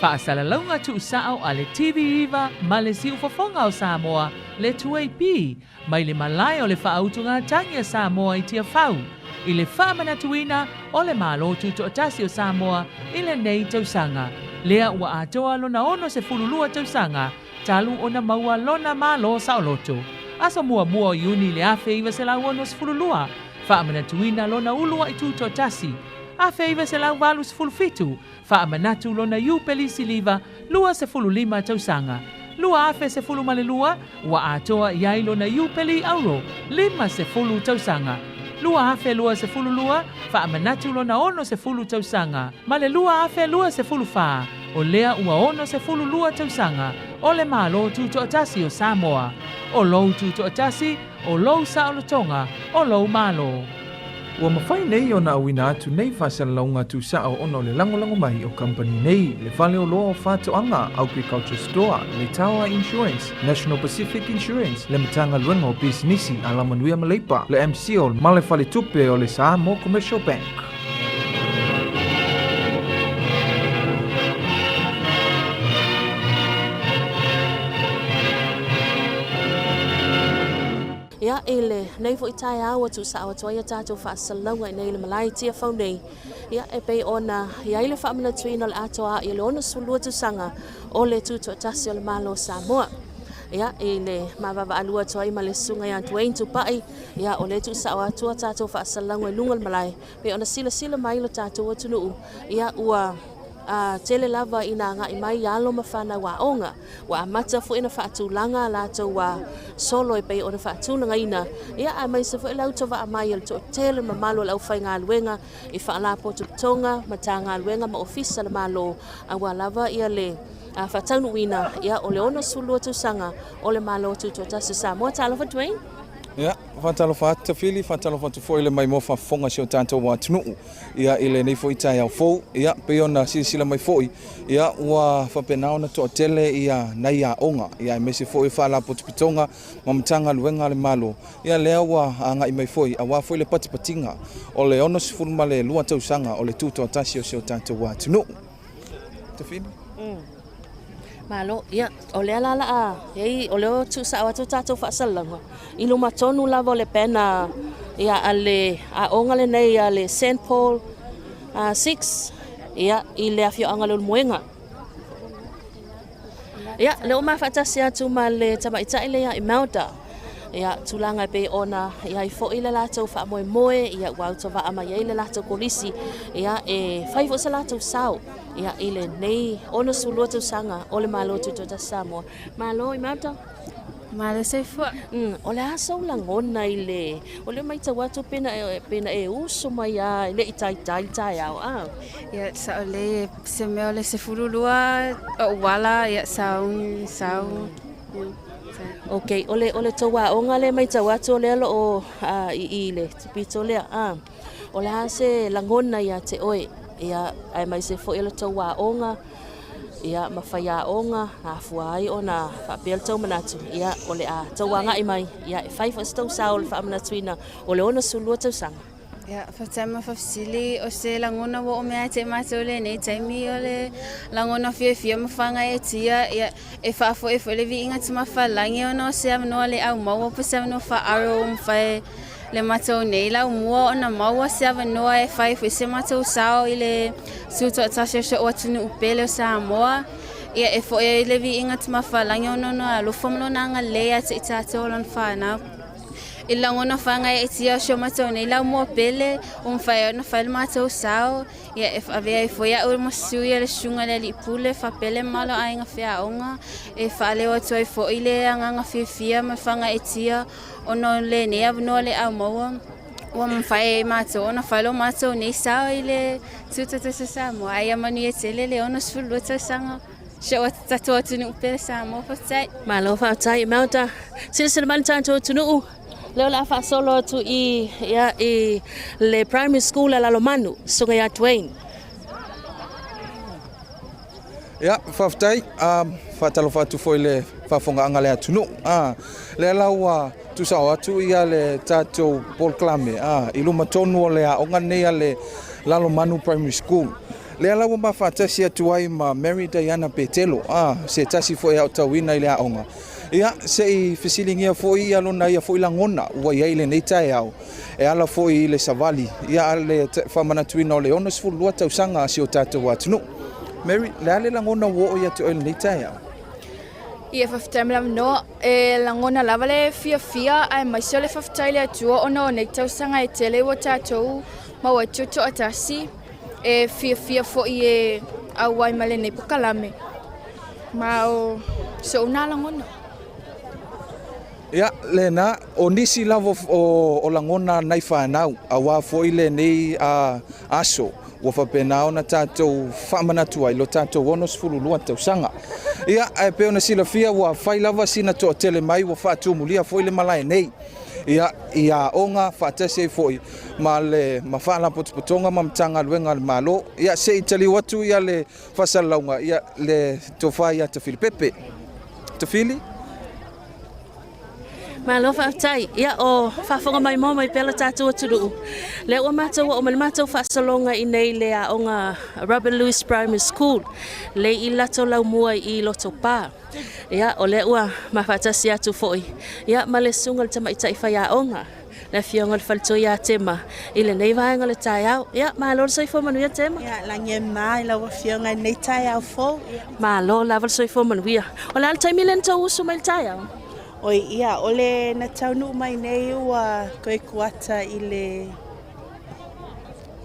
Faasalalauga tuusao a le TV9 ma le Siufofoga o Samoa, le 2AP, mai le malae o le Faautugatagi a Samoa i Tiafau, i le faamanatuina o le Malo Tutoatasi o Samoa i lenei tausaga, lea ua atoa lona 62 tausaga talu ona maua lona Malo saoloto. Aso muamua o Iuni i le 1962, faamanatuina lona uluai tutoatasi, 1987, Faamanatu lona Iupeli Siliva 25 tausaga, 2012 ua atoa i ai lona Iupeli Auro 50 tausaga, 2022 faamanatu lona 60 tausaga, ma le 2024 o lea ua 62 tausaga o le Malo Tutoatasi o Samoa. O lou Tutoatasi, o lou saolotoga, o lou Malo. Ua mafai nei ona auina atu nei faasalalauga tuusao ona o le lagolago mai o kamupani nei, le Fale Oloa o Faatoaga, Agriculture Store, le Tower Insurance, National Pacific Insurance, le Matagaluega o Pisinisi, Alamanuia ma Leipa, le MCIL ma le Faletupe o le Samoa Commercial Bank. Ia, i lenei foi taeao ua tuusao atu ai a tatou faasalalauga i nei le malae i Tiafau nei, ia, e pei ona i ai le faamanatuina o le atoa i le 62 tausaga o le Tutoatasi o le Malo o Samoa. Ia, i le mavavaalua atu ai ma le susuga ia Dwayne Tupai, ia, o lea e tuusao atu a tatou faasalalauga i luga o le malae, pei ona silasila mai lo tatou atunuu, ia, ua a tele lava ina agai mai alo ma fanau aoga. Ua amata foi ona faatulaga a latou a solo e pei ona faatulagaina, ia aemaise foi le autovaa mai o le toatele mamalu o le aufaigaluega i faalapotopotoga, Matagaluega ma Ofisa a le Malo aua lava ia le faataunuuina ia o le 62 tausaga o le Malo Tutoatasi o Samoa. Talofa Dwayne. Ia, faatalofa atu Tafili, faatalofa atu foi i le maimoa faafofoga o si o tatou atunuu ia i lenei foi taeao fou. Ia, pei ona silasila mai foi, ia ua faapena ona toatele ia nai aoga, ia aemaise foi o faalapotopotoga ma Matagaluega a le Malo, ia lea ua agai mai foi aua foi le patipatiga o le 62 tausaga o le tutoatasi o si o tatou atunuu. Tafili. Malo, ia, o lea la laa, ei, o lea ua tuusao atu tatou faasalalauga i luma tonu lava o le banner ia a le aoga lenei a le St Paul 6 ia i le afioaga o Leulumoega. Ia, lea ua mafaatasi atu ma le tamaitai lea ia Imelda. Ia, tulaga e pei ona i ai foi le latou faamoemoe, ia ua autovaa mai ai le latou kolisi, ia e fai foi se latou sao ia i lenei 62 tausaga o le Malo Tutoatasi Samoa. Malo Imelda. Malo soifua. O le a sou lagona i le, o lea matau atu pena e, pena e uso mai a e le i taitai le taeao a. Ia, sao lelei se mea o le 12 o uala, ia, sauni, sau. Ok, o le, o le tou aoga lea e matau atu o lea o lo o i i le pito lea, a. O le a se lagona ia te oe, ia, aemaise foi o le tou aoga, ia, ma faiaoga, afua ai ona faapea le tou manatu, ia, o le a tou agai mai, ia, e fai foi se tou sao i le faamanatuina o le 62 tausaga. Ia, faafetai mo faafesili. O se lagona ua oo mai ia te matou i lenei taimi, o le lagona fiafia ma faagaeetia, ia, e faafoe foi le viiga tumafalagi ona o se avanoa le aumaua po o se avanoa faaaro ua mafai le matou nei laumua ona maua se avanoa e fai foi se matou sao i le tutoatasi o si ou atunuu pele o Samoa. Ia, e foi ai le viiga tumafalagi ona ona alofa ma lona agalelei ia te i tatou o lona fanau. I le lagona faagaeetia o si o matou nei laumua pele, ua mafai ai ona fai le matou sao, ia e avea ai foi au ma sui a le Susuga i le Alii Pule faapea le mamalu o aiga feaoga, e faaleo atu ai foi le agaga fiafia ma le faagaeetia ona o lenei avanoa le aumaua ua mafai ai matou ona fai lo matou nei sao i le Tutoatasi o Samoa. Ae ia manuia tele le 62 tausaga si o tatou atunuu pele Samoa. Faafetai. Malo faafetai Imelda. Silasila mai le tatou atunuu, lea o le a faasolo atu i, ia, i le primary school a Lalomanu, Susuga ia Dwayne. Ia, faafetai. Faatalofa atu foi i le faafofogaaga a le atunuu. Lea la ua tuusao atu ia le tatou polokalame i luma tonu o le aoga lenei a le Lalomanu Primary School. Lea la ua ma faatasi atu ai ma Mary Diana Petelo, a, se tasi foi e aotauina i le aoga. Ia, se i fesiligia foi ia lona ia foi lagona ua i ai i lenei taeao, e ala foi i le savali, ia a le faamanatuina o le 62 tausaga a si o tatou atunuu. Mary, le a le lagona ua oo ia te oe i lenei taeao? Ia, faafetai mo le avanoa. E lagona lava le fiafia aemaise o le faafetai i le Atua ona o nei tausaga e tele ua tatou maua ai tutoatasi. E fiafia foi e auai ma lenei pokalame. Ma o so'u na lagona. Ia, lena, o nisi lava o lagona nai fanau, auā foi lenei aso ua faapena ona tatou faamanatu ai lo tatou 62 tausaga. Ia, ae pei ona silafia ua fai lava sina toatele mai ua faatumulia foi le malae nei. Ia, i aoga faatasi ai foi ma le ma faalapotopotoga ma Matagaluega a le Malo. Ia, se i taliu atu ia le faasalalauga, ia, le tofa ia Tafili Pepe. Tafili? Malo faafetai. Ia o faafofoga maimoa mai pea lo tatou atunuu. Lea ua matou oo mai le matou faasologa i nei le aoga Robert Louis Primary School le i lato laumua i Lotopa. Ia o lea ua mafaatasi atu foi ia ma le susuga i le tamaitai faiaoga le afioga i le faletua ia Tema i lenei vaega o le taeao. Ia malo le soifua manuia Tema. Ia lagi e ma i lau afioga i lenei taeao fou. Ia. Malo lava le soifua manuia. O le a le taimi lea na tou usu mai i le taeao? Oi, ia, o le na taunuu mai nei ua toe kuata i le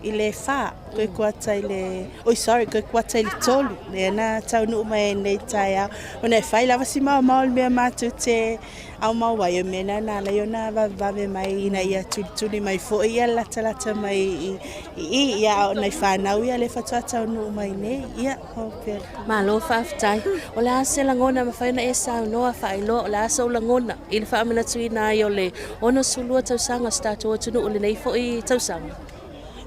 i le whā, toe kuata i le, oi sorry, toe kuata i le tolu, lea na taunuu mai ai nei taeao. Ona e whai lava si maomao le mea mātou te aumau ai, o mea na na ala ai ona vavevave mai ina ia tulituli mai foi ia latalata mai i i, ia a o nai whanau ia le faatoa taunuu mai nei, ia, ho pea. Malo faafetai. O le a se lagona e mafai ona e saunoa faailoa, o le a sou lagona i le faamanatuina ai o le 62 tausaga o se tatou atunuu i lenei foi tausaga?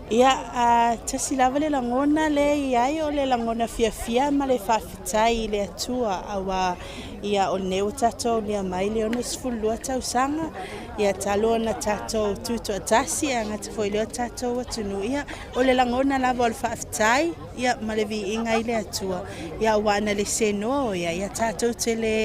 Ia, a, tasi lava le lagona le i ai o le lagona fiafia ma le faafetai i le Atua, auā ia o lenei ua tatou aulia mai le 62 tausaga, ia talu ona tatou tutoatasi ae gata foi i lea o tatou atunuu, ia o le lagona lava o le faafetai, ia ma le viiga i le Atua, ia auā na le senoa o ia, ia tatou te le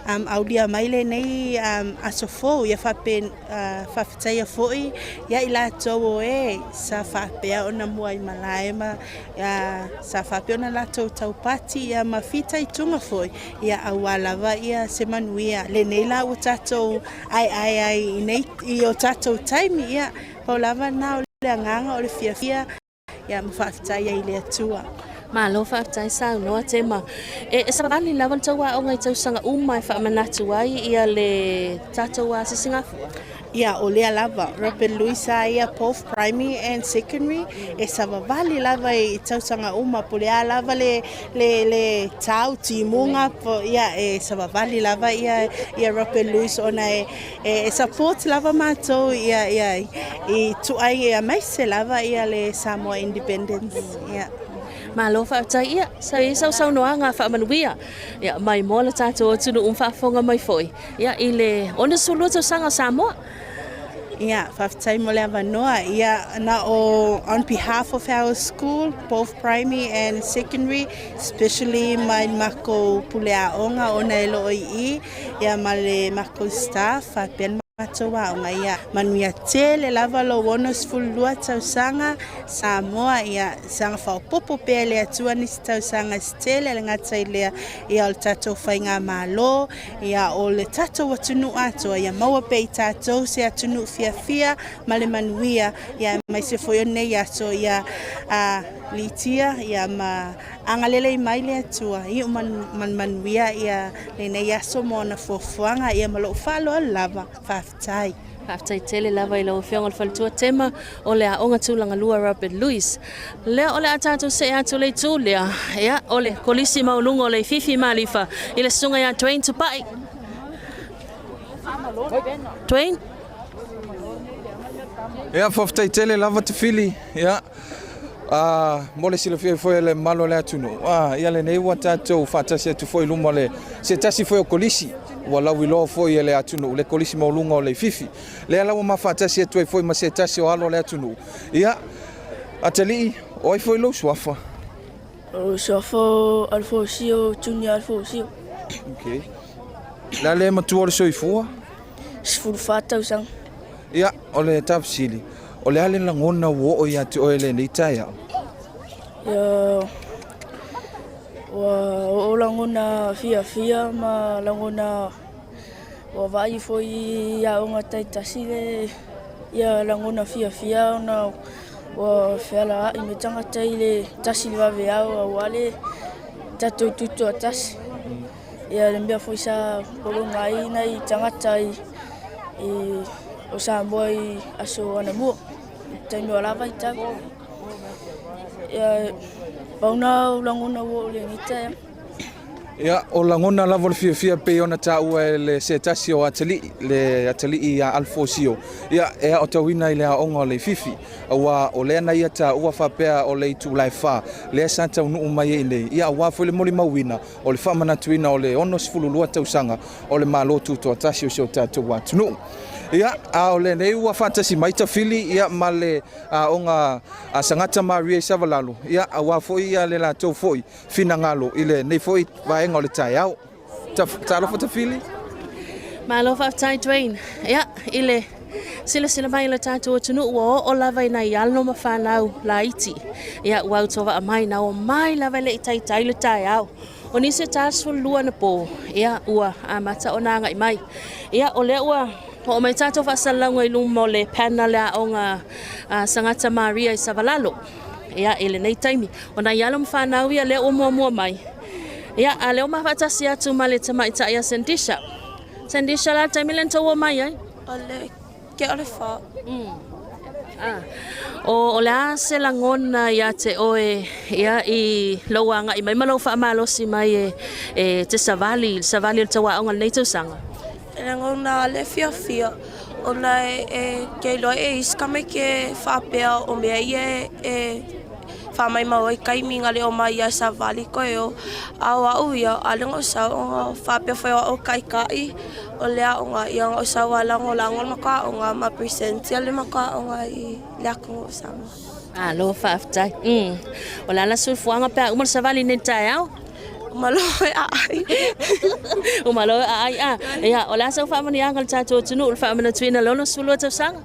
um, aulia mai lenei um, aso fou, ia fape, uh, faafetaia foi ia i latou o e sa faapea ona muaimalae ma uh, sa faapea ona latou taupati ia ma fitaituga foi, ia auā lava ia se manuia lenei la ua tatou aeae ai i nei i o tatou taimi, ia pau lava na o le agaga o le fiafia ia ma faafetai ai i le Atua. Malo faafetai saunoa Tema. E, e savali lava le tou aoga i tausaga uma e faamanatu ai ia le tatou asisigafua? Ia, o lea lava. Robert Louis a ia both primary and secondary, e savavali lava i tausaga uma, po o le a lava le, le, le tau, timuga, po, ia, e savavali lava ia, ia Robert Louis ona e, e, e support lava matou ia, ia, i tuai aemaise lava ia le Samoa Independence. Ia. Malo faafetai ia, sa i sau saunoaga faamanuia ia mai mo le tatou atunuu ma faafofoga mai foi ia i le 62 tausaga o Samoa. Ia, faafetai mo le avanoa. Ia, na o on behalf of our school, both primary and secondary, especially mai le makou pule aoga ona e loo i i, ia ma le makou staff, faapea le matou aoga. Ia, manuia tele lava lou 62 tausaga Samoa, ia, saga faaopoopo pea e le Atua nisi tausaga se tele, e le gata i lea, ia, o le tatou faigamalo, ia, o le tatou atunuu atoa, ia maua pea i tatou se atunuu fiafia ma le manuia, ia, aemaise foi o lenei aso, ia, a, litia, ia, ma agalelei mai le Atua, iu ma le manuia, ia, lenei aso ma ona fuafuaga, ia, ma lou faaaloalo lava. Faafetai. Faafetai tele lava i lau Afioga i le Faletua Tema o le Aoga Tulaga Lua Robert Louis. Lea o le a tatou see atu le itu lea, ia, o le Kolisi Maualuga o Leififi Malifa i le Susuga ia Dwayne Tupai. Dwayne? Ia, faafetai tele lava Tafili, ia, a, mo le silafia foi e le mamalu o le atunuu, a, ia lenei ua tatou faatasi atu foi i luma o le se tasi foi o kolisi ua lauiloa foi e le atunuu, le kolisi maualuga o Leififi. Lea la ua ma faatasi atu ai foi ma se tasi o alo o le atunuu. Ia, atalii, o ai foi lou suafa? O suafa o Alfosio, Junior Alfosio. Okay. Le a le matua o le soifua? 14 tausaga. Ia, o le tafesili, o le a le lagona ua oo ia te oe i lenei taeao? Ia, ua oo lagona fiafia ma lagona ua vaai foi i aoga taitasi le ia lagona fiafia ona ua fealaai me tagata i le tasi le vaveao aua le tatou tutoatasi. Ia le mea foi sa pologa ai nai tagata i, i o Samoa i aso anamua, i taimi o la vaitau. Ia, pau na o lagona ua o lenei taeao. Ia, o lagona lava o le fiafia pei ona taua e le se tasi o atalii, le atalii ia Alfosio, ia, e aotauina i le aoga o Leififi, auā o lea na ia taua faapea o le itula e fa, lea sa taunuu mai ai nei, ia, auā foi le molimauina o le faamanatuina o le 62 tausaga o le Malo Tutoatasi o si o tatou atunuu. Ia, a o lenei ua faatasi mai Tafili, ia, ma le aoga a Sagata Maria i Savalalo, ia, auā foi ia le latou foi finagalo i lenei foi vaega o le taeao. Talofa Tafili. Malo faafetai Dwayne. Ia, i le silasila mai o le tatou atunuu ua oo lava i nai alo ma fanau laiti. Ia, ua autovaa mai na o mai lava e le i taitai le taeao. O nisi e 42 anapo, ia, ua amata ona agai mai. Ia, o lea ua oo mai tatou faasalalauga i luma o le panel aoga a Sagata Maria i Savalalo. Ia, i lenei taimi, o nai alo ma fanau ia lea ua muamua mai. Ia, a lea ua mafaatasi atu ma le tamaitai a Sandisha. Sandisha, la le taimi lea na tou o mai ai? O le ke o le fa. Ah, o, o le a se lagona ia te oe ia i lou agai mai ma lou faamalosi mai e, e te savali, le savali o le tauaoga lenei tausaga? E lagona le fiafia ona e, e ke iloa e isi ka mai ke faapea o mea ia e, e faamaumau ai taimi na le o mai ia savali koe o a o a'u ia ʻaʻole na ou sau ona faapea foi o a'u taitai o le aoga ia na ou sau a lagolago le matou aoga ma present ia le matou aoga i le atunuu o Samoa. Malo faafetai. O le a la soifuaga pe a uma le savali i lenei taeao? Uma loa e aai. Uma loa e aai a. Ia, o le a sau faamanuiaga i le tatou atunuu i le faamanatuina o le 62 tausaga?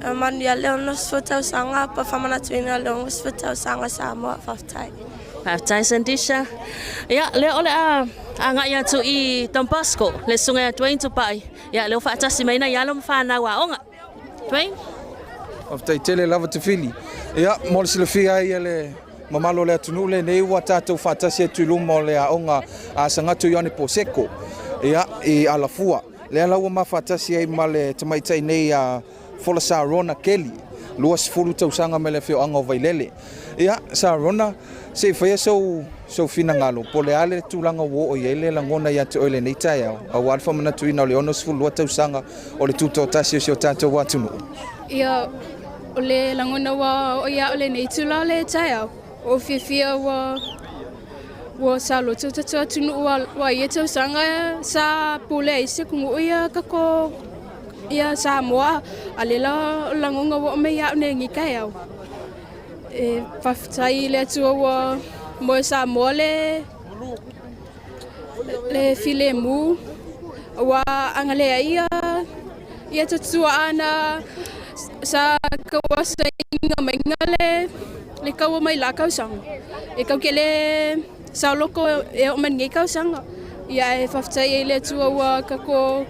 E manuia le 60 tausaga pa faamanatuina le 60 tausaga Samoa. Faafetai. Faafetai Sandisha. Ia, lea o le a agai atu i Don Bosco, le susuga ia Dwayne Tupai. Ia, lea ua faatasi mai nai alo ma fanau aoga. Dwayne? Faafetai tele lava Tafili. Ia, mo le silafia ai e le mamalu o le atunuu lenei ua tatou faatasi atu i luma o le aoga a Sagatū Ioane Poseko, ia, i Alafua. Lea la ua ma faatasi ai ma le tamaitai nei a Fola Sarona Kelly, 20 tausaga mai le afioaga o Vailele. Ia, Sarona, se i faia sou, sou finagalo, po o le a le tulaga ua oo i ai le lagona ia te oe i lenei taeao, aua le faamanatuina o le 62 tausaga o le Tutoatasi o si o tatou atunuu. Ia, o le lagona ua oo ia au lenei itula o le taeao, ua ou fiafia ua ua saloto tatou atunuu ua ia tausaga sa pule ai se atunuu ia kako ia Samoa a lela o lagona ua oo mai ia au nei taeao. E faafetai i le Atua ua moe Samoa le le filemu ua agalea ia ia tatua ana sa kauasaina mai le le kaua mai la kausaga e kau ke le saoloko e oo mai lenei kausaga ia e faafetai ai le Atua ua kako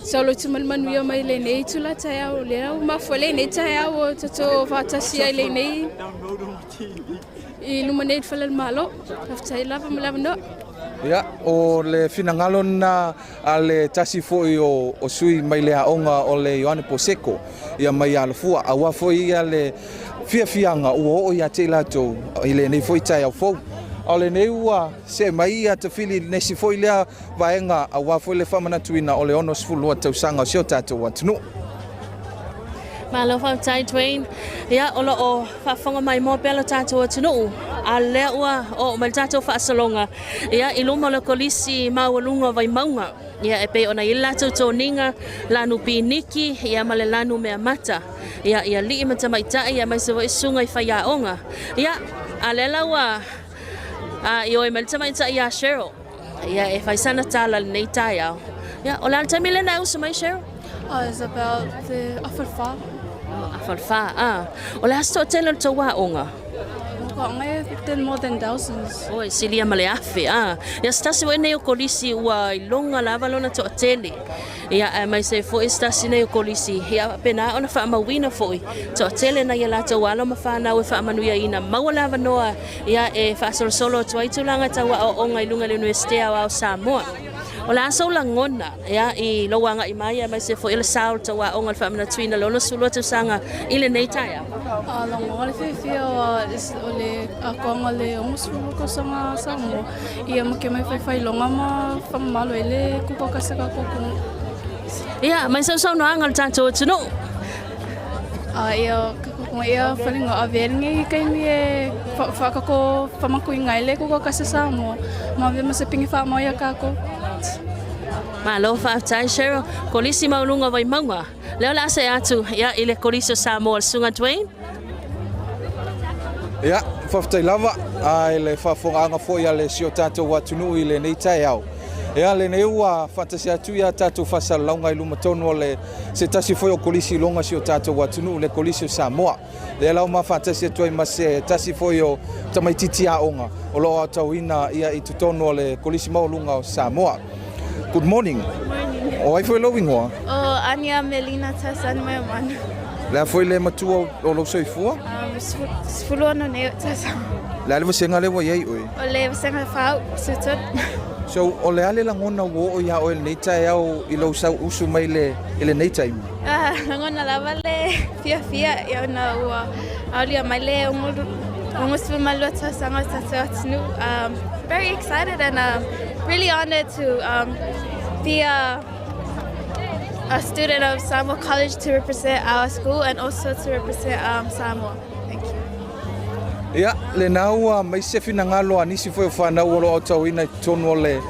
saoloto ma le manuia mai lenei itula taeao lea ua mafua lenei taeao o tatou faatasi ai lenei i luma nei i le fale o le Malo. Faafetai lava mo le avanoa. Ia, o le finagalo lena a le tasi foi o, o sui mai le aoga o le Ioane Poseko, ia mai Alafua, aua foi ia le fiafiaga ua oo ia te i latou i lenei foi taeao fou. A o lenei ua see mai ia Tafili i nesi foi lea vaega aua foi le faamanatuina o le 62 tausaga o si o tatou atunuu. Malo faafetai Dwayne. Ia, o lo o faafofoga maimoa pea lo tatou atunuu, a lea ua oo mai le tatou faasologa ia, i luma o le Kolisi Maualuga o Vaimauga. Ia, e pei ona i ai le latou toniga, lanu piniki, ia, ma le lanu meamata. Ia, i alii ma tamaitai, aemaise foi susuga i faiaoga. Ia, a lea la ua A ioe mai le tamaitai ia Cheryl, ia e fai sana tala i lenei taeao. Ia, o le a le taimi lea na e usu mai Cheryl? Oh, it's about the afa le whā. Oh, afa le whā, ah. O le a se toatele o le tou aoga? Aoga e then more than thousands. Oi, silia ma le 1000, ah. Ia, se tasi foi nei o kolisi ua iloga lava lona toatele. Ia, aemaise foi se tasi nei o kolisi, ia faapena ona faamauina foi toatele nai a latou alo ma fanau e faamanuiaina maua le avanoa ia e faasolosolo atu ai tulaga tau aoaoga i luga i le Iunivesite Aoao o Samoa. O le a sou lagona ia i lou agai mai aemaise foi o le sao o le tau aoga i le faamanatuina o le 62 tausaga i lenei taeao? A lagona le fiafia o le atoaga o le 62 tausaga Samoa ia ma ke mai faifailoga ma whamamalo ai le kukokasa ka koko. Ia, mai sausaunoaga o le tatou atunuu. A ia ka ia whalinga a vele i kaimi e whakako whamakuinga ai le kukokasa Samoa. Ma ve ma se pingi wha ia kako. Malo faafetai Cheryl. Kolisi maualuga o Vaimauga. Lea o le a see atu ia i le Kolisi o Samoa le Susuga Dwayne. Ia, faafetai lava i le faafofogaaga foi a le si o tatou atunuu i lenei taeao. Ia, lenei ua faatasi atu ia tatou faasalalauga i luma tonu o le se tasi foi o Kolisi iloga si o tatou atunuu, le Kolisi o Samoa. Lea la ua ma faatasi atu ai ma se tasi foi o tamaitiiti aoga o lo o aotauina ia i totonu o le Kolisi Maualuga o Samoa. Good morning. Morning. O ai foi lou igoa? O Ania Melina Tausani Maiomanu. Le a foi le matua o lou soifua? 16 nei ou tausaga. Le a le vasega lea ua i ai oe? O le vasega fau, sutut. So, o le a le lagona ua oo iā oe i lenei taeao i lou sau usu mai le, i lenei taimi? Ah, lagona lava le fiafia ia ona ua aolia mai le 62 tausaga o tatou atunuu. Very excited and really honoured to be a a student of Samoa College to represent our school and also to represent Samoa. Thank you. Ia, lena ua mai se finagalo a nisi foi o fanau o lo o aotauina i totonu o le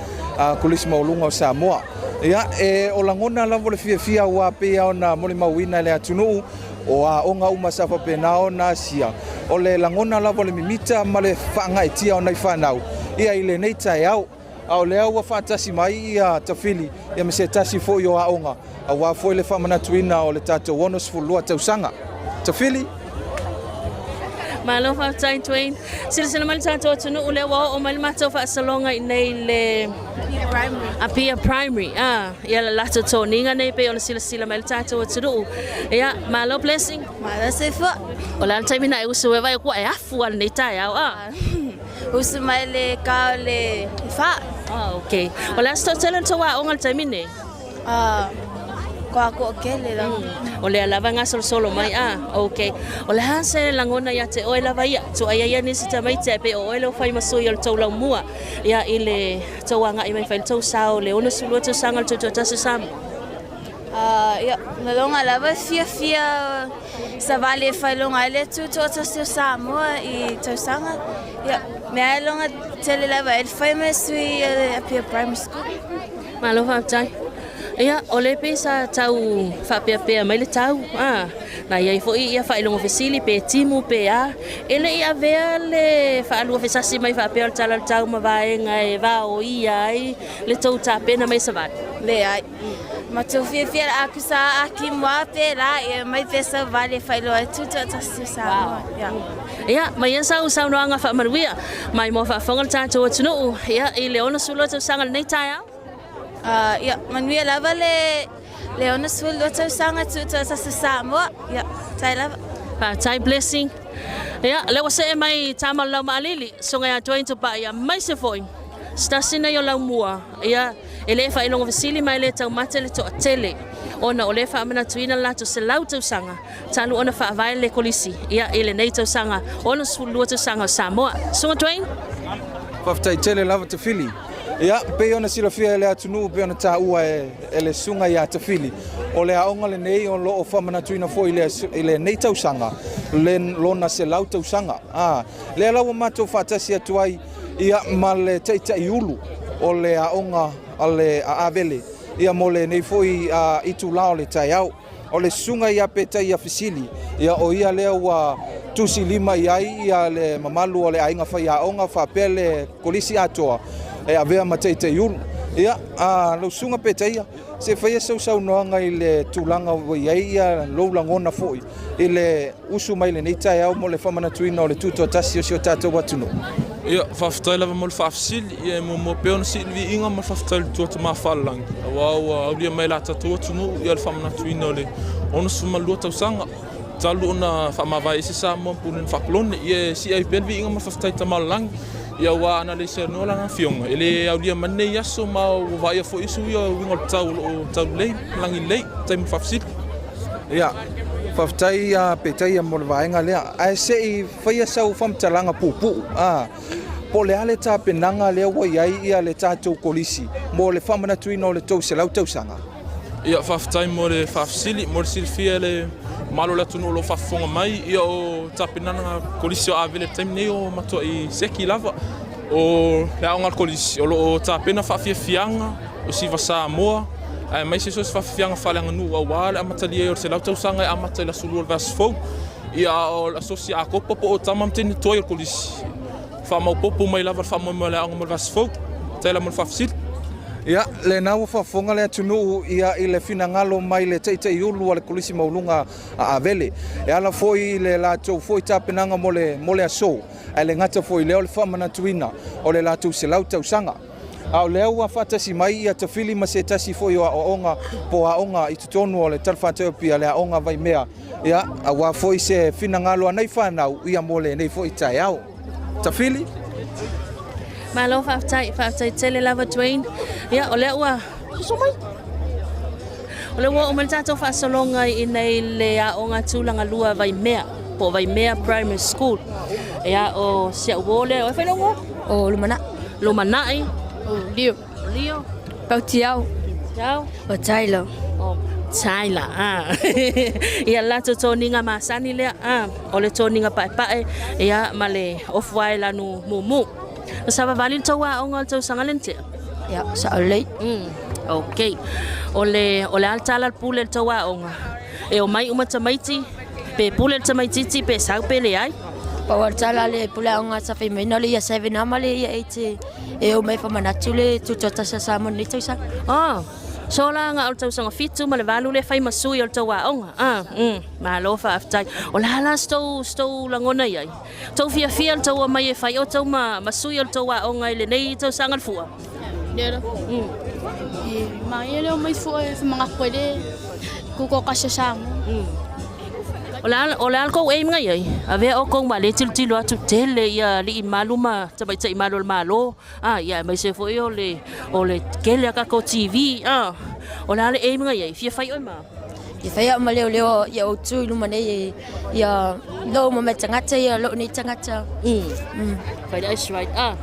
Kolisi Maualuga o Samoa. Ia, e o lagona lava o le fiafia aua pei lava ona molimauina e le atunuu o aoga uma sa faapena ona asia, o le lagona lava o le mimita ma le faagaeetia o nai fanau ia i lenei taeao. A o lea ua faatasi mai ia Tafili ia ma se tasi foi o aoga aua foi le faamanatuina o le tatou 62 tausaga. Tafili. Malo faafetai Dwayne. Silasila mai le tatou atunuu lea ua oo mai le matou faasologa i nei le Apia Primary. Ah, ia le latou toniga nei pei ona silasila mai le tatou atunuu. Ia, malo Blessing. Malo soifua. O le a le taimi na e usu e vai kua e afu a lenei taeao. Ah. Usu mai le ka o le wha. Ah, okay. O le a se toatele o le tou aoga i le taimi nei? Ah, ko ako kele la. O lea lava e gasolosolo mai, ah, okay. O le a se lagona ia te oe lava ia, tuai ai ia nisi tamaiti ae pei o oe lea ua fai ma sui o le tou laumua, ia, i le tou agai mai fai le tou sao le 62 tausaga o le Tutoatasi o Samoa? Ia, laloga lava e fiafia savali e failoga ai le Tutoatasi o Samoa i tausaga. Ia, mea ai loga tele lava e fai mai sui o Apia Primary School. Malo faafetai. Ia, o le pei sa tau faapeapea mai le tau, a, na i ai foi ia faailoga fesili pe timu pe a, e le i avea le faalua fesasi mai faapea o le tala o le tau ma vaega e vaoia ai le tou tapena mai savali. Leai. Matou fiafia la aku sa aki moa pela ia mai pe savali e failoa e tutoatasi o Samoa. Ia. Ia, mai ia sau saunoaga faamanuia mai mo faafofoga le tatou atunuu ia i le 62 tausaga lenei taeao. Ia, manuia lava le le 62 tausaga tutoatasi o Samoa. Ia, tai lava. Faafetai Blessing. Ia, lea ua see mai Tama o le Laumaalili, Susuga ia Dwayne Tupai aemaise foi se tasi nei o laumua ia e le faailoga fesili ma e le taumate le toatele ona o lea e faamanatuina le latou 100 tausaga talu ona faavae le Kolisi ia i lenei tausaga 62 tausaga o Samoa. Susuga Dwayne. Faafetai tele lava Tafili. Ia, pei ona silafia e le atunuu pei ona taua e le susuga ia Tafili, o le aoga lenei o lo o faamanatuina foi i lenei tausaga le lona 100 tausaga. A, lea la ua matou faatasi atu ai ia ma le taitaiulu o le aoga a le a Avele ia mo lenei foi itula o le taeao. O le susuga ia Petaia Fisili, ia o ia lea ua tusilima i ai ia le mamalu o le aiga faiaoga faapea le Kolisi atoa e avea ma taitaiulu. Ia, a lau Susuga Petaia, se faia sau saunoaga i le tulaga ua i ai ia lou lagona foi i le usu mai lenei taeao mo le faamanatuina o le tutoatasi o si o tatou atunuu. Ia, faafetai lava mo le faafesili. Ia, e muamua pea ona sii le viiga ma le faafetai i le Atua Tama Faalelagi, aua ua aulia mai e la tatou atunuu ia le faamanatuina o le 62 tausaga talu ona faamavae ese Samoa ma Pulega Faakolone. Ia, e sii ai pea le viiga ma le faafetai i Tama o le Lagi, ia aua ana le seanoa lana Afioga, e le aulia mai lenei aso ma ua vaaia foi isi uia uiga o le tau o lo o taulelei ma lagilelei. Faafetai mo le faafesili. Ia, faafetai ia Petaia mo le vaega lea. Ae se i faia sau faamatalaga puupuu, a, po o le a le tapenaga lea ua i ai ia le tatou Kolisi mo le faamanatuina o le 300 tausaga? Ia, faafetai mo le faafesili. Mo le silafia e le mamalu o le atunuu o lo o faafofoga mai, ia o tapenaga Kolisi o Avele i le taimi nei o matuai seki lava. O le aoga a le Kolisi o lo o tapena faafiafiaga o Siva Samoa, aemaise so o se faafiafiaga faaleaganuu aua le amatalia ai o le 100 tausaga e amata i le aso Lua o le vaiaso fou. Ia, a o le Asosi Akopo po o tama ma teine tuai o le Kolisi, faamaopoopo mai lava le faamoemoe o le aoga mo le vaiaso fou. Faafetai lava mo le faafesili. Ia, lena ua faafofoga le atunuu ia i le finagalo mai le taitaiulu a le Kolisi Maualuga a Avele, e ala foi i le latou foi tapenaga mo le mo le aso, ae le gata foi i lea o le faamanatuina o le latou 100 tausaga. A o lea ua faatasi mai ia Tafili ma se tasi foi o aoaoga po o aoga i totonu o le talafatai o Apia, le aoga Vaimea, ia, aua foi se finagalo a nei fanau ia mo lenei foi taeao. Tafili. Malo faafetai, faafetai tele lava Dwayne. Ia, o lea ua susu mai. O lea ua oo mai le tatou faasologa i inei le aoga tulaga lua Vaimea, po o Vaimea Primary School. Ia, o si au uo lea, o e fai lou igoa? O Lumanai. Lumanai. O Lio. Lio. Pautiao. Pautiao. O Tyler. O Tyler, ah. Ia, le latou toniga masani lea, ah, o le toniga paepae, ia, ma le ofu ae lanu mumu. Na savavali le tou aoga o le tausaga lea na tea? Ia, sao lelei. Ok. O le, o le a le tala le pule le tou aoga? E omai uma tamaiti, pe pule le tamaitiiti, pe sau pe leai? Pau le tala le pule aoga sa fai mai na o le Year 7 lava ma le Year 8 e omai famanatu le tutoatasi a Samoa i lenei tausaga. Oh, so la na o le tausaga 7 ma le 8 lea fai ma sui o le tou aoga. Ah, malo faafetai. O le a la se tou, se tou lagona i ai? Tou fiafia le tou omai e fai outou ma, ma sui o le tou aoga i lenei tausaga le fua? Lea E manaia le omai fua e whamangaku ai le tutoatasi a Samoa. O le a, o le a le tou aim nga i ai? Avea outou ma le tilotilo atu tele ia alii malu ma tamaitai malu o le Malo, ah, ia aemaise foi o le, o le tele a tatou TV, ah. O le a le aim nga i ai? Fia fai oe ma? E fai au ma leoleo ia outou i luma nei ia lou ma mai tagata ia lou nei tagata. Fai le ice right ah.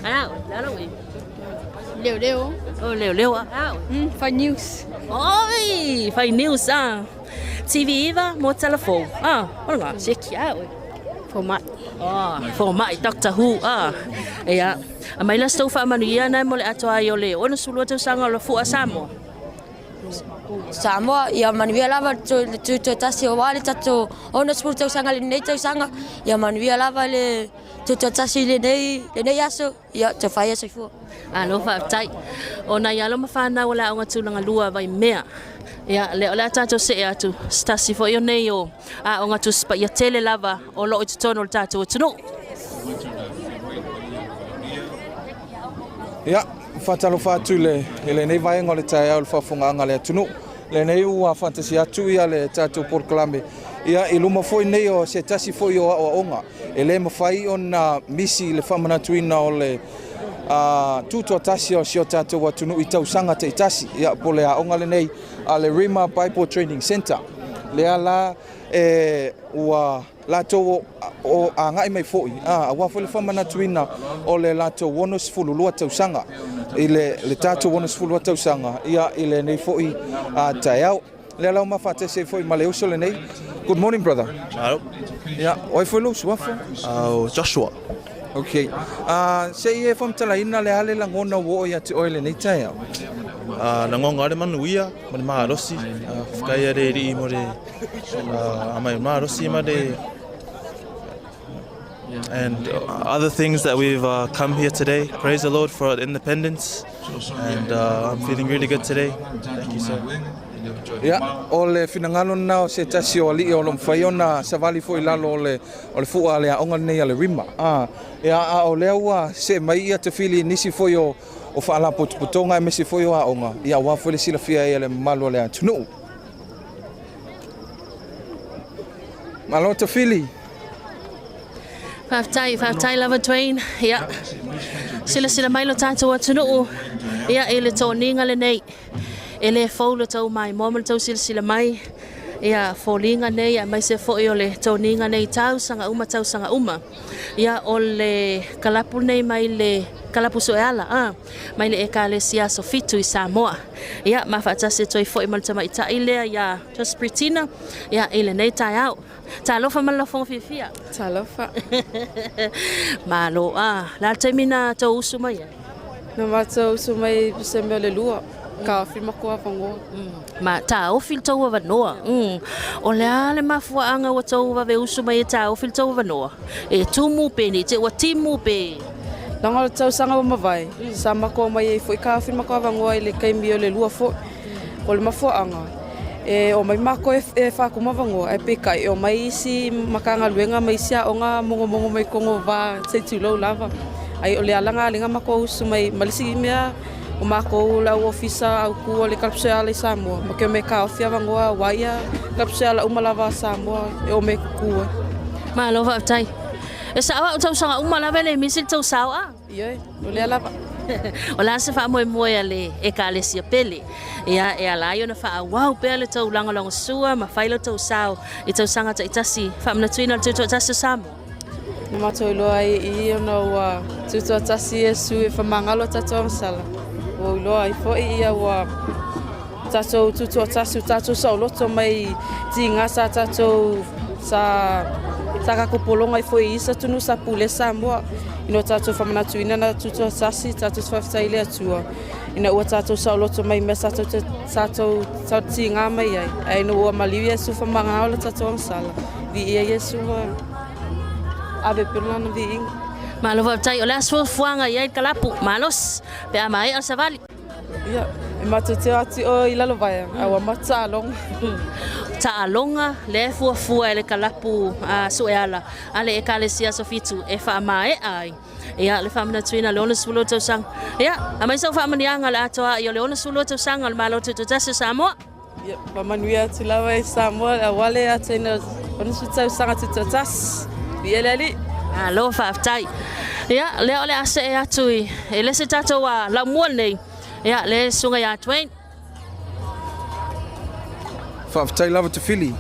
Ai au, le alo i. Leoleo. Oh leoleo ah. Au. Fai news. Oi, fai news ah. TV iva mo telefon. Ah, o nga seki au. Fomai. Oh, fomai Doctor Who ah. Ia, a mai la sto fa manu ia nai mo le atoa ai o le 62 tausaga o le fua Samoa. Samoa, ia manuia lava le tutoatasi aua le tatou 60 tausaga i lenei tausaga, ia manuia lava le tutoatasi i lenei, lenei aso, ia tofa ia soifua. Malo faafetai. O nai alo ma fanau o le Aoga Tulaga Lua Vaimea. Ia, lea o le a tatou see atu, se tasi foi o nei o aoga Tusi Paia tele lava o lo o i totonu o le tatou atunuu. Ia, faatalofa atu i le, i lenei vaega o le taeao i le faafofogaaga a le atunuu. Lenei ua faatasi atu ia le tatou polokalame ia i luma foi nei o se tasi foi o aoaoga e le mafai ona misi i le faamanatuina o le tutoatasi o si o tatou atunuu i tausaga taitasi. Ia, po o le aoga lenei a le Rima Bible Training Centre. Lea la e ua latou o agai mai foi, aua foi le faamanatuina o le latou 62 tausaga i le, le tatou 62 tausaga ia i lenei foi taeao. Lea la ua faatasi ai foi ma le uso lenei. Good morning, brother. Hello. Ia, o ai foi lou suafa? Joshua. Okay. Se i e faamatalaina le a le lagona ua oo ia te oe lenei taeao? Lagona le manuia ma le malosi. Faafetai a le Alii mo le aumai o le malosi ma le and other things that we've uh, come here today. Praise the Lord for independence and uh, I'm feeling really good today. Thank you, sir. Ia, o le finagalo lena o se tasi o alii o lo o mafai ona savali foi i lalo o le, o le fua a le aoga lenei a le Rima. A, ia, a o lea ua see mai ia Tafili i nisi foi o, o faalapotopotoga aemaise foi o aoga, ia aua foi le silafia ai e le mamalu o le atunuu. Malo Tafili! Faafetai, faafetai lava Dwayne. Ia, silasila mai lo tatou atunuu, ia, i le toniga lenei. E le fou lo tou maimoa ma lo tou silasila mai, ia, foliga nei aemaise foi o le toniga nei i tausaga uma tausaga uma. Ia, o le kalapu lenei mai le kalapu sueala, a, mai le Ekalesia Aso Fitu i Samoa. Ia, ma faatasi atu ai foi ma le tamaitai lea iā Tospritina, ia, i lenei taeao. Talofa ma le lafoga fiafia. Talofa. Malo a. Le a le taimi na tou usu mai ai? Na matou usu mai i se mea o le lua, taofi matou avanoa. Ma taofi le tou avanoa. O le a le mafuaaga ua tou vave usu mai e taofi le tou avanoa? E tumu pe nei te ua timu pe? Leaga o le tausaga ua mavae, sa matou omai ai foi taofi le matou avanoa i le taimi o le lua foi. O le mafuaaga, e omai matou e faatumu avanoa, ae peitai e omai isi Matagaluega ma isi aoga mogomogo mai totonu o va se i tulou lava. Ai o le ala lena lea na matou usu mai ma le isi mea, o matou o le au ofisa autu o le Kalapu Soiala i Samoa, matou te omai e taofi avanoa aua ia Kalapu Soiala uma lava a Samoa e omai e tutu ai. Malo faafetai. E sao au tausaga uma lava e le misi le tou sao a? Ioe, o lea lava. O le a se faamoemoe a le Ekalesia pele? Ia, e ala ai ona faaauau pea le tou lagolagosua ma fai lo tou sao i tausaga taitasi faamanatuina o le Tutoatasi o Samoa. Na matou iloa ai i i ona ua tutoatasi Iesu e famagalo tatou agasala. Ua iloa ai foi ia ua tatou tutoatasi, ua tatou saoloto mai tiga sa tatou sa sa tatou pologa ai foi i isi atunuu sa pulea Samoa. Ina ua tatou famanatuina na tutoatasi, tatou te faafetai i le Atua ina ua tatou saoloto mai mea sa tatou sa tatou tiga mai ai, ae ina ua maliu Iesu famagao le tatou agasala. Viia Iesu ma ave pea lana viiga. Malo faafetai, o le a se fuafuaga i ai le kalapu? Malosi pe a maea le savali. Ia, e matou te o atu i o i Lalovaea, a ua matou taaloga. Taaloga, lea e fuafua e le kalapu a Sueala a le Ekalesia Aso Fitu e faamaea ai ia le faamanatuina o le 62 tausaga. Ia, aumai sau faamanuiaga o le atoa ai o le 62 tausaga o le Malo Tutoatasi o Samoa. Ia, faamanuia atu lava i Samoa aua le atoaina o 60 tausaga tutoatasi. Viia le Alii. Malo faafetai. Ia, lea o le a see atu i e le se tatou a laumua lenei. Ia, le susuga ia Dwayne. Faafetai lava Tafili.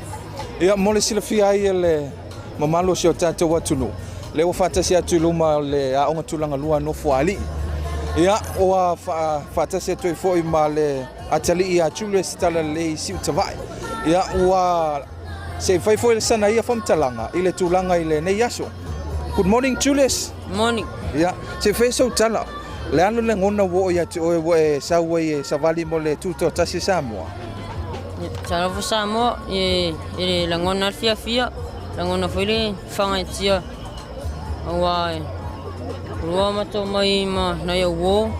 Ia, mo le silafia ai e le mamalu o si o tatou atunuu, lea ua faatasi atu i luma o le Aoga Tulaga Lua a Nofoalii. Ia, ua faatasi atu ai foi ma le atalii ia Julius Talalelei Siutavae. Ia, ua se i fai foi sana ia faamatalaga i le tulaga i lenei aso. Good morning Julius. Morning. Ia, se i fai sau tala. Le a le lagona ua oo ia te oe ua e sau ai e savali mo le Tutoatasi Samoa? Talofa Samoa, e le lagona le fiafia, lagona foi le fagaitia aua e lua matou mai ma nai au uo,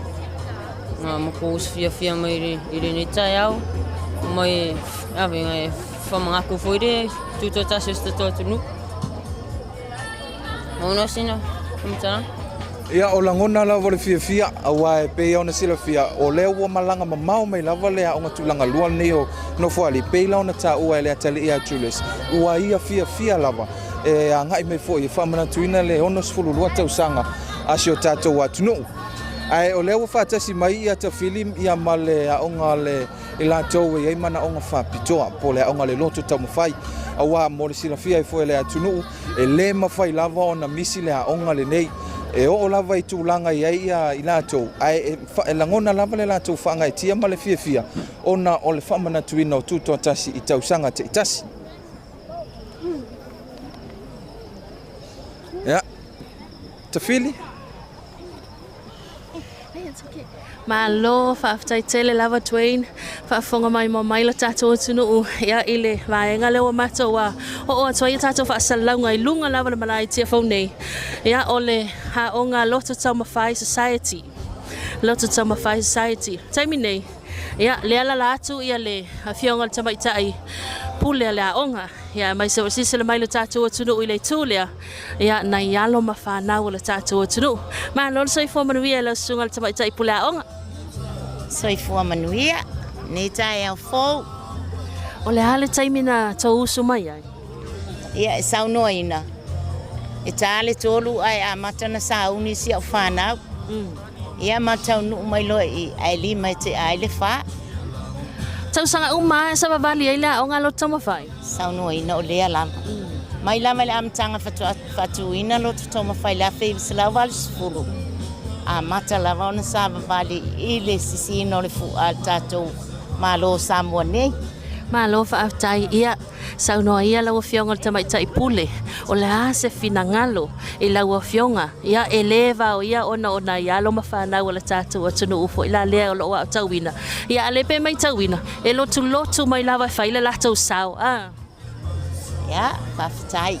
na matou usu fiafia mai i lenei taeao, mai avega e famanatu foi le Tutoatasi o si tatou atunuu. Ona sina faamatalaga. Ia, o lagona lava o le fiafia, aua e pei ona silafia, o lea ua malaga mamao mai lava le aoga tulaga lua lenei o Nofoalii, pei la ona taua e le atalii ia Julius, ua ia fiafia lava e agai mai foi e faamanatuina le 62 tausaga a si o tatou atunuu. Ae o lea ua faatasi mai ia Tafili ia ma le aoga a le i latou e i ai manaoga faapitoa, po o le aoga a le loto taumafai, aua mo le silafia ai foi e le atunuu, e le mafai lava ona misi le aoga lenei. E oo lava i tulaga e i ai i latou, ae e lagona lava le latou faagaeetia ma le fiafia ona o le faamanatuina o Tutoatasi i tausaga taitasi. Ia, Tafili. It's okay. Malo, faafetai tele lava Dwayne. Faafofoga maimoa mai lo tatou atunuu ia i le vaega lea ua matou a oo atu ai a tatou faasalalauga i luga lava o le malae i Tiafau nei. Ia o le Aoga Loto Taumafai Society. Loto Taumafai Society. Taimi nei, ia lea lala atu ia le afioga i le tamaitai pule a le aoga. Ia aemaise foi silasila mai lo tatou atunuu i le itu lea, ia nai alo ma fanau o le tatou atunuu. Malo le soifua manuia i lau susuga i le tamaitai pule aoga. Soifua manuia, nei taeao fou. O le a le taimi na tou usu mai ai? Ia, e saunoaina, e ta le tolu ae amata ona sauni si au fanau. Ia ma taunuu mai loa i ae lima e tea ai le fa. Tausaga uma lava e savavali ai le aoga a Loto Taumafai. Saunoaina o lea lava. Mai lava i le amataga faatoa faatuina Loto Taumafai i le 1980, amata lava ona savavali i le sisiina o le fu'a a le tatou Malo o Samoa nei. Malo faafetai. Ia, Saunoa ia lau Afioga i le Tamaitai Pule, o le a se finagalo i lau Afioga? Ia, e le vaoia ona o nai alo ma fanau a le tatou atunuu foi la lea o lo o aotauina. Ia, a le pe maitauina, e lotulotu mai lava e fai le latou sao, a. Ia, faafetai.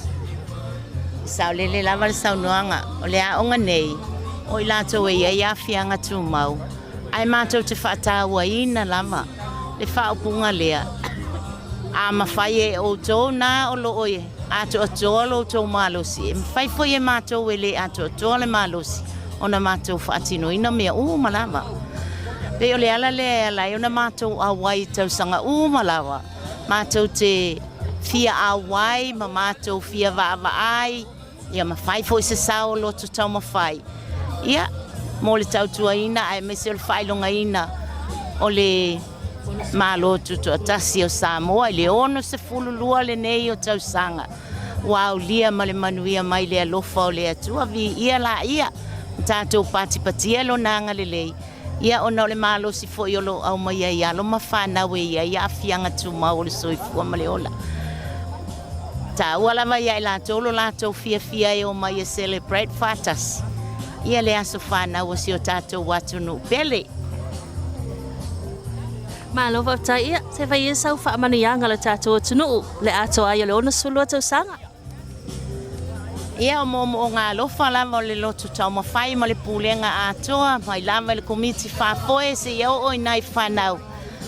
E saolele lava le saunoaga, o le aoga nei, o i latou e i ai aafiaga tumau, Ae matou te faatauaina lava le faaupuga lea, A mafai e outou na o lo o atoatoa lo outou malosi, e mafai foi e matou e le atoatoa le malosi ona matou faatinoina mea uma lava. Pei o le ala lea e ala ai ona matou auai i tausaga uma lava, matou te fia auai ma matou fia vaavaai, Ia mafai foi se sao o loto taumafai, ia, mo le tautuaina aemaise o le faailogaina o le Malo Tutoatasi o Samoa i le 62 lenei o tausaga ua aulia ma le manuia mai le alofa o le Atua. Viia laia, ma tatou patipatia Lona agalelei, Ia, ona o le malosi foi o lo o aumaia i alo ma fanau e i ai aafiaga tumau o le soifua ma le ola. Taua lava ia i latou lo latou fiafia e omai e celebrate faatasi ia le aso fanau o si o tatou atunuu pele. Malo faafetai. Ia, se fai ia sau faamanuiaga a lo tatou atunuu le atoa ai o le 62 tausaga. Ia, o moomooga alofa lava o le loto taumafai ma le pulega atoa, mai lava i le Komiti Faafoe seia oo i nai fanau.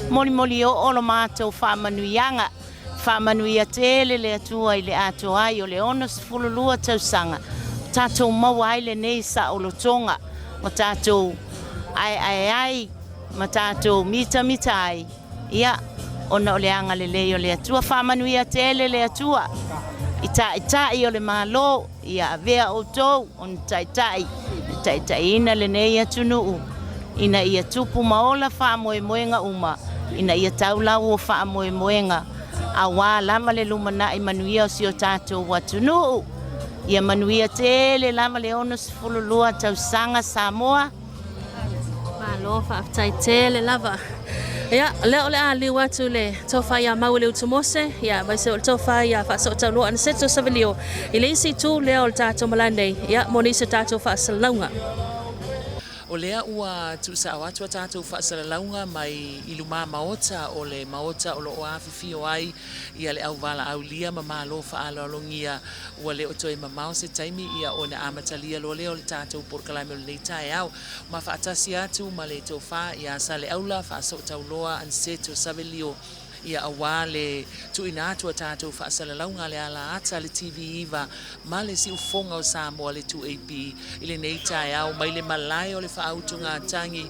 Molimoli oo lo matou faamanuiaga. Faamanuia tele le Atua i le atoa ai o le 62 tausaga o tatou maua ai lenei saolotoga ua tatou aeae ai ma tatou mitamita ai. Ia, ona o le agalelei o le Atua, faamanuia tele le Atua i taitai o le Malo, ia avea outou o ni taitai e taitaiina lenei atunuu, ina ia tupu ma ola faamoemoega uma, ina ia taulau o faamoemoega aua lava le lumanai manuia o si o tatou atunuu. Ia manuia tele lava le 62 tausaga Samoa. Malo faafetai tele lava. Ia, lea o le a liu atu le tofa ia Mauiliutu Mose, ia, aemaise o le tofa ia Faasootauloa Aniceto Savelio i le isi itu lea o le tatou malae nei, ia, mo nisi o tatou faasalalauga. O lea ua tuusao atu a tatou faasalalauga mai i lumā maota o le maota o lo o afifio ai ia le auvalaaulia ma malo faaaloalogia Ua le o toe mamao se taimi ia ona amatalia loa lea o le tatou polokalame o lenei taeao. Ma faatasi atu ma le tofa ia Saleaula Faasootauloa Aniceto Savelio ia aua le tuuina atu a tatou faasalalauga le alaata le TV9 ma le siufofoga o Samoa le 2AP i lenei taeao mai le malae o le faautugatagi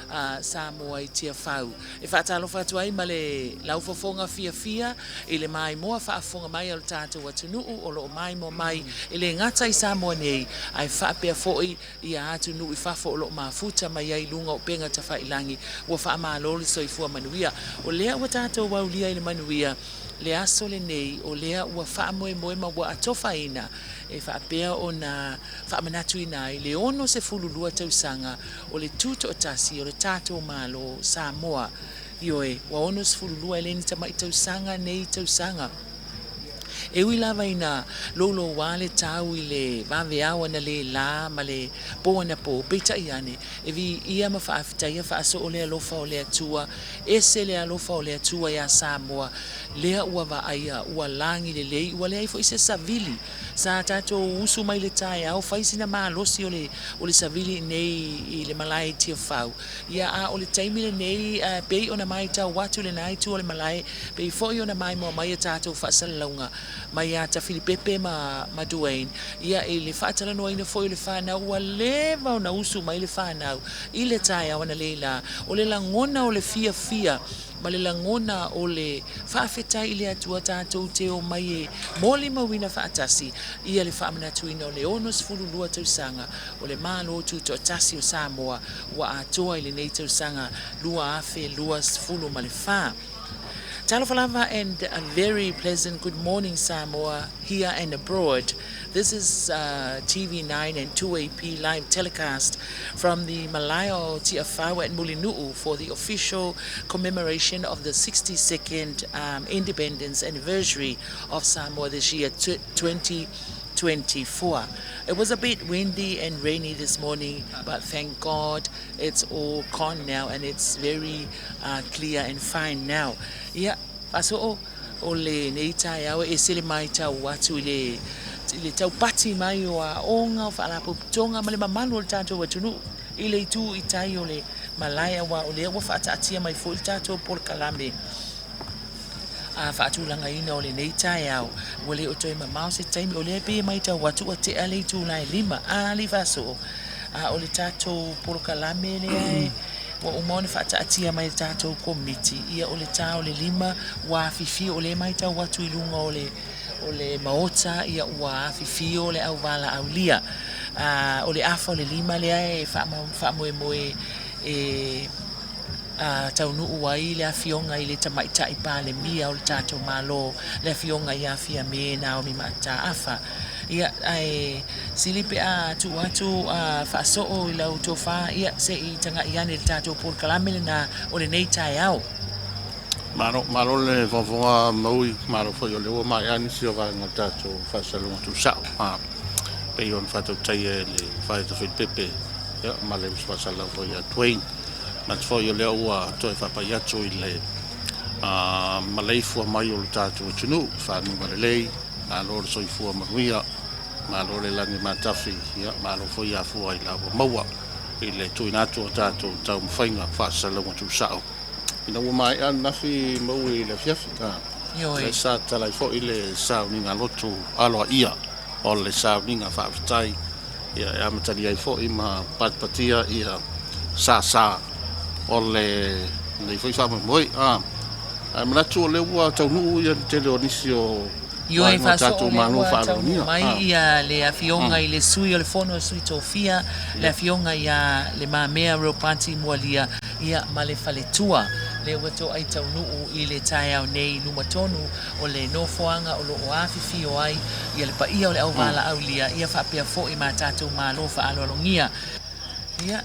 a Samoa i Tiafau. E faatalofa atu ai ma le laufofoga fiafia i le maimoa faafofoga mai a lo tatou atunuu o lo o maimoa mai e le gata i Samoa nei ae faapea foi ia atunuu i fafo o lo o mafuta mai ai i luga o upega tafailagi. Ua faamalo le soifua manuia. O lea ua tatou aulia i le manuia le aso lenei, o lea ua faamoemoe ma ua atofaina e faapea ona faamanatuina ai le 62 tausaga o le tutoatasi o le tatou Malo Samoa. Ioe, ua 62 e le ni tamai tausaga nei tausaga. E ui lava ina louloua le tau i le vaveao analeila ma le po anapo, peitai ane, e viia ma faafetaia faasoo le alofa o le Atua, ese le alofa o le Atua iā Samoa, lea ua vaaia, ua lagi lelei, ua leai foi se savili. Sa tatou usu mai le taeao fai sina malosi o le o le savili iinei i le malae i Tiafau, ia a o le taimi lenei e pei ona maitau atu lena itu o le malae, pei foi ona maimoa mai a tatou faasalalauga mai ia Tafilipepe ma ma Duane, ia i le faatalanoaina foi o le fanau ua leva ona usu mai le fanau i le taeao analeila, o le lagona o le fiafia ma le lagona o le faafetai i le Atua tatou te omai e molimauina faatasi ia le faamanatuina o le 62 tausaga o le Malo Tutoatasi o Samoa ua atoa i lenei tausaga 2024. Talofa lava and a very pleasant good morning Samoa here and abroad. This is uh, TV9 and 2AP live telecast from the Malae o Tiafau at Mulinu'u for the official commemoration of the 62nd um, independence anniversary of Samoa this year, 2024. It was a bit windy and rainy this morning, but thank God it's all gone now and it's very uh, clear and fine now. Ia, faasoo o lenei taeao e ese le maitau atu i le i le taupati mai o aoga, o faalapotopotoga ma le mamalu o le tatou atunuu i le itu i tai o le malae aua o lea ua faataatia mai foi le tatou polokalame a faatulagaina o lenei taeao. Ua le o toe mamao se taimi, o lea e pei e maitau atu ua tea le itula e 5 a alii faasoo, a o le tatou polokalame lea e ua uma ona faataatia mai e le tatou Komiti, ia o le ta o le 5 ua afifio, o lea e maitau atu i luga o le o le Maota, ia ua afifio le auvalaaulia. A, o le afa o le 5 lea e faamoemoe e a, taunuu ai le Afioga i le Tamaitai Palemia o le tatou Malo, le Afioga ia Fiame Naomi Mataafa. Ia, ae sili pe a tuu atu a faasoo i lau tofa, ia, se i tagai ane i le tatou polokalame lena o lenei taeao. Malo, malo le fofoga maui, malo foi o lea ua maea nisi o vaega o le tatou faasalalauga tuusao. A, pei ona faatautaia e le Faeta Filipepe, ia, ma le uso faasalalau foi ia Dwayne. Manatu foi o lea ua toe faapai atu i le maleifua mai o le tatou atunuu, fanuga lelei, malo le soifua manuia, malo le lagi matafi, ia, malo foi afua i la ua maua i le tuuina atu o tatou taumafaiga faasalalauga tuusao. Ina ua maea ananafi Maui i le afiafi, Ioe. lea sa tatala ai foi le sauniga lotu aloaia o le sauniga faafetai ia e amatalia ai foi ma patipatia ia sasa o lenei foi faamoemoe. Ae manatu o lea ua taunuu ia le tele o nisi o Ioe vaega o faasoo tatou lea Malo ua taunuu faaloalogia. mai ia le Afioga i le Sui o le Fono a Sui Tofia, le Afioga ia Le Mamea Ropati Mualia, ia ma le faletua lea ua toai taunuu i le taeao nei i luma tonu o le nofoaga o lo o afifio ai ia le paia o le auvalaaulia ia faapea foi ma tatou Malo faaaloalogia. Ia,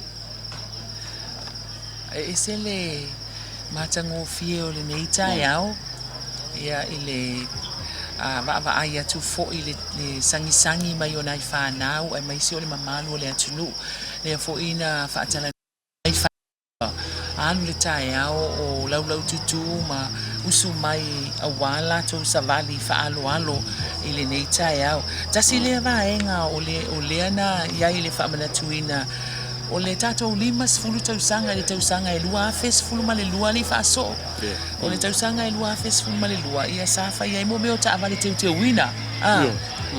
e ese le matagofie o lenei taeao ia i le vaavaai atu foi i le sagisagi mai o nai fanau aemaise o le mamalu o le atunuu lea foi na faatalanoa Alu le taeao o Laulaututu ma usu mai aua latou savali faaaloalo i lenei taeao. Tasi lea vaega o le o lea na i ai le faamanatuina o le tatou 50 tausaga i le tausaga e 2012 alii faasoo. O le tausaga e 2012 ia sa fai ai mo mea o taavale teuteuina, a,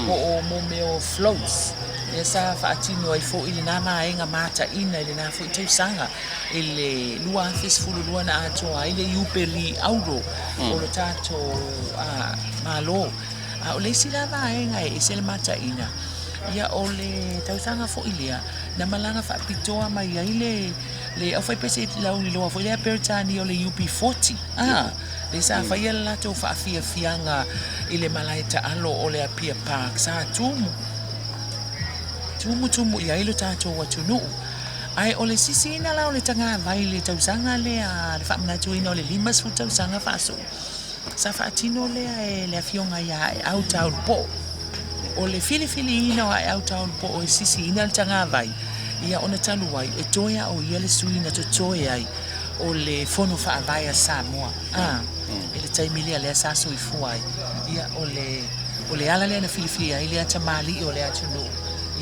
po o mo mea o floats. Lea sa faatino ai foi lena vaega mataina i lena foi tausaga i le 2012 na atoa ai le Iupeli Auro o le tatou Malo. A o le isi la vaega e ese le mataina, ia o le tausaga foi lea na malaga faapitoa mai ai le le aufaipese lauiloa foi lea Peretania o le UB40, a, lea sa faia le latou faafiafiaga i le malae taalo o le Apia Park, sa tumu, tumutumu i ai lo tatou atunuu. Ae o le sisiina la o le tagavai i le tausaga lea, le faamanatuina o le 50 tausaga faasoo. Sa faatino lea e le Afioga ia Aeau Taulupoo. O le filifiliina o Aeau Taulupoo e sisiina le tagavai, ia ona talu ai e toe a o ia le sui na totoe ai o le Fono Faavae a Samoa, a, i le taimi lea lea sa soifua ai. Ia, o le, o le ala lea na filifilia ai lea tamalii o le atunuu,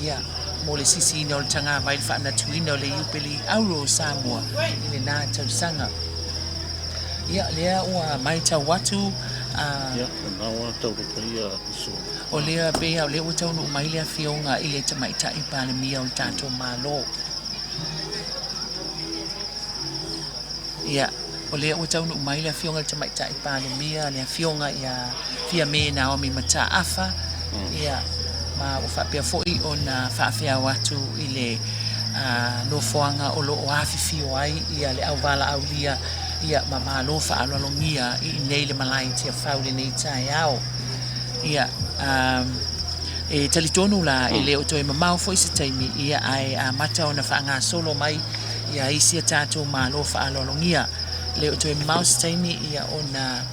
ia, mo le sisiina o le tagavai i le faamanatuina o le Iupeli Auro o Samoa i lena tausaga. Ia, lea ua maitau atu, a. Ia, lena ua taunuu mai ia iso. O lea, pei lava o lea ua taunuu mai le Afioga i le Tamaitai Palemia o le tatou Malo. Ia, o lea ua taunuu mai le Afioga i le Tamaitai Palemia, le Afioga ia Fiame Naomi Mataafa, ia, ma ua faapea foi ona faafeao atu i le nofoaga o lo o afifio ai ia le auvalaaulia, ia, ma malo faaaloalogia i inei i le malae i Tiafau i lenei taeao. Ia, e talitonu la, e le o toe mamao foi se taimi, ia, ae amata ona faagasolo mai ia isi a tatou malo faaaloalogia. E le o toe mamao se taimi, ia, ona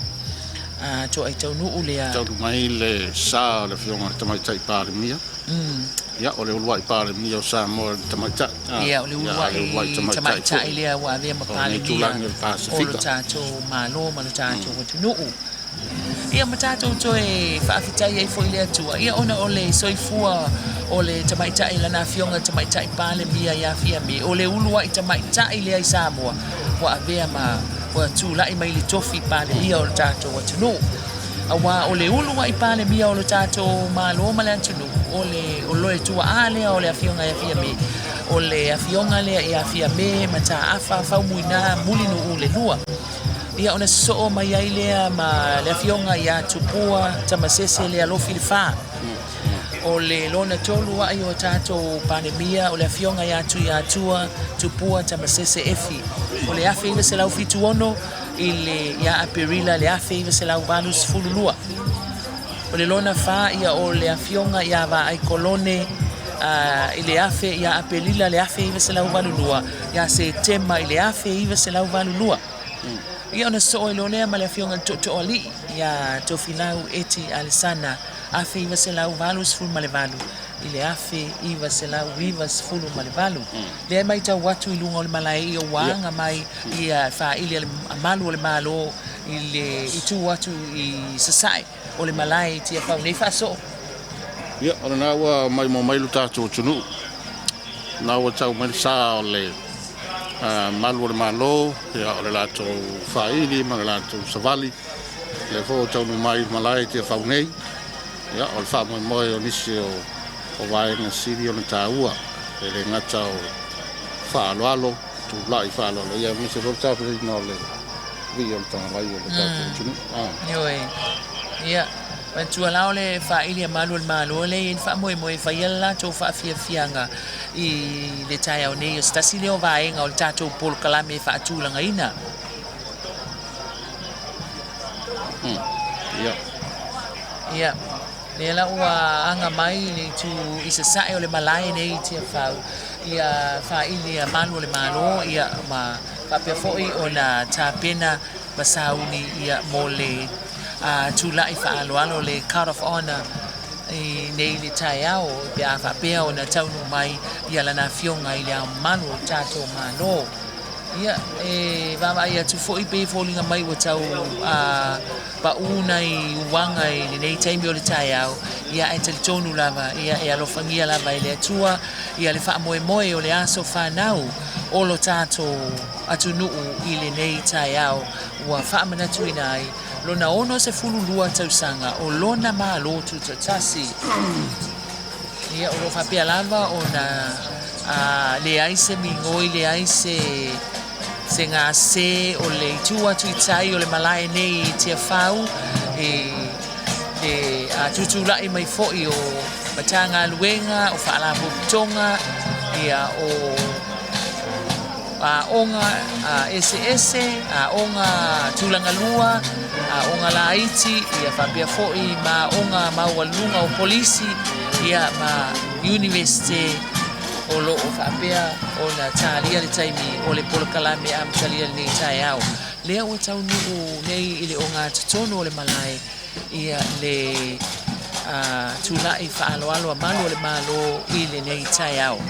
toai taunuu lea. Taunuu mai le sa o le Afioga i le Tamaitai Palemia. Ia, o le uluai Palemia o Samoa le Tamaitai. Ia, o le uluai Tamaitai lea ua avea ma Palemia o lo tatou Malo ma lo tatou atunuu. Ia ma tatou toe faafetai ai foi i le Atua, ia ona o le soifua o le Tamaitai, lana Afioga i le Tamaitai Palemia ia Fiame, o le uluai Tamaitai lea i Samoa ua avea ma ua tulai mai i le tofi Palemia o lo tatou atunuu. Aua o le uluai Palemia o lo tatou Malo ma le atunuu, o le o le tuaa lea o le Afioga ia Fiame, o le Afioga lea ia Fiame Mataafa Faumuina Mulinuu le Lua. Ia ona sosoo mai ai lea ma le Afioga ia Tupua Tamasese Lealofi le Fa. O le lona tolu a'i o tatou Palemia o le Afioga ia Tuiatua Tupua Tamasese Efi. O le 1976 i le ia Aperila le 1982. O le lona fa ia o le Afioga ia Vaai Kolone i le afe ia Aperila le 1982 ia Setema i le 1982. Ia ona sosoo ai loa lea ma le Afioga i le Tootooalii ia Tofilau Eti Alesana 1988 i le 1998. Lea e maitau atu i luga o le malae ia ua aga mai ia faaili a le malu o le Malo i le itu atu i sasae o le malae i Tiafau nei faasoo. Ia, o lena ua maimoa mai lo tatou atunuu. Na ua tau mai le sa o le malu o le Malo, ia, o le latou faaili ma le latou savali. Lea foi ua taunuu mai i le malae i Tiafau nei. Ia, o le faamoemoe o nisi o o vaega sili ona taua, e le gata o faaaloalo, tulai faaaloalo, ia aemaise foi le tapenaina o le vii o le tagavai o le tatou atunuu. Ioe. Ia, manatua la o le faaili a malu o le Malo lea e i ai le faamoemoe e faia le latou faafiafiaga i le taeao nei, o se tasi lea o vaega o le tatou polokalame e faatulagaina. Ia. Ia. Lea la ua aga mai i le itu i sasae o le malae nei i Tiafau, ia faaili a malu o le Malo, ia ma faapea foi ona tapena ma sauni ia mo le tulai faaaloalo le Card of Honour i nei le taeao pe a faapea ona taunuu mai ia lana Afioga i Le Ao Mamalu o le tatou Malo. Ia, e vaavaai atu foi pei e foliga mai ua tau paʻū nai uaga i lenei taimi o le taeao, ia ae talitonu lava, ia e alofagia lava e le Atua ia le faamoemoe o le aso fanau o lo tatou atunuu i lenei taeao ua faamanatuina ai lona 62 tausaga o lona Malo Tutoatasi. Ia, o lo o faapea lava ona leai se migoi, leai se se gase o le itu atu i tai o le malae nei i Tiafau i le tutulai mai foi o Matagaluega, o Faalapotopotoga, ia, o aoga eseese, aoga tulaga lua, aoga laiti, ia faapea foi ma aoga maualuluga o kolisi, ia ma Iunivesite o lo o faapea ona talia le taimi o le polokalame amatalia i lenei taeao. Lea ua taunuu nei i le ogatotonu o le malae ia le tula'i faaaloalo a malu o le Malo i lenei taeao.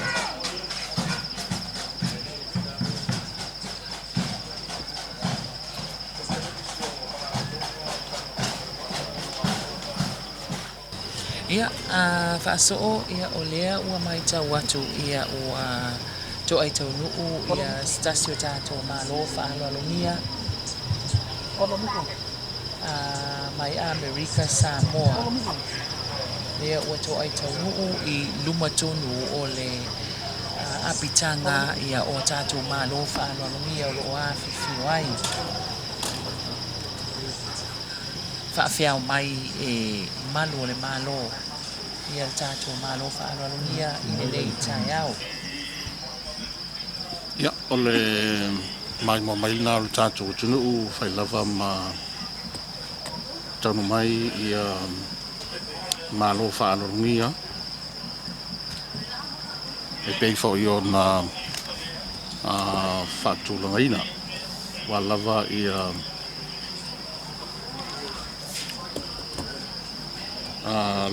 Ia, a faasoo, ia, o lea ua matau atu, ia, ua toai taunuu, ia, se tasi o tatou Malo faaaloalogia, a, mai Amerika Samoa. Lea ua toai taunuu i luma tonu o le apitaga, ia, o tatou Malo faaaloalogia o loo afifio ai. Faafeao mai e malu o le Malo ia le tatou Malo faaaloalogia i lenei taeao. Ia, o le maimoa mai lena o le tatou atunuu fai lava ma taunuu mai ia Malo faaaloalogia e pei foi ona faatulagaina ua lava ia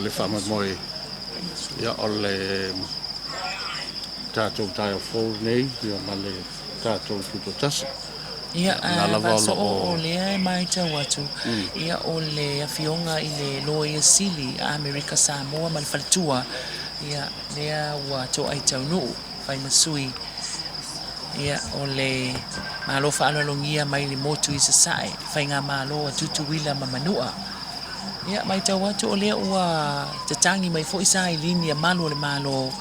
le faamoemoe ia o le tatou taeao fou lenei ia ma le tatou tutoatasi. Ia, a faasoo o lea e matau atu, ia, o le afioga i le Loia Sili a Amerika Samoa ma le faletua, ia, lea ua toai taunuu fai ma sui, ia, o le Malo faaaloalogia mai le motu i Sasae, faigamalo a Tutuila ma Manua. Ia, matau atu o lea ua tatagi mai foi sailini a malu o le Malo,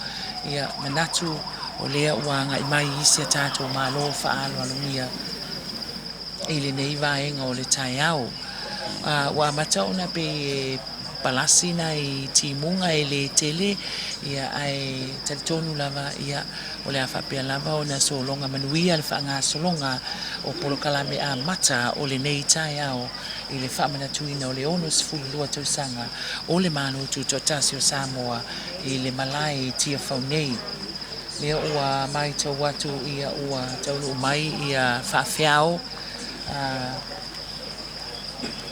ia, manatu o lea ua agai mai isi a tatou Malo faaaloalogia i lenei vaega o le taeao. Ua amata ona pei e palasi nai timuga e le tele, ia, ae talitonu lava, ia, o le a faapea lava ona sologa manuia le faagasologa o polokalame amata o lenei taeao i le faamanatuina o le 62 tausaga o le Malo Tutoatasi o Samoa i le malae i Tiafau nei. Lea ua matau atu ia ua taunuu mai ia faafeao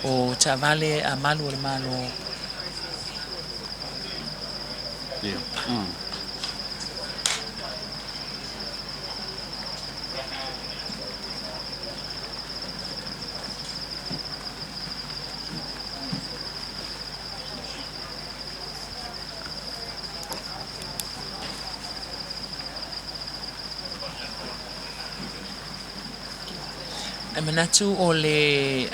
o taavale a malu o le Malo. Ia. E manatu o le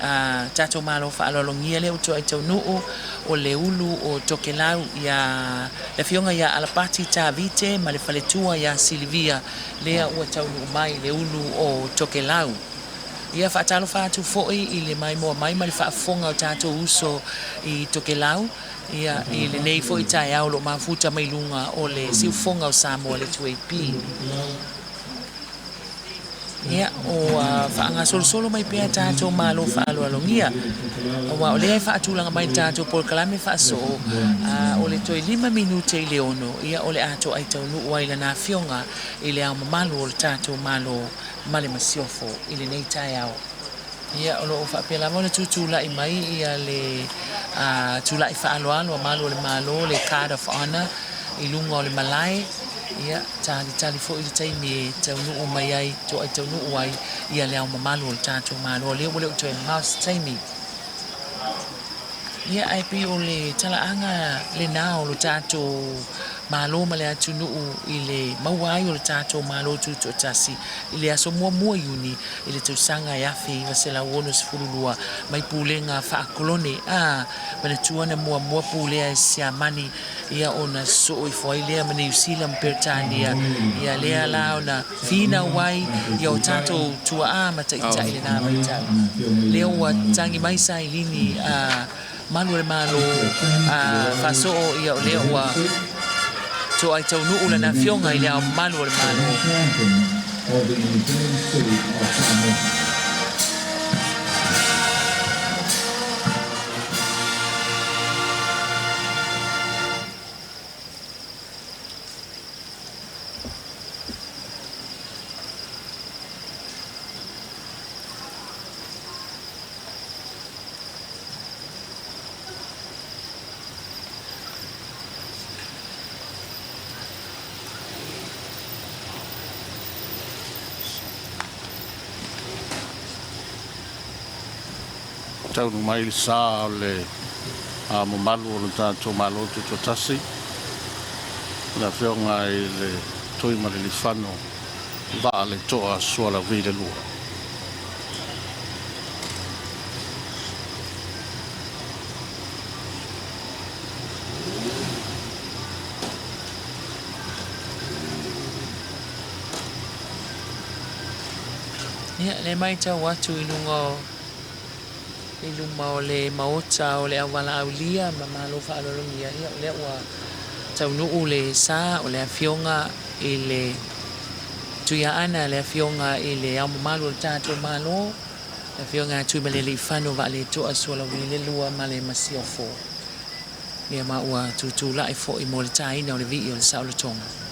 tatou Malo faaaloalogia lea ua toai taunuu o le ulu o Tokelau ia le afioga ia Alapati Tavite ma le faletua ia Silivia lea ua taunuu mai le ulu o Tokelau. Ia faatalofa atu foi i le maimoa mai ma le faafofoga o tatou uso i Tokelau ia i lenei foi taeao o lo o mafuta mai luga o le siufofoga o Samoa le 2AP. Ia, ua faagasolosolo mai pea tatou Malo faaaloalogia, aua o lea e faatulaga mai le tatou polokalame faasoo, o le toe 5 minute i le 6, ia o le a toai taunuu ai lana afioga i le ao mamalu o le tatou Malo ma le Masiofo i lenei taeao. Ia, o lo o faapea lava ona tutulai mai ia le tula'i faaaloalo a malu o le Malo, le Card of Honour, i luga o le malae. Ia, talitali foi le taimi e taunuu mai ai, toai taunuu ai ia le ao mamalu o le tatou Malo. O lea ua le o toe mamao se taimi. Ia, ae pei o le talaaga lena o lo tatou Malo ma le atunuu i le maua ai o le tatou Malo Tutoatasi i le aso 1 Iuni i le tausaga e 1962 mai pulega faakolone a manatua na muamua pulea e Siamani ia ona sosoo ifo ai lea ma Niu Sila ma Peretania ia lea la ona finau ai ia o tatou tuaa ma taitai lena vaitau lea ua tagi mai sailini a malu o le Malo a faasoo ia o lea ua toai taunuu lana afioga i le ao mamalu o le Malo. Taunuu mai le sa o le Ao Mamalu o le tatou Malo Tutoatasi, le Afioga i le Tuimalealiifano Vaaletoa Sualauvi le Lua. Ia, le matau atu i luga o i luma o le maota o le aualaaulia ma malo faaaloalogia, ia o lea ua taunuu le sa o le Afioga i le Tuiaana, le Afioga i le Ao Mamalu o le tatou Malo, le Afioga ia Tuimalealiifano Vaaletoa Sualauvi le Lua ma le Masiofo. Ia ma ua tutulai foi mo le taina o le vii o le saolotoga.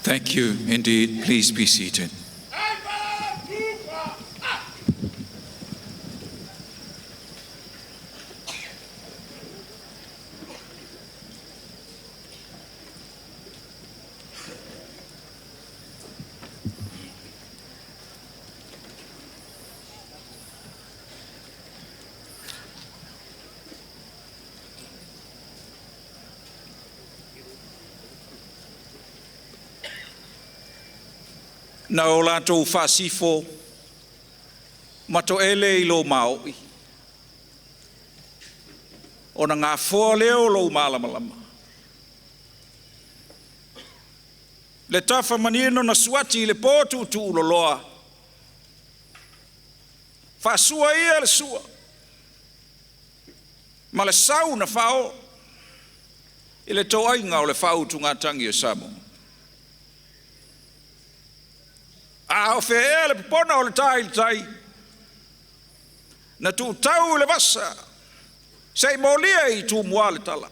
Thank you indeed. Please be seated. Na o latou faasifo ma toele i lou maoi, ona gafoa lea o lou malamalama. Le tafa manino na suati i le po tuutuuloloa, faasua ia le sua, ma le sau na fao i le toaiga o le faautugatagi o Samoa. A o fea ea le popona o le tā i le tai, na tuutau i le vasa, se i molia i Tumua le tala.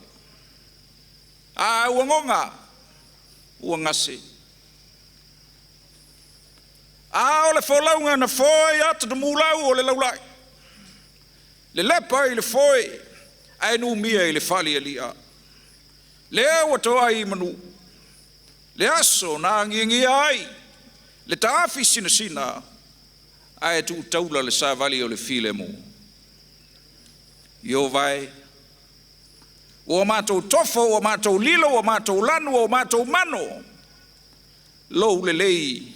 A ua goga, ua gase. A o le folauga na foa i ata tamulau o le laulai. Lelepa ai i le foe ae numia i le falialia. Lea ua toai i manu, le aso na agiagia ai le taafi sinasina ae tuutaula le savali o le filemu. Ieova e, ua matou tofo, ua matou lilo, ua matou lanu, ua matou mano, lou lelei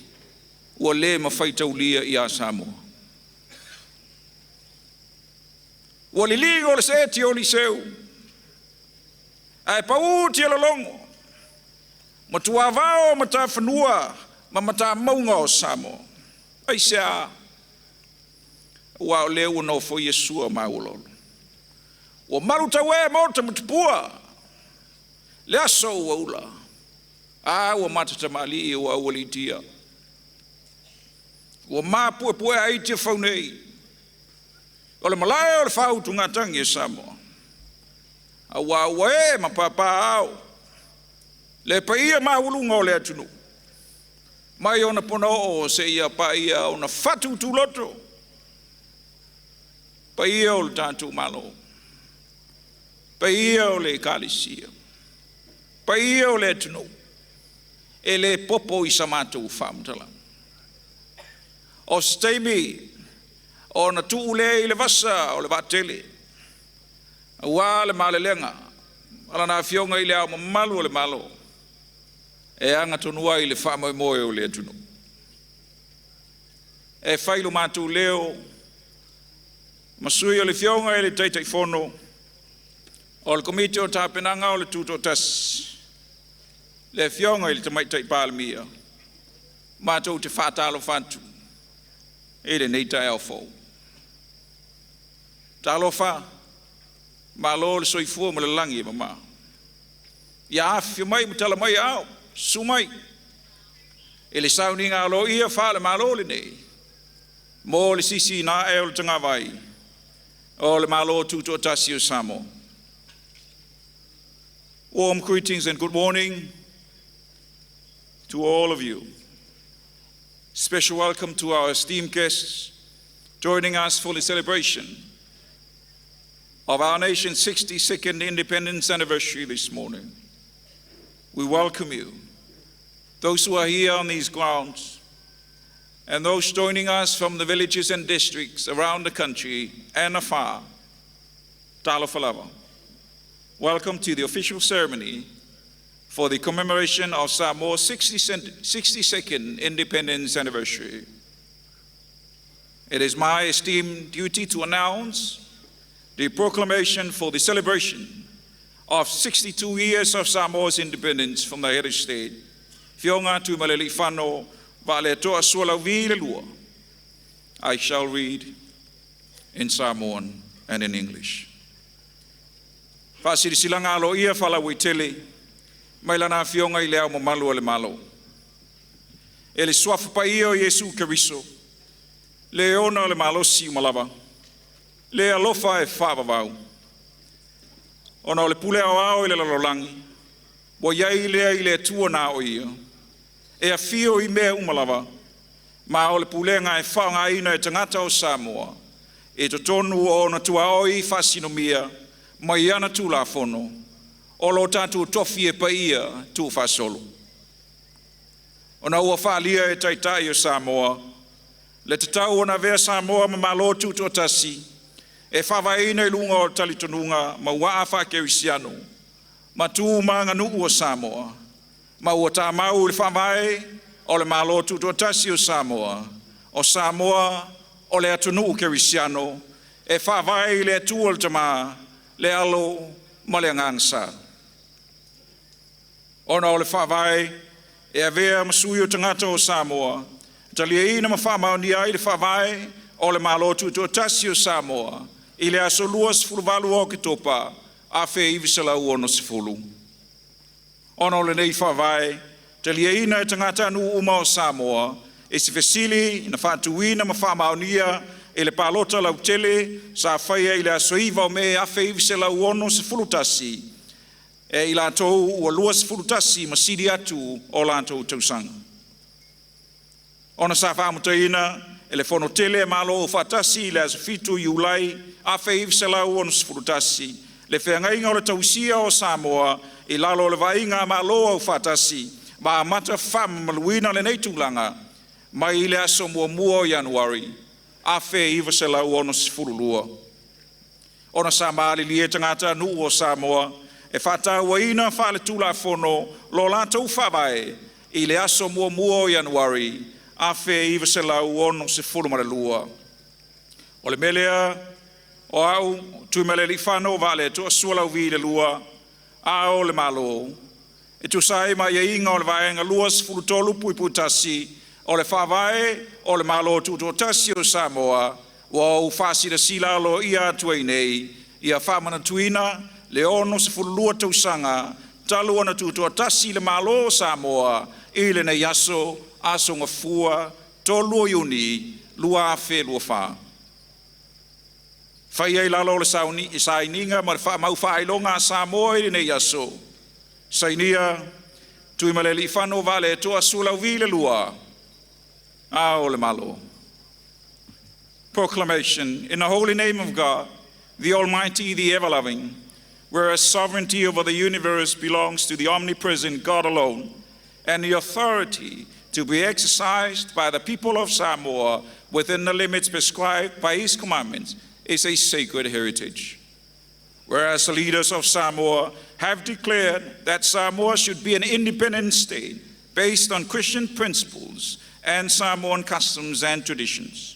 ua le mafai taulia ia Samoa. Ua liligo le seeti o Eliseu, ae pau tialologo, ma tuavao matafanua ma matamauga o Samoa. Aisea? Ua o lea ua nofoia sua ma auoloolo. Ua malutaue maota ma tupua, le aso ua ula, a ua matatamalii ua aualiitia. Ua mapuepue ai Tiafau nei, o le malae o le faautugatagi e Samoa. Auā ua e ma papaaao le paia maualuga o le atunuu, mai ona ponaoo seia paia ona fatu tuloto, paia o le tatou Malo, paia o le Ekalesia, paia o le atunuu, e le popo i sa matou faamatalaga. O se taimi ona tuu lea i le vasa o le vaatele, auā le malelega a Lana Afioga i le Ao Mamalu o le Malo e agatonu ai le faamoemoe o le atunuu. E fai lo matou leo ma sui o le Afioga i le Taitaifono o le Komiti o Tapenaga o le Tutoatasi, le Afioga i le Tamaitai Palemia, matou te faatalofa atu i lenei taeao fou. Talofa, malo le soifua ma le lagi e mama. Ia afifio mai ma tala mai aao, susu mai i le sauniga aloaia faale-Malo lenei mo le sisiina ae o le tagavai o le Malo Tutoatasi o Samoa. Warm greetings and good morning to all of you. Special welcome to our esteemed guests joining us for the celebration of our nation's 62nd independence anniversary this morning. We welcome you, those who are here on these grounds, and those joining us from the villages and districts around the country and afar. Talofa lava. Welcome to the official ceremony for the commemoration of Samoa's 62nd independence anniversary. It is my esteemed duty to announce the proclamation for the celebration of 62 years of Samoa's independence from the head of state, Afioga Tuimalealiifano Vaaletoa Sualauvi II. I shall read in Samoan and in English. Faasilasilaga aloaia faalauaitele mai lana Afioga i le Ao Mamalu o le Malo. E le suafa paia o Iesu Keriso, le ona o le malosi uma lava, le alofa e faavavau. Ona o le pule aoao i le lalolagi, ua i ai lea i le Atua na o ia, e afio i mea uma lava, ma o le pulega e faaaogaina e tagata o Samoa, i totonu o ona tuaoi faasinomia mai ana Tulafono, o lo tatou tofi e paia tuufaasolo. Ona ua faalia e Taitai o Samoa, le tatau ona avea Samoa ma Malo Tutoatasi, e faavaeina i luga o talitonuga ma uaa faakerisiano, ma tu ma aganuu a Samoa, ma ua tamau i le faavae o le Malo Tutoatasi o Samoa, o Samoa o le atunuu kerisiano, e faavae i le Atua le Tamā, le Alo ma le Agaga Sa. Ona o le faavae e avea ma sui o tagata o Samoa, taliaina ma faamaonia ai le faavae o le Malo Tutoatasi o Samoa i le aso 28 o Oketopa 1960. Ona o lenei faavae, taliaina e tagatanuu uma o Samoa i se fesili na faatuina ma faamaonia e le palota lautele sa faia i le aso 9 o Me 1961 e i latou ua 21 ma sili atu o latou tausaga. Ona sa faamutaina e le Fono Tele a Malo Afaatasi i le aso 7 Iulai 1961, le feagaiga o le tausia o Samoa i lalo o le vaaiga a Malo Aufaatasi ma amata faamamaluina lenei tulaga mai le aso 1 o Ianuari 1962. Ona sa malilie tagatanuu o Samoa e faatauaina faaletulafono lo latou Faavae i le aso 1 o Ianuari 1962. O le mea lea, o au Tuimalealiifano Vaaletoa Sualauvi II, Ao o le Malo, e tusa ai ma aiaiga o le Vaega 23(1) o le Faavae o le Malo Tutoatasi o Samoa, ua ou faasilasila aloaia atu ai nei, ia faamanatuina le 62 tausaga talu ona tutoatasi le Malo o Samoa i lenei aso, Aso Gafua, 3 o Iuni 2024. Faia i lalo o le sainiga ma le faamau faailoga a Samoa i lenei aso. Sainia: Tuimalealiifano Vaaletoa Sualauvi II, Ao o le Malo. Proclamation. In the holy name of God, the Almighty, the ever-loving, whereas sovereignty over the universe belongs to the omnipresent God alone, and the authority to be exercised by the people of Samoa within the limits prescribed by His commandments is a sacred heritage. Whereas the leaders of Samoa have declared that Samoa should be an independent state based on Christian principles and Samoan customs and traditions.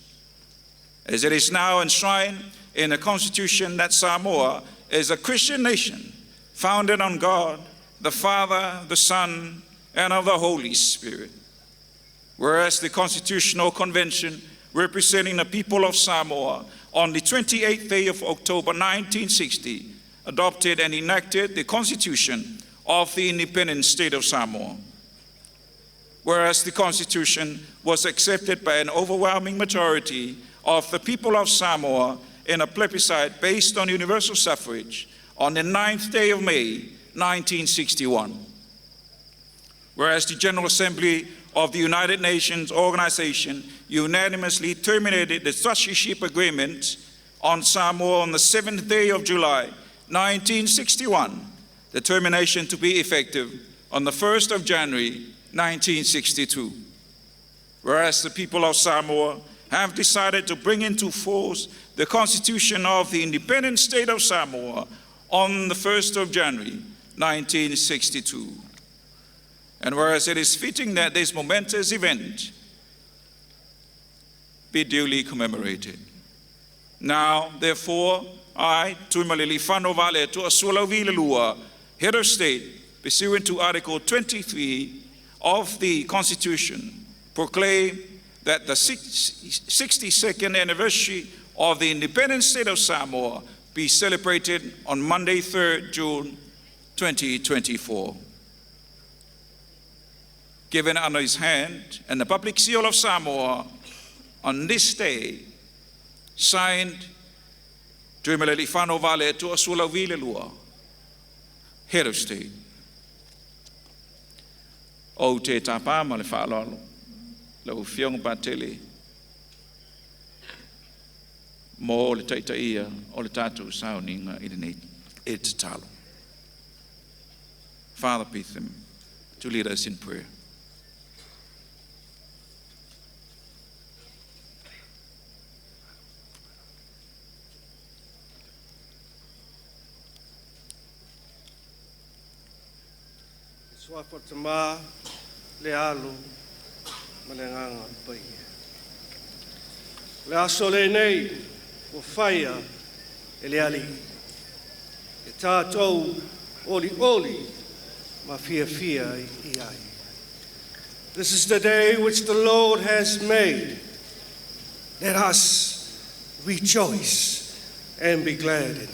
As it is now enshrined in the Constitution that Samoa is a Christian nation founded on God, the Father, the Son, and of the Holy Spirit. Whereas the Constitutional Convention representing the people of Samoa on the 28th day of October 1960 adopted and enacted the Constitution of the independent state of Samoa. Whereas the Constitution was accepted by an overwhelming majority of the people of Samoa in a plebiscite based on universal suffrage on the 9th day of May 1961. Whereas the General Assembly of the United Nations Organization unanimously terminated the trusteeship agreement on Samoa on the 7th day of July 1961, the termination to be effective on the 1st of January 1962. Whereas the people of Samoa have decided to bring into force the Constitution of the independent state of Samoa on the 1st of January 1962. And whereas it is fitting that this momentous event be duly commemorated. Now, therefore, I, Tuimalealiifano Vaaletoa Sualauvi II, Head of State, pursuant to Article 23 of the Constitution, proclaim that the 62nd anniversary of the independent state of Samoa be celebrated on Monday, 3rd June 2024. Given under his hand and the public seal of Samoa on this day, signed Tuimalealiifano Vaaletoa Sualauvi II, Head of State. Ou te tapa ma le faaaloalo, lau Afioga Patele, mo le taitaia o le tatou sauniga i lenei e tatalo. Father Betham to lead us in prayer. Suafa Tamā, le Alo, ma le Agaga Paia. Le aso lenei, ua faia e le Alii. E tātou olioli ma fiafia i ai. This is the day which the Lord has made. Let us rejoice and be glad in it.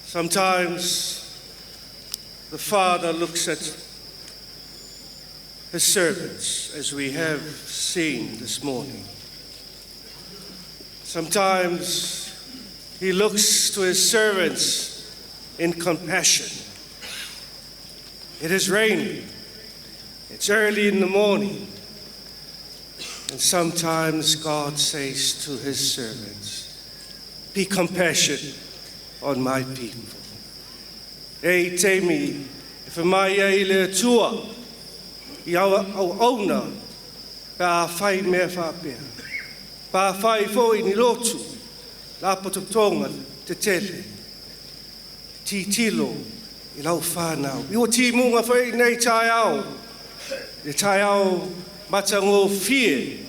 Sometimes the Father looks at his servants, as we have seen this morning. Sometimes he looks to his servants in compassion. It is raining. It's early in the morning. And sometimes God says to his servants, Be compassionate on my people. E i taimi e whamai ai le Atua i auauna pe a whai mea whaapea. Pa whai foi ni lotu, la pototonga te tele. Titilo i lau whānau. I o timunga whai nei tai au. Le tai au matangofie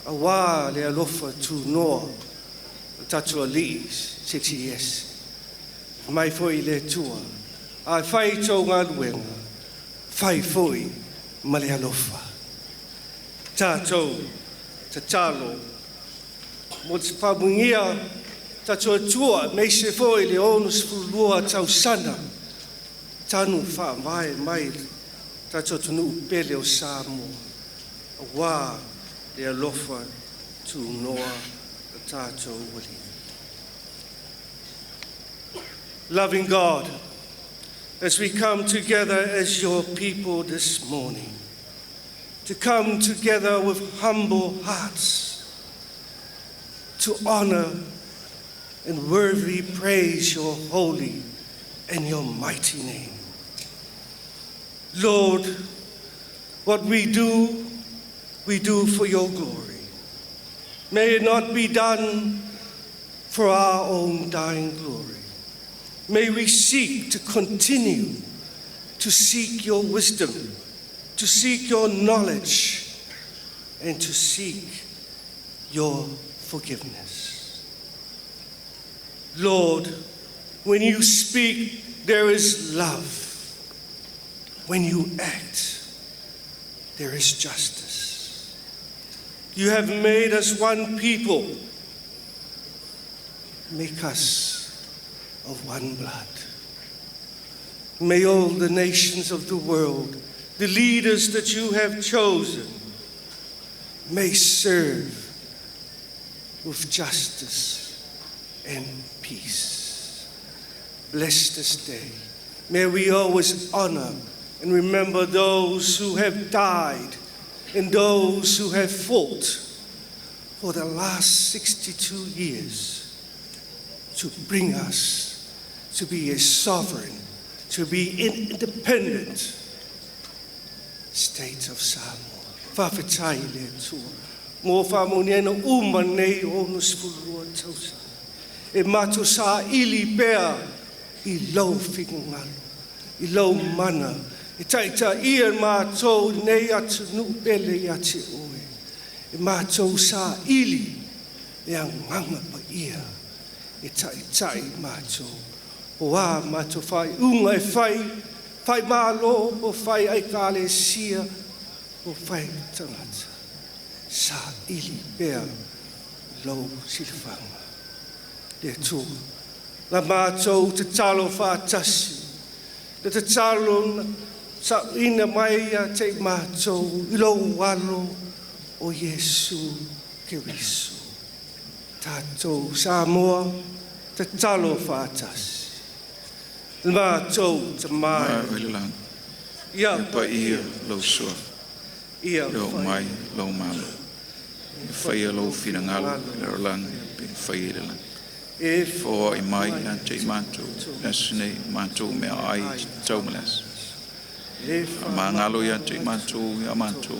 a wā le alofa tu noa o tatua lii se ti ese. Mai foi le tua. A whai tō ngā luenga. Whai foi ma le alofa. Tātou, tatalo, mo te whamungia, tatua tua, mei se foi le 62 tausana, tanu whaamai mai, tatua tunu pele o Samoa, a wā le alofa tu noa tātou wali. Loving God, as we come together as your people this morning, to come together with humble hearts, to honor and worthily praise your holy and your mighty name. Lord, what we do for your glory. May it not be done for our own dying glory. May we seek to continue to seek your wisdom, to seek your knowledge, and to seek your forgiveness. Lord, when you speak, there is love. When you act, there is justice. You have made us one people. Make us of one blood. May all the nations of the world, the leaders that you have chosen, may serve with justice and peace. Bless this day. May we always honor and remember those who have died and those who have fought for the last 62 years to bring us to be a sovereign, to be independent state of Samoa. Whawhetai le Atua. Mō whamoniana uma nei 62 tausa. E mato sa ili pea i lau whingalo, i lau mana. E taita ia mātou nei atu nu pele i ate oe. E mātou sa ili e anganga pa ia. E tai mātou. O a mātou whai unga e whai, whai mālo, o whai ai kāle sia, o whai tangata. Sa ili pea lau silwhanga. Le Atua. La mātou te talo whaatasi. Le te talo sa ina mai a te mātou i lou alo o Iesu Keriso. Tātou Samoa te talo whaatasi. Le mātou te mai. Mai le lagi. Ia E pa ia lau sua. Ia Le o mai lau malo. E whaia lau whirangalo le rolanga pe whaia le lagi. E Whoa i mai ia te mātou. Aso nei mātou mea ai te tau malasa. E A māngalo ia te mātou ia mātou.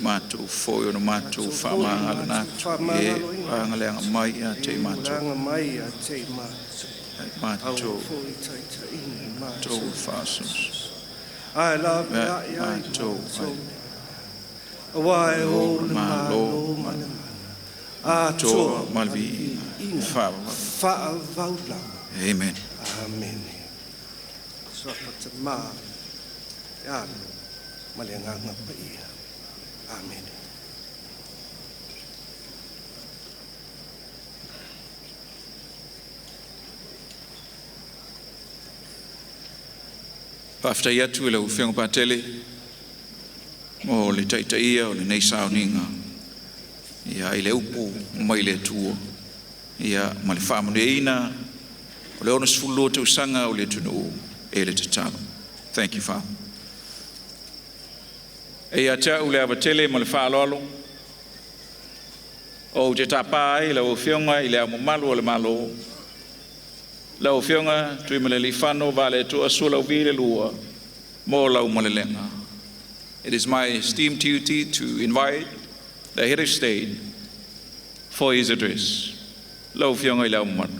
Mātou foi ona mātou wha māngalo nātou. E whangaleanga mai ia te mātou. Ranga mai a te mātou. Mātou. Foi taitaina mātou. Tō whaasos. Ai la Mea pea ia i mātou. mātou. Awai o le Malo malo ma le mana. A Toa toa malvi ina whawa. whaavaulama. Amen. Amen. Soa mā e alo ma le nganga pa ia. Amen. Whawhetai atu i lau whionga pātele mo le taitaia o le nei sauniga. Ia i le upu mai le Atua. Ia ma le whaamanuiaina o le 62 tausaga o le atunuu e le tatalo. Thank you, Father. E ia te au le ava tele ma le faaaloalo ou te tapa ai lau Afioga i le Ao Mamalu o le Malo, lau Afioga Tuimalealiifano Vaaletoa Sualauvi II mo lau malelega. It is my esteemed duty to invite the head of state for his address. Lau Afioga i le Ao Mamalu.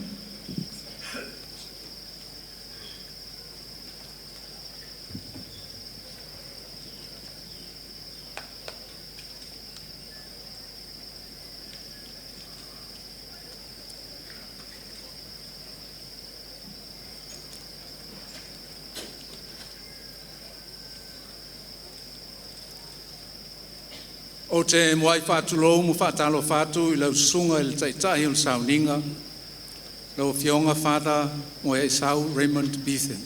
Ou te muai faatulou ma faatalofa atu i lau susuga i le Taitai o le Sauniga, lau Afioga Father Moeisau Raymond Beathan.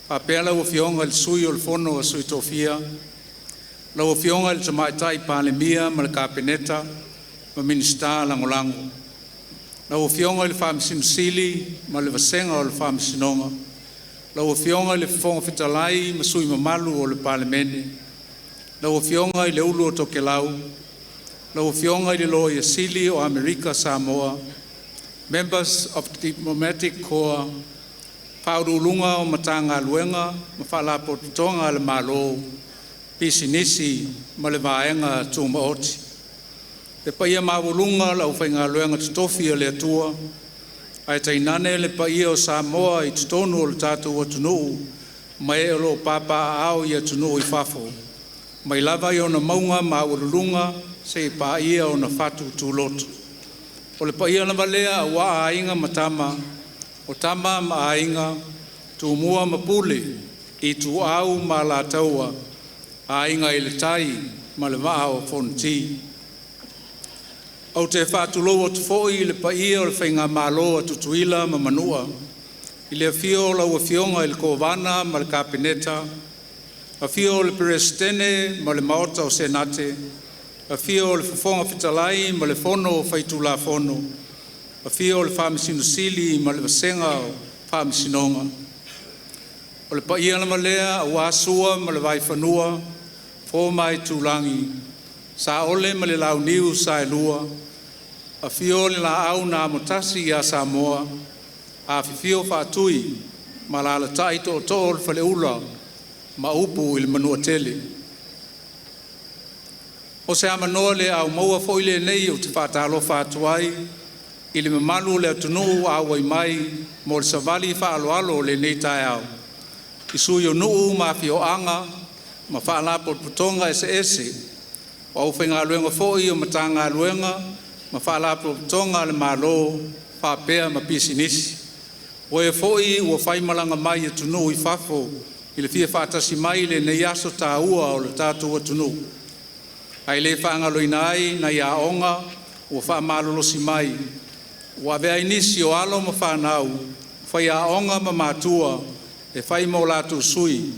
Faapea lau Afioga i le Sui o le Fono a Sui Tofia, lau Afioga i le Tamaitai Palemia ma le Kapeneta ma Minisita Lagolago, lau Afioga i le Faamasino Sili ma le Vasega o le Faamasinoga, lau Afioga i le Fofoga Fetalai ma sui usufono mamalu o le Palemene, lau Afioga i le Ulu o Tokelau, lau Afioga i le Loia Sili o Amerika Samoa, members of the Diplomatic Corps, Faauluuluga o Matagaluega ma Faalapotopotoga a le Malo, Pisinisi ma le Vaega Tumaoti. Le paia maualuga o le aufaigaluega totofi a le Atua, ae tainane le paia o Samoa i totonu o le tatou atunuu ma e o lo o papaaao i atunuu i fafo, mai lava i ona mauga maualuluga seia paia ona fatu tuloto. O le paia lava lea aua Aiga ma Tama, o Tama ma Aiga, Tumua ma Pule, Ituau ma Alataua, Aiga i le Tai ma le Vaa o Fonoti. Ou te faatulou atu foi i le paia o le Faigamalo a Tutuila ma Manua, i le afio o lau Afioga i le Kovana ma le Kapeneta, afio le Peresetene ma le Maota o Senate, afio le Fofoga Fetalai ma le Fono Faitulafono, afio le Faamasino Sili ma le Vasega o Faamasinoga. O le paia lava lea aua Sua ma le Vaifanua, Fofo ma Aitulagi, Saole ma le Launiu Saelua, afio le Laau na Amotasi ia Samoa, afifio Faatui ma alaalatai Tootoo o le Faleula ma upu i le Manuatele. O se avanoa le aumaua foi lenei ou te faatalofa atu ai i le mamalu o le atunuu ua auai mai mo le savali faaaloalo o lenei taeao, i sui o nuu ma afioaga ma faalapotopotoga eseese, o aufaigaluega foi o Matagaluega ma Faalapotopotoga a le Malo faapea ma pisinisi. O e foi ua faimalaga mai i atunuu i fafo i le fia faatasi mai i lenei aso taua o le tatou atunuu. Ae le faagaloina ai nai aoga ua faamalolosi mai ua avea ai nisi o alo ma fanau, faiaoga ma matua e fai ma o latou sui.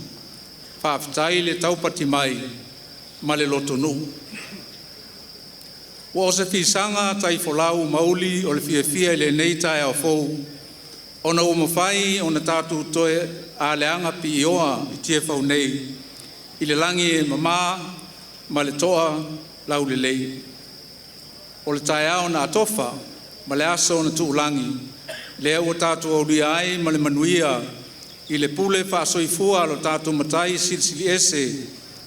Faafetai le taupati mai ma le lotonuu. Ua o se fisaga taifolau mauli o le fiafia i lenei taeao fou ona ua mafai ona tatou toe aleaga piioa i Tiafau nei i le lagi e mama ma le toa laulelei. O le taeao na atofa ma le aso na tuulagi, lea ua tatou aulia ai ma le manuia i le pule faasoifua a lo tatou Matai Silisili Ese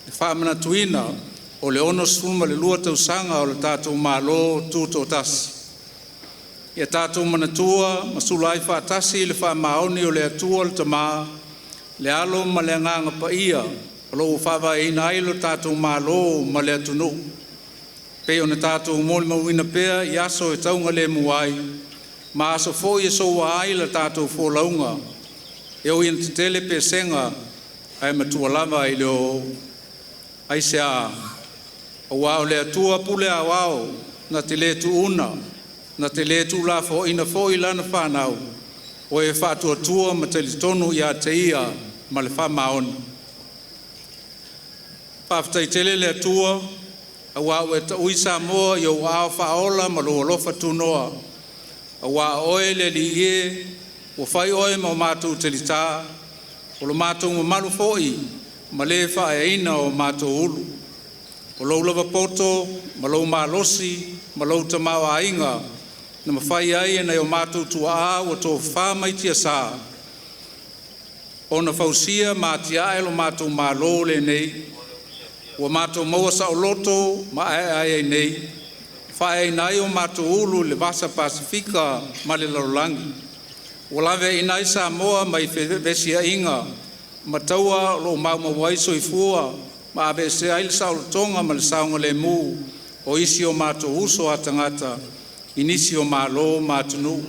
le faamanatuina o le 62 tausaga o le tatou Malo Tutoatasi. Ia tatou manatua ma sula ai faatasi le faamaoni o le Atua le Tama, le Alo ma le Agaga Paia o lo o ua faavaeina ai lo tatou Malo ma le atunuu, pei ona tatou molimauina pea i aso e taugalemu ai ma aso foi e soua ai la tatou folauga, e ui ina tetele pesega ae matua lava i le oo. Aisea? Aua o le Atua pule aoao na te le tuuna, na te le tuulafoaiina foi lana fanau o e faatuatua ma talitonu ia te Ia ma le faamaoni. Faafetai tele le Atua aua ua e taui Samoa i ou aao faaola ma lou alofa tunoa, aua o Oe le Alii e, ua fai Oe ma o matou talitā, o lo matou mamalu foi Ma le faaeaina o matou ulu. O lou lava poto ma lou malosi ma lou tamaoaiga na mafai ai e nai o matou tuaa ua tofafā mai tiasā ona fausia ma atiae lo matou Malo lenei ua matou maua saoloto ma aeae ai nei, faaeaina ai o matou ulu i le vasa Pasefika ma le lalolagi. Ua laveaiina ai Samoa mai fevesiaiga ma taua o lo o maumau ai soifua ma aveesea ai le saolotoga ma le saogalemu o isi o matou uso a tagata i nisi o Malo ma atunuu,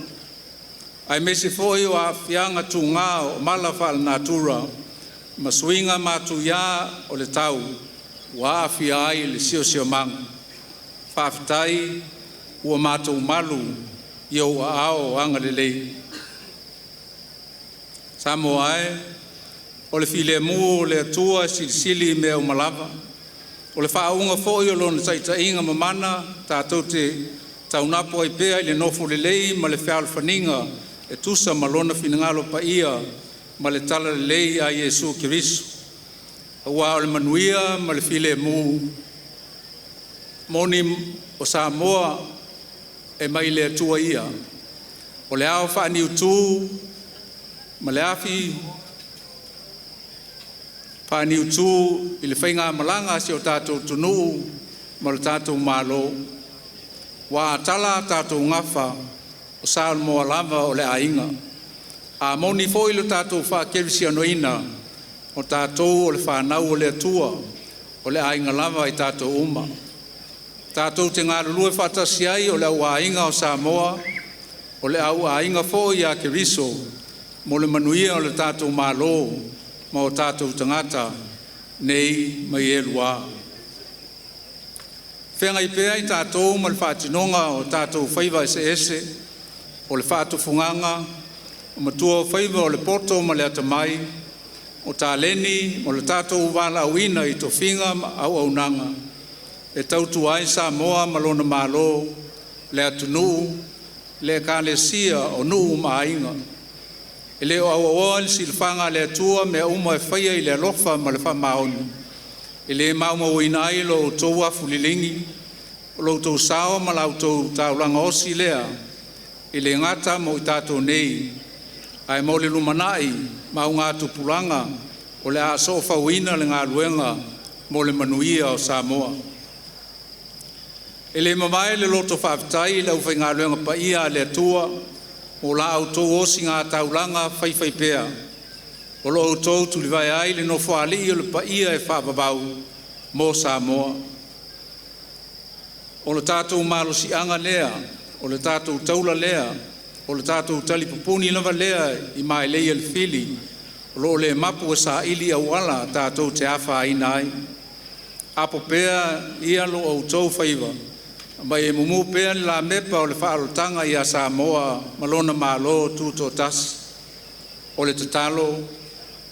aemaise foi o aafiaga tuga o mala faalenatura ma suiga matuia o le tau ua aafia ai le siosiomaga. Faafetai ua matou malu i ou aao agalelei. Samoa e, o le filemu o le Atua e silisili i mea uma lava. O le faauuga foi o Lona taitaiga mamana tatou te taunapo ai pea i le nofo lelei ma le fealofaniga e tusa ma Lona finagalo paia ma le talalelei a Iesu Keriso. Aua o le manuia ma le filemu moni o Samoa e mai le Atua ia. O le ao faaniutu ma le afi faaniutū i le faigamalaga a si o tatou atunuu ma lo tatou Malo. Ua a tala a tatou gafa, o Samoa lava o le aiga. A moni foi lo tatou faakerisianoina, o tatou o le fanau o le Atua, o le aiga lava i tatou uma. Tatou te galulue faatasi ai o le au aiga o Samoa, o le au aiga foi ia Keriso mo le manuia o le tatou Malo ma o tatou tagata nei ma e lua. Feagai pea i tatou ma le faatinoga o tatou faiva eseese, o le faatufugaga, o matuaofaiva o le poto ma le atamai, o taleni mo le tatou valaauina i tofiga ma auaunaga e tautua ai Samoa ma lona Malo, le atunuu, le Ekalesia, o nuu ma aiga. E le o auaoa i le silafaga a le Atua mea uma e faia i le alofa ma le faamaoni, e le maumauina ai lo outou afu liligi, o lo outou sao ma la outou taulaga osi lea, e le gata mo i tatou nei, ae mo le lumanai ma augatupulaga o le a soofauina le galuega mo le manuia o Samoa. E le mavae le loto faafetai i le aufaigaluega paia a le Atua mo la outou osigataulaga faifaipea, o lo o outou tulivae ai le Nofoalii o le paia e faavavau mo Samoa. O le tatou malosiaga lea, o le tatou taula lea, o le tatou talipupuni lava lea i mailei a le fili, o lo o le mapu e saili auala tatou te afaina ai. Apo pea ia lo outou faiva ma ia mumu pea le lamepa o le faaolataga ia Samoa ma lona Malo Tutoatasi. O le tatalo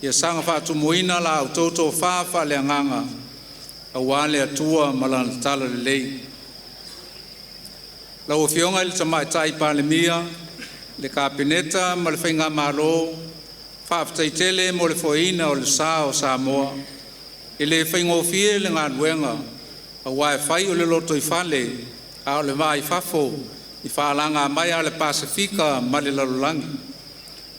ia saga faatumuina la outou tofa faaleagaga aua le Atua ma Lana talalelei. Lau Afioga i le Tamaitai Palemia, le Kapeneta ma le Faigamalo, faafetai tele mo le foeina o le sa o Samoa. E le faigofie le galuega aua e fai o le lotoifale a o le va i fafo i faalagamaea a le Pasefika ma le lalolagi.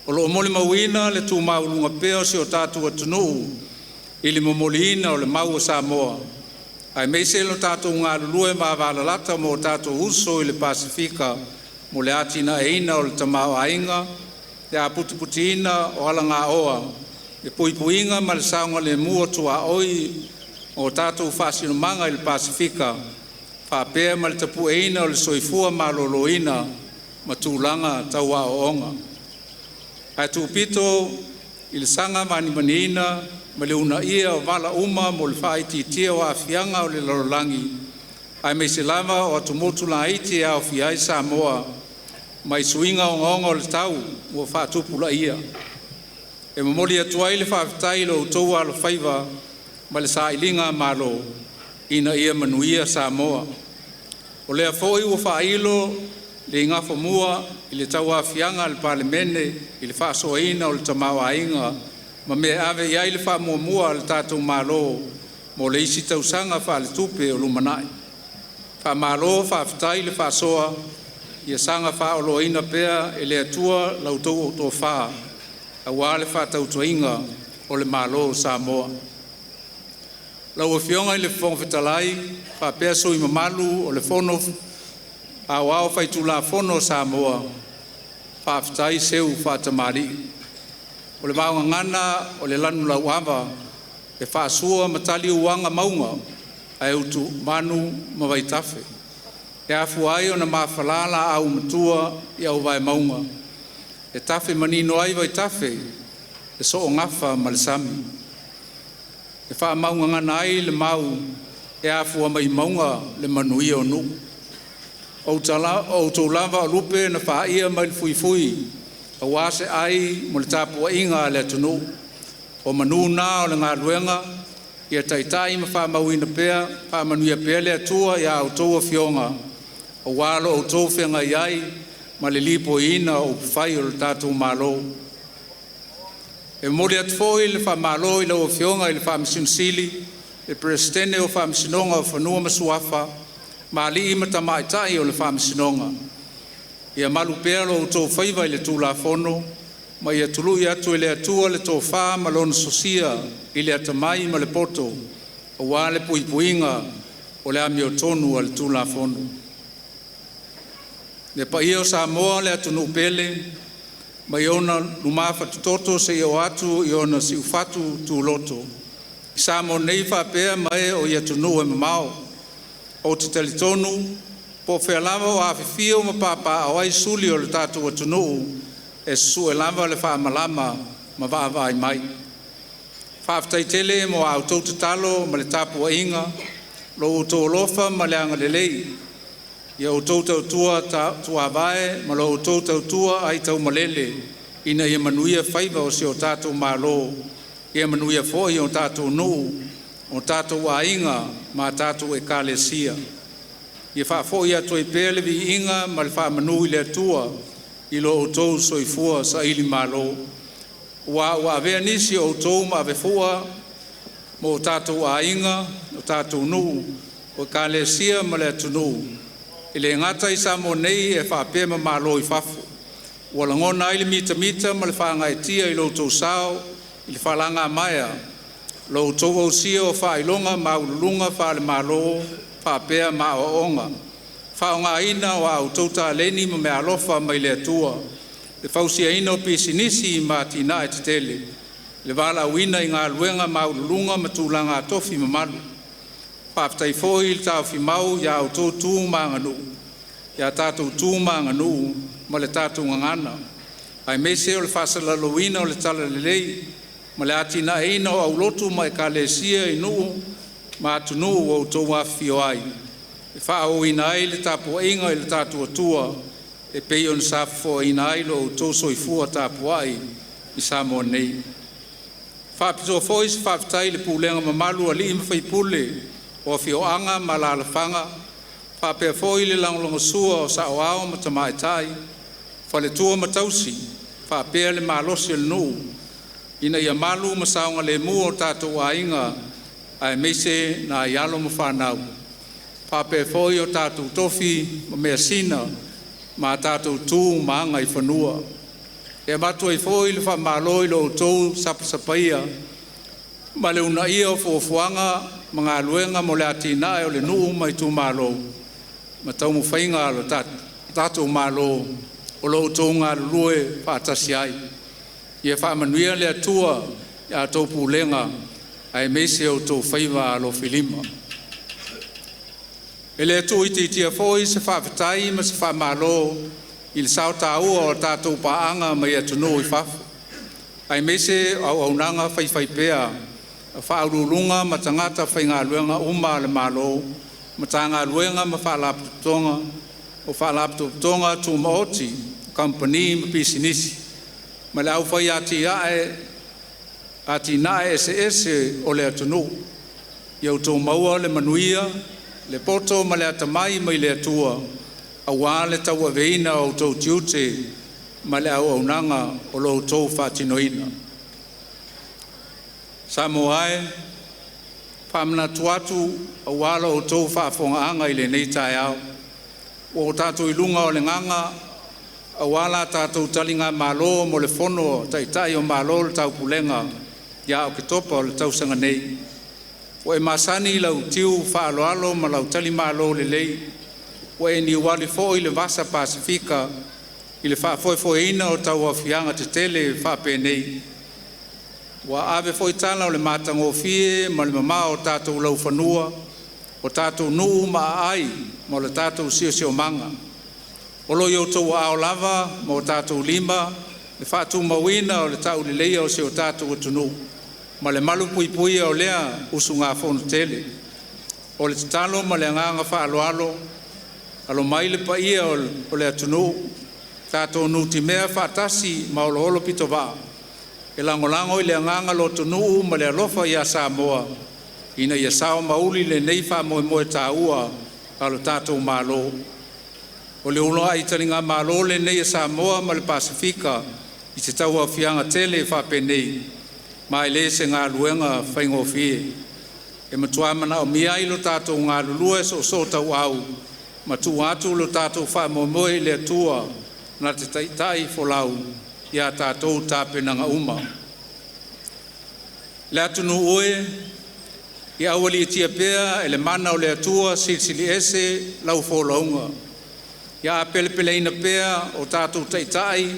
O lo o molimauina le tu maualuga pea o si o tatou atunuu i le momoliina o le mau a Samoa, aemaise lo tatou galulue vavalalata ma o tatou uso i le Pasefika mo le atinaeina o le tamaoaiga, le aputiputiina o alagaoa, le puipuiga ma le saogalemu o tuaoi ma o tatou faasinomaga i le Pasefika, faapea ma le tapueina o le soifua maloloina ma tulaga tau aoaoga. Ae tuupito i le saga manimaniina ma le uunaia o vala uma mo le faaitiitia o aafiaga o le lalolagi, aemaise lava o atumotu laiti e aofia ai Samoa, mai suiga ogaoga o le tau ua faatupulaia. E momoli atu ai le faafetai i lo outou alofaiva ma le sailigamalo ina ia manuia Samoa. O lea foi ua faailo le igafomua i le tauaofiaga a le Palemene i le faasoaina o le tamaoaiga ma mea e ave i ai le faamuamua a le tatou Malo mo le isi tausaga faaletupe o lumanai. Faamalo faafetai le faasoa, ia saga faaoloaina pea e le Atua la outou tofa aua le faatautuaina o le Malo o Samoa. Lau Afioga i le Fofoga Fetalai faapea sui mamalu o le Fono Aoao Faitulafono o Samoa, faafetai seu faatamalii. O le vaogagana o le lanu lauava e faasua ma tali uaga mauga ae utumanu ma vaitafe. E afua ai ona mafala laau matua i auvaemauga, e tafe manino ai vaitafe e so'ogafa ma le sami. E faamaugagana ai le mau e afua mai mauga le manuia o nuu. O outou lava o lupe na fa'aia mai le fuifui aua se ai mo le tapuaiga a le atunuu. O manu na o le galuega ia taitai ma faamauina pea, faamanuia pea le Atua ia outou afioga aua lo outou feagai ai ma le lipoiina o upufai o le tatou Malo. E momoli atu foi le faamalo i lau Afioga i le Faamasino Sili, le Peresetene o Faamasinoga o Fanua ma Suafa ma alii ma tamaitai o le Faamasinoga. Ia malu pea lo outou faiva i le Tulafono ma ia tului atu e le Atua le tofa ma Lona sosia i le atamai ma le poto aua le puipuiga o le amiotonu a le Tulafono. Le paia o Samoa le atunuu pele, mai ona lumafatototo seia oo atu i ona si'ufatu tuloto, i Samoa nei faapea ma e o i atunuu e mamao. Ou te talitonu po o fea lava o afifio ma papaaao ai suli o le tatou atunuu, e susue lava le faamalama ma vaavaai mai. Faafetai tele mo a outou tatalo ma le tapuaiga, lo outou alofa ma le agalelei, ia outou tautua tuavae ma lo outou tautua aitaumalele ina ia manuia faiva o si o tatou Malo, ia manuia foi o tatou nuu, o tatou aiga ma a tatou ekalesia. Ia faafoi atu ai pea le viiga ma le faamanu i le Atua i lo outou soifua sailimalo, aua ua avea nisi o outou ma avefua mo o tatou aiga, o tatou nuu, o ekalesia ma le atunuu, e le gata i Samoa nei ae faapea ma Malo i fafo. Ua lagona ai le mitamita ma le faagaeetia i lo outou sao i le faalagamaea, lo outou ausia o faailoga maualuluga faale-Malo faapea ma aoaoga, faaaogaina o a outou taleni ma meaalofa mai le Atua, le fausiaina o pisinisi ma atinae tetele, le valaauina i galuega maualuluga ma tulaga tofi mamalu. Faafetai foi le taofimau ia outou tu ma aganuu, ia tatou tu ma aganuu ma le tatou gagana, aemaise o le faasalalauina o le talalelei ma le atinaeina o aulotu ma ekalesia i nuu ma atunuu ua outou afifio ai, e faaauauina ai le tapuaiga i lo tatou Atua e pei ona safofoaina ai lo outou soifua tapuai i Samoa nei. E faapitoa foi se faafetai i le pulega mamalu a alii ma faipule o afioaga ma alaalafaga faapea foi le lagolagosua o saoao ma tamaitai, faletua ma tausi, faapea le malosi o le nuu ina ia malu ma saogalemu o tatou aiga aemaise nai alo ma fanau, faapea foi o tatou tofi ma measina ma a tatou tu ma agaifanua. E avatu ai foi le faamalo i lo outou sapasapaia ma le uunaia o fuafuaga ma galuega mo le atinae o le nuu ma itumalo ma taumafaiga a lo tatou Malo o lo o outou galulue faatasi ai. Ia faamanuia le Atua i a outou pulega aemaise o outou faiva alofilima. E le tuuitiitia foi se faafetai ma se faamalo i le sao taua o a tatou paaga mai atunuu i fafo, aemaise o auaunaga faifaipea a Faauluuluga ma tagata faigaluega uma a le Malo, Matagaluega ma Faalapotopotoga, o Faalapotopotoga Tumaoti, o Kamupani ma Pisinisi, ma le au fai atinae eseese o le atunuu. Ia outou maua le manuia, le poto ma le atamai mai le Atua aua le tauaveina o outou tiute ma le auaunaga o lo o outou faatinoina. Samoa e, faamanatu atu auā lo outou faafofogaaga i lenei taeao. Ua o tatou i luga o le gaga auā la tatou taligamalo mo le fono Taitai o Malo o le Taupulega ia Oketopa o le tausaga nei. Ua e masani i lau tiu faaaloalo ma lau talimalo lelei, ua e niuali foi i le vasa Pasefika i le faafoefoeina o tauaofiaga tetele faapenei. Ua ave foi tala o le matagofie ma le mamao o tatou laufanua, o tatou nuu ma aai ma o tatou siosiomaga. O lo o i outou aao lava ma o tatou lima le faatumauina o le tauleleia o si o tatou atunuu ma le malupuipuia o lea usugafono tele. O le tatalo ma le agaga faaaloalo, alo mai le paia o le atunuu, tatou nutimea faatasi ma oloolo pitovaa e lagolago i le agaga lotonuu ma le alofa ia Samoa ina ia sao ma uli lenei faamoemoe taua a lo tatou Malo. O le uluai taligamalo lenei a Samoa ma le Pasefika i se tauaofiaga tele faapenei, ma e le se galuega faigofie. E matua manaomia ai lo tatou galulue soosootauau ma tuu atu lo tatou faamoemoe i le Atua na te taitai folau ia tatou tapenaga uma. Le atunuu e, ia aualiitia pea e le mana o le Atua Silisili Ese lau folauga. Ia apelepeleina pea o tatou taitai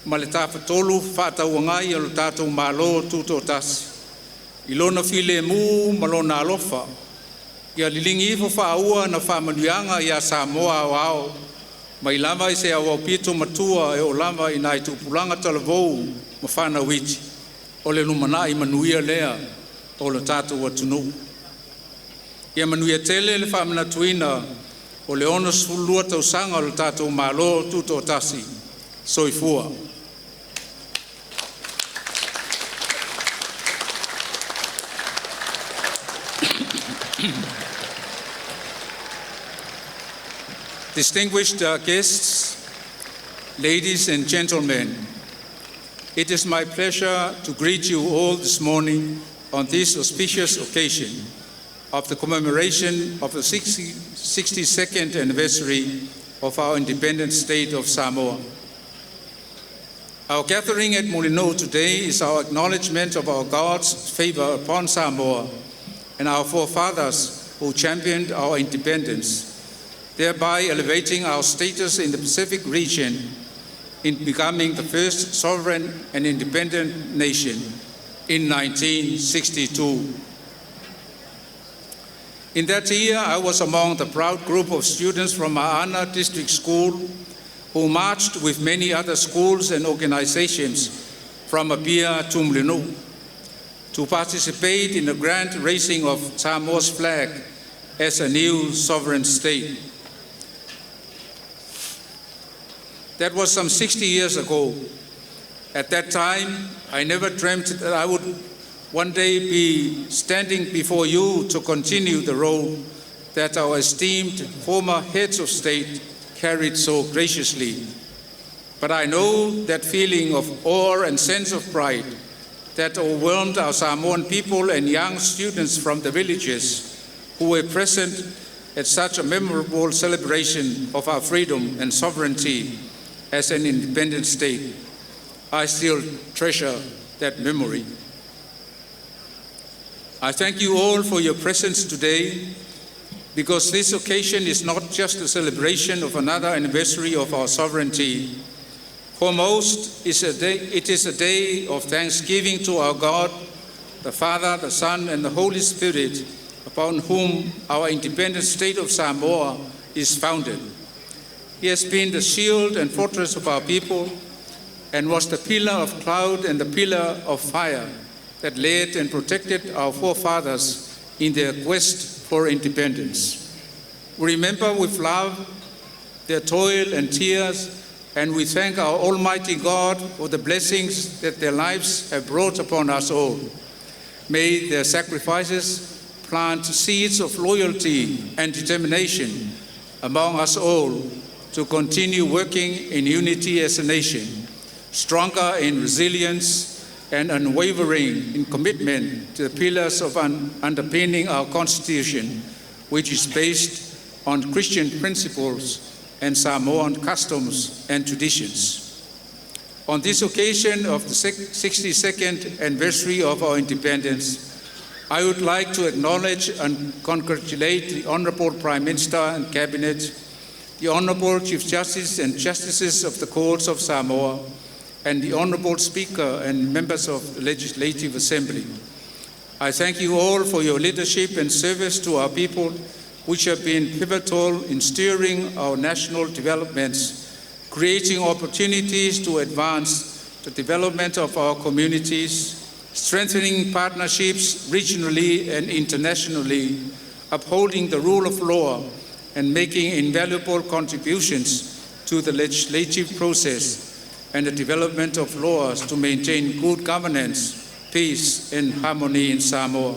ma le Tafatolu Fefaatauagai a lo tatou Malo Tutoatasi, i Lona filemu ma Lona alofa. Ia liligi ifo faaua ana faamanuiaga ia Samoa aoao, mai lava i se aoao matua e oo lava i nai tupulaga talavou ma fanau iti. O le lumanai manuia lea o le tatou atunuu. Ia manuia tele le faamanatuina o le 62 tausaga o le tatou Malo Tutoatasi. Soifua. Distinguished guests, ladies and gentlemen, it is my pleasure to greet you all this morning on this auspicious occasion of the commemoration of the 60, 62nd anniversary of our independent state of Samoa. Our gathering at Mulinuu today is our acknowledgement of our God's favor upon Samoa and our forefathers who championed our independence, thereby elevating our status in the Pacific region in becoming the first sovereign and independent nation in 1962. In that year, I was among the proud group of students from Aana District School who marched with many other schools and organizations from Apia to Mulinuu to participate in the grand raising of Samoa's flag as a new sovereign state. That was some 60 years ago. At that time, I never dreamt that I would one day be standing before you to continue the role that our esteemed former heads of state carried so graciously. But I know that feeling of awe and sense of pride that overwhelmed our Samoan people and young students from the villages who were present at such a memorable celebration of our freedom and sovereignty as an independent state. I still treasure that memory. I thank you all for your presence today because this occasion is not just a celebration of another anniversary of our sovereignty. Foremost, is a day, it is a day of thanksgiving to our God, the Father, the Son, and the Holy Spirit, upon whom our independent state of Samoa is founded. He has been the shield and fortress of our people and was the pillar of cloud and the pillar of fire that led and protected our forefathers in their quest for independence. We remember with love their toil and tears, and we thank our Almighty God for the blessings that their lives have brought upon us all. May their sacrifices plant seeds of loyalty and determination among us all to continue working in unity as a nation, stronger in resilience and unwavering in commitment to the pillars of underpinning our Constitution, which is based on Christian principles and Samoan customs and traditions. On this occasion of the 62nd anniversary of our independence, I would like to acknowledge and congratulate the Honorable Prime Minister and Cabinet, the Honorable Chief Justice and Justices of the Courts of Samoa, and the Honorable Speaker and members of the Legislative Assembly. I thank you all for your leadership and service to our people, which have been pivotal in steering our national developments, creating opportunities to advance the development of our communities, strengthening partnerships regionally and internationally, upholding the rule of law, and making invaluable contributions to the legislative process and the development of laws to maintain good governance, peace, and harmony in Samoa.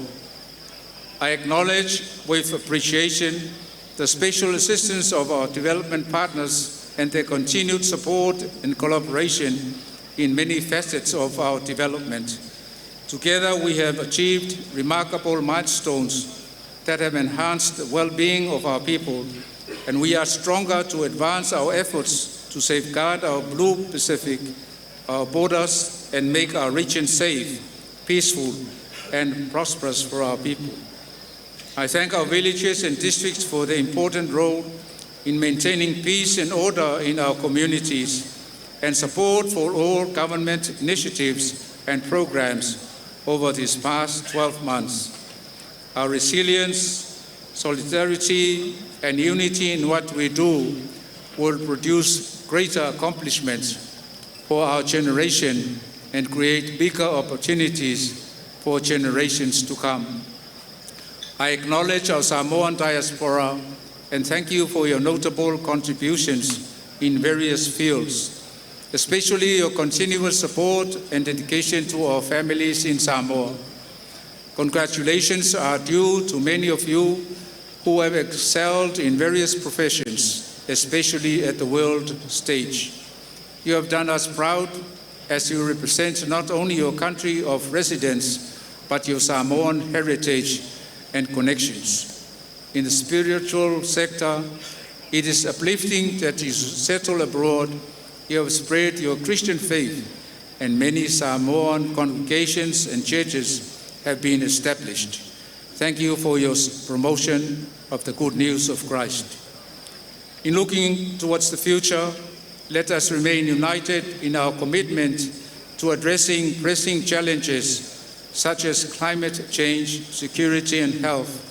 I acknowledge with appreciation the special assistance of our development partners and their continued support and collaboration in many facets of our development. Together, we have achieved remarkable milestones that have enhanced the well-being of our people, and we are stronger to advance our efforts to safeguard our blue Pacific, our borders, and make our region safe, peaceful, and prosperous for our people. I thank our villages and districts for their important role in maintaining peace and order in our communities and support for all government initiatives and programs over these past 12 months. Our resilience, solidarity, and unity in what we do will produce greater accomplishments for our generation and create bigger opportunities for generations to come. I acknowledge our Samoan diaspora and thank you for your notable contributions in various fields, especially your continuous support and dedication to our families in Samoa. Congratulations are due to many of you who have excelled in various professions, especially at the world stage. You have done us proud as you represent not only your country of residence, but your Samoan heritage and connections. In the spiritual sector, it is uplifting that you settle abroad, you have spread your Christian faith, and many Samoan congregations and churches have been established. Thank you for your promotion of the good news of Christ. In looking towards the future, let us remain united in our commitment to addressing pressing challenges such as climate change, security, and health.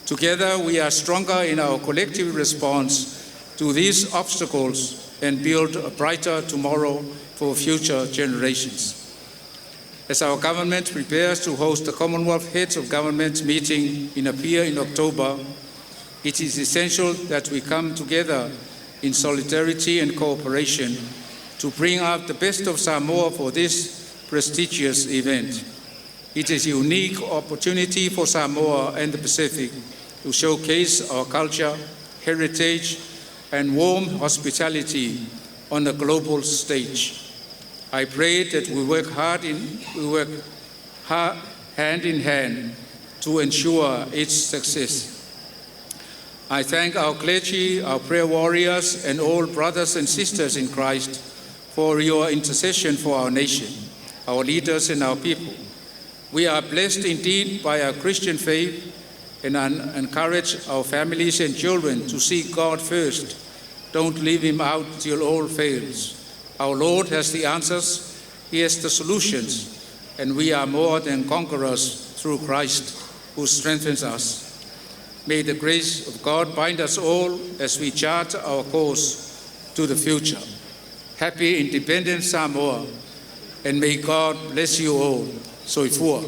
Together, we are stronger in our collective response to these obstacles and build a brighter tomorrow for future generations. As our government prepares to host the Commonwealth Heads of Government meeting in Apia in October, it is essential that we come together in solidarity and cooperation to bring out the best of Samoa for this prestigious event. It is a unique opportunity for Samoa and the Pacific to showcase our culture, heritage, and warm hospitality on the global stage. I pray that we work hard in, we work hard, hand in hand to ensure its success. I thank our clergy, our prayer warriors, and all brothers and sisters in Christ for your intercession for our nation, our leaders, and our people. We are blessed indeed by our Christian faith and encourage our families and children to seek God first. Don't leave him out till all fails. Our Lord has the answers, He has the solutions, and we are more than conquerors through Christ who strengthens us. May the grace of God bind us all as we chart our course to the future. Happy Independence Samoa, and may God bless you all. Soifua.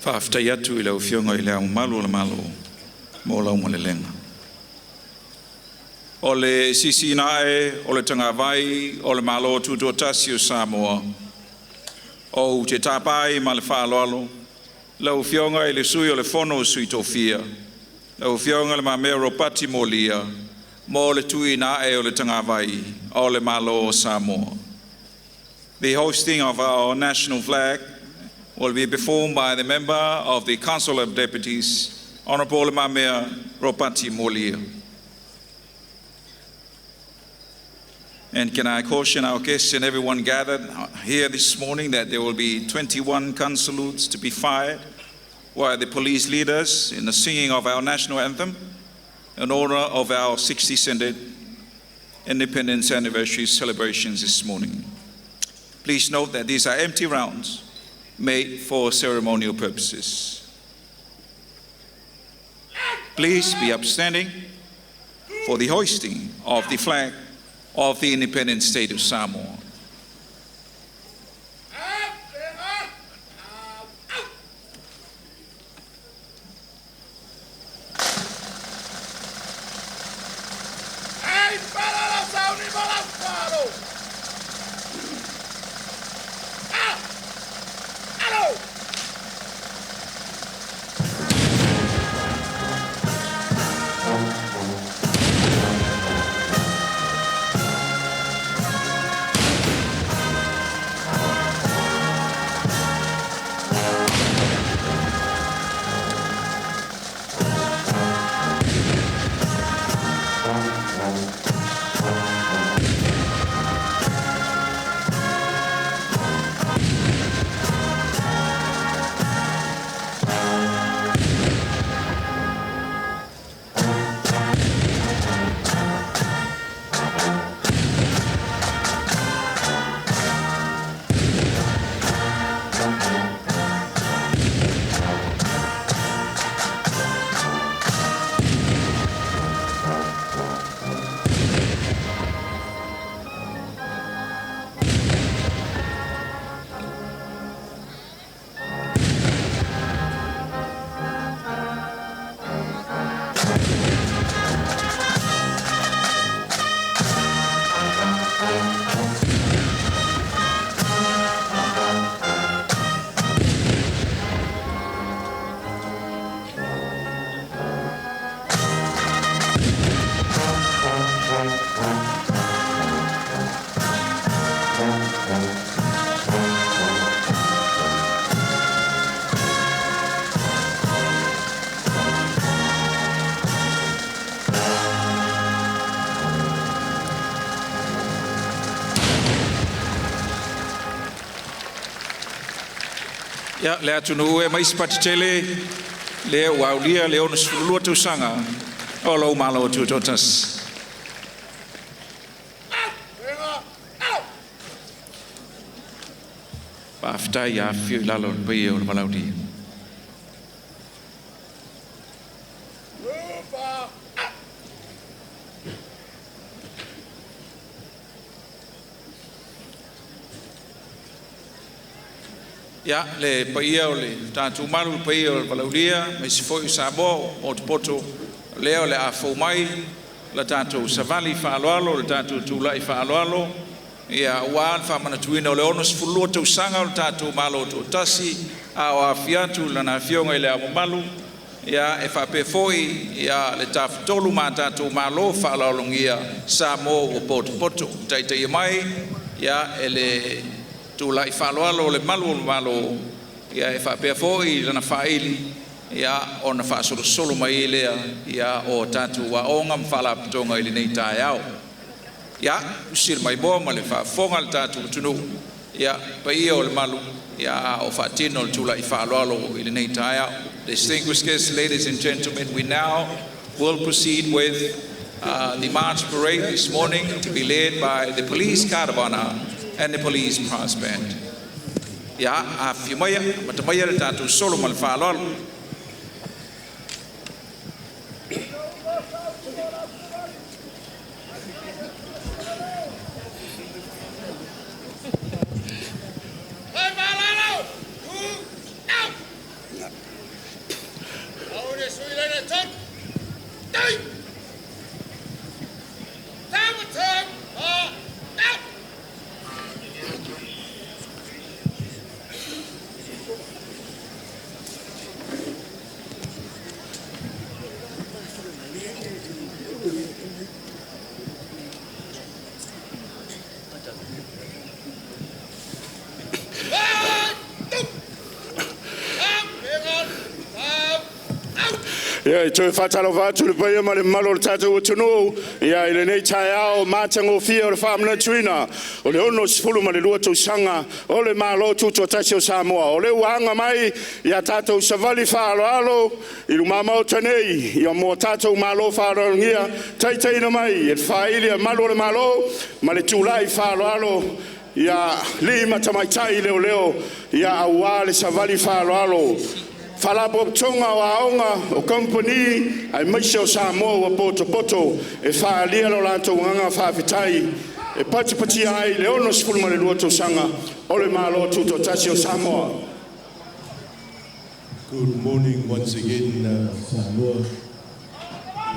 Faafetai atu i lau Afioga i Le Ao Mamalu o le Malo mo lau malelega. O le sisiina ae o le tagavai o le Malo Tutoatasi o Samoa. Ou te tapa ai ma le faaaloalo lau Afioga i le Sui o le Fono a Sui Tofia, lau Afioga Le Mamea Ropati Mualia, mo le tuuina ae o le tagavai o le Malo o Samoa. The hoisting of our national flag will be performed by the member of the Council of Deputies, Honorable Le Mamea Ropati Mualia. And can I caution our guests and everyone gathered here this morning that there will be 21 gun salutes to be fired while the police lead us in the singing of our national anthem in honor of our 62nd Independence Anniversary celebrations this morning. Please note that these are empty rounds made for ceremonial purposes. Please be upstanding for the hoisting of the flag of the independent state of Samoa. Ia, le atunuu e mai se patitele lea ua aulia le 62 tausaga o lou Malo Tutoatasi. Faafetai, afifio i lalo le paia o le Valaulima. Ia, le paia o le tatou malu, le paia o le Valaulia, aemaise foi o Samoa motopoto, lea o le a fou mai la tatou savali faaaloalo, le tatou tula'i faaaloalo, ia aua le faamanatuina o le 62 tausaga o le tatou Malo Tutoatasi, a o afifio atu Lana Afioga i Le Ao Mamalu, ia e faapea foi ia le Tafatolu ma tatou Malo faaaloalogia Samoa ua potopoto. Taitaia mai ia e le tula'i faaaloalo o le malu o le Malo, ia e faapea foi lana faaili ia ona faasolosolo mai ai lea ia o tatou aoga ma faalapotopotoga i lenei taeao. Ia, usi le maimoa ma le faafofoga a le tatou atunuu, ia paia o le malu ia a o faatino le tula'i faaaloalo i lenei taeao. Distinguished guests, ladies and gentlemen, we now will proceed with the March Parade this morning to be led by the Police Guard of Honor and the Police Brass Band. Ia, afifio maia, amata maia le tatou solo ma le faaaloalo. Ia, e toe faatalofa atu le paia ma le mamalu o le tatou atunuu, ia, i lenei taeao matagofie o le faamanatuina o le 62 tausaga o le Malo Tutoatasi o Samoa. O lea ua aga mai ia tatou savali faaaloalo i luma Maota nei, ia mo tatou malo faaaloalogia, taitaiina mai e le faaili a malu o le Malo ma le tulai faaaloalo ia alii ma tamaitai leoleo, ia aua le savali faaaloalo Faalapotopotoga o Aoga, o Kamupani aemaise o Samoa ua potopoto e faaalia lo latou agaga faafetai e patipatia ai le 62 tausaga o le Malo Tutoatasi o Samoa. Good morning once again, Samoa.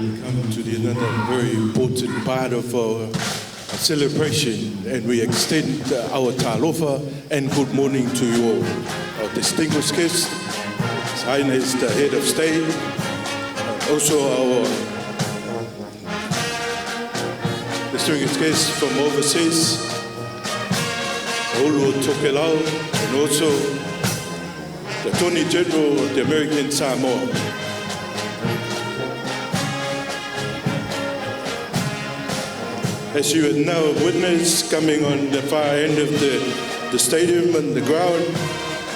We come to the another very important part of our celebration, and we extend our talofa and good morning to you all. Our distinguished guests, His Highness the Head of State, also our distinguished guests from overseas, Ulu Tokelau, and also the Attorney General of the American Samoa. As you have now witnessed, coming on the far end of the stadium and the ground,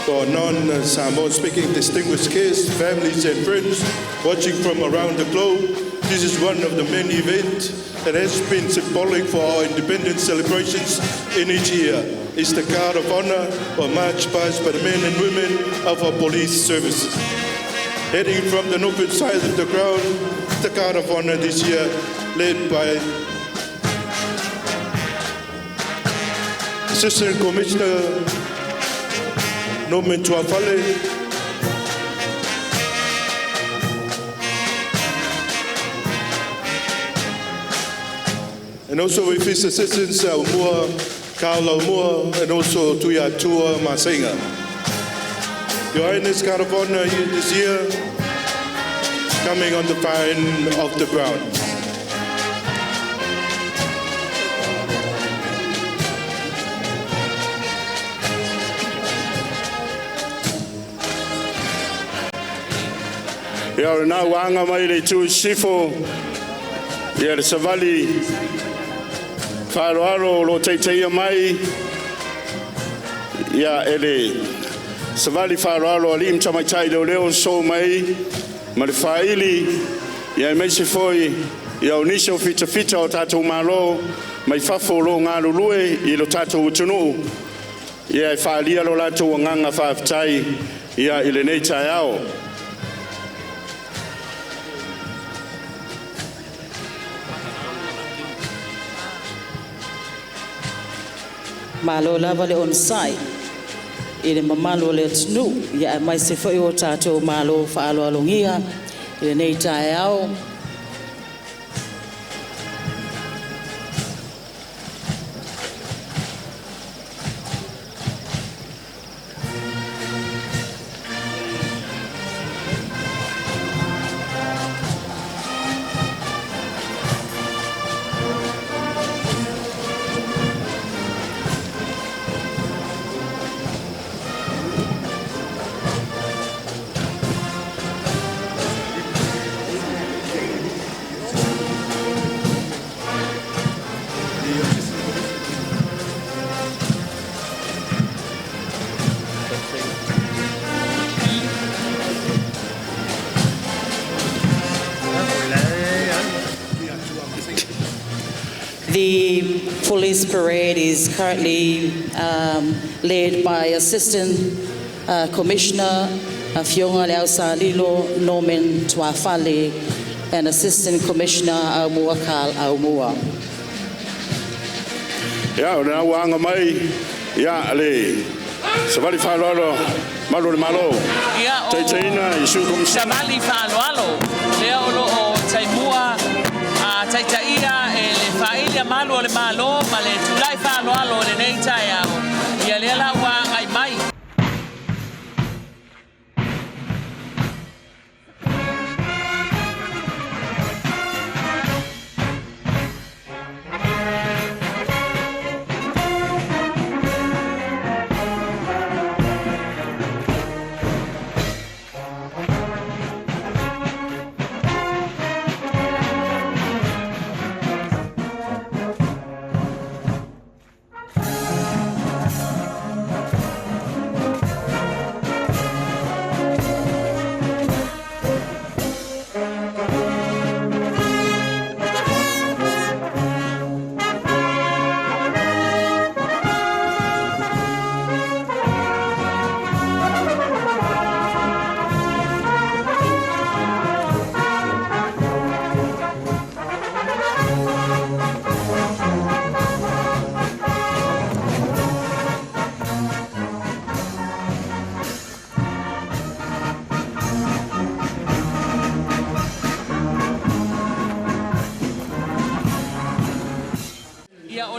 for non-Samoan speaking distinguished guests, families and friends watching from around the globe, this is one of the many events that has been symbolic for our independence celebrations in each year. It's the Guard of Honor or march past by the men and women of our police services. Heading from the northern side of the ground, the Guard of Honor this year, led by Assistant Commissioner Norman Tuafale, and also with his assistants, Aumua, Carl Aumua, and also Tuiatua Masenga. Your Highness Guard of Honor here this year, coming on the far end of the ground. Ia o lena ua aga mai le itu i sisifo, ia le savali faaaloalo o lo o taitaia mai ia e le savali faaaloalo a alii ma tamaitai leoleo sosoo mai ma le faaili ia aemaise foi ia o nisi o fitafita o tatou malo mai fafo o lo o galulue i lo tatou atunuu ia e faaalia lo latou agaga faafetai ia i lenei taeao. Malo lava le onosai i le mamalu o le atunuu ia aemaise foi o tatou malo faaaloalogia i lenei taeao. The police parade is currently led by Assistant Commissioner Afioga Leausalilo Norman Tuafale and Assistant Commissioner Aumua Karl Aumua. Ia o lena ua aga mai ia le savali faaaloalo malu o le Malo Ia o taitaiina i Sui Komisina. Savali faaaloalo lea o lo o taimua a taitaia e le faaili a malu o le Malo ma le tulai faaaloalo o lenei taeao. Ia lea la ua agai mai.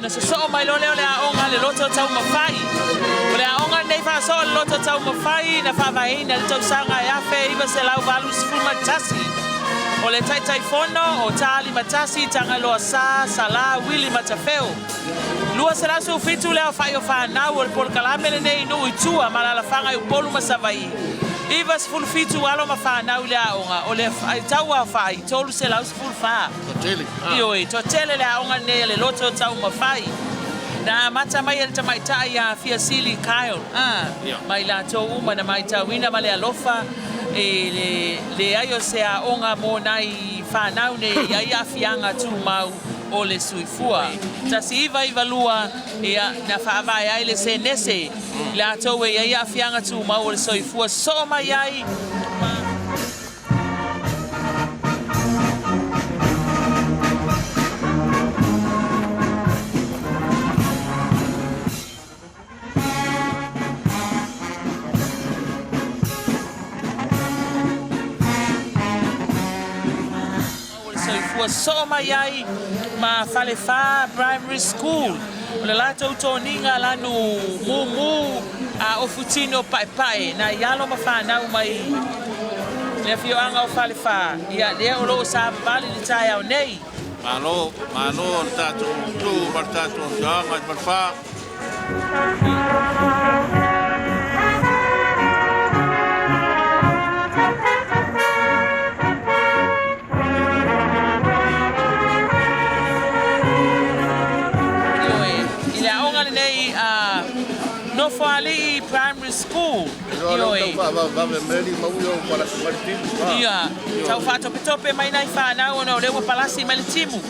ona sosoo mai loa lea o le aoga a le Loto Taumafai. O le aoga lenei faasoo a le Loto Taumafai na faavaeina i le tausaga e 1981. O le Taitaifono o Taalimatasi Tagaloa Sa Sala Wili Matafeo. 217 le aofai o fanau o le polokalame lenei i nuu i tua ma alaalafaga i Upolu ma Savaii. 97 alo ma fanau i le aoga, o le tauaofai 314. Toatele, ah. Ioe, toatele le aoga lenei a le Loto Taumafai. Na amata mai e le tamaitai ia Fiasili Kyle, ah, ma i latou uma na maitauina ma le alofa i le leai o se aoga mo nai fanau nei e i ai aafiaga tumau o le soifua. 1992, ia, na faavae ai le senese i latou e i ai aafiaga tumau o le soifua sosoo mai ai ma. O le soifua soo mai ai ma Falefa Primary School. O le latou toniga lanu mumu a ofutino paepae nai alo ma fanau mai le afioaga o Falefa. Ia, lea o lo o savavali le taeao nei. Malo, malo le tatou tu ma le tatou afioaga i Falefa. Ioe, i le aoga lenei a Nofoalii Primary School. Ioe. Ia, tau faatopetope mai nai fanau ona o lea ua palasi mai le timu.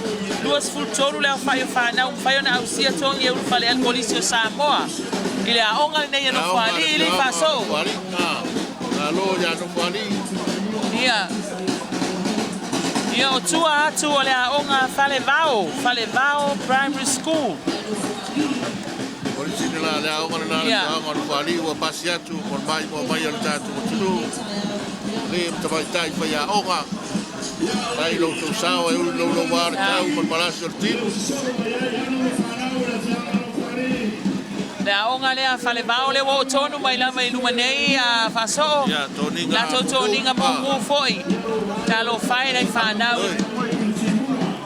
23 le aofai o fanau ua mafai ona ausia togi e ulufale ai le Kolisi o Samoa i le aoga lenei a Nofoalii i Lifaso. Ia, ia o tua atu o le aoga Falevao, Falevao Primary School. O le sini la le aoga lena le aoga o Nofoalii ua pasi atu mo le maimoa mai a le tatou atunuu. Le ma tamaitai faiaoga. Mai lo outou sao e uli louloua le tau ma le palasi o le timu. Le aoga lea Falevao lea ua oo tonu mai lava i luma nei a Faasoo. Ia, toniga Latou toniga mumu foi. Talofa e nai fanau.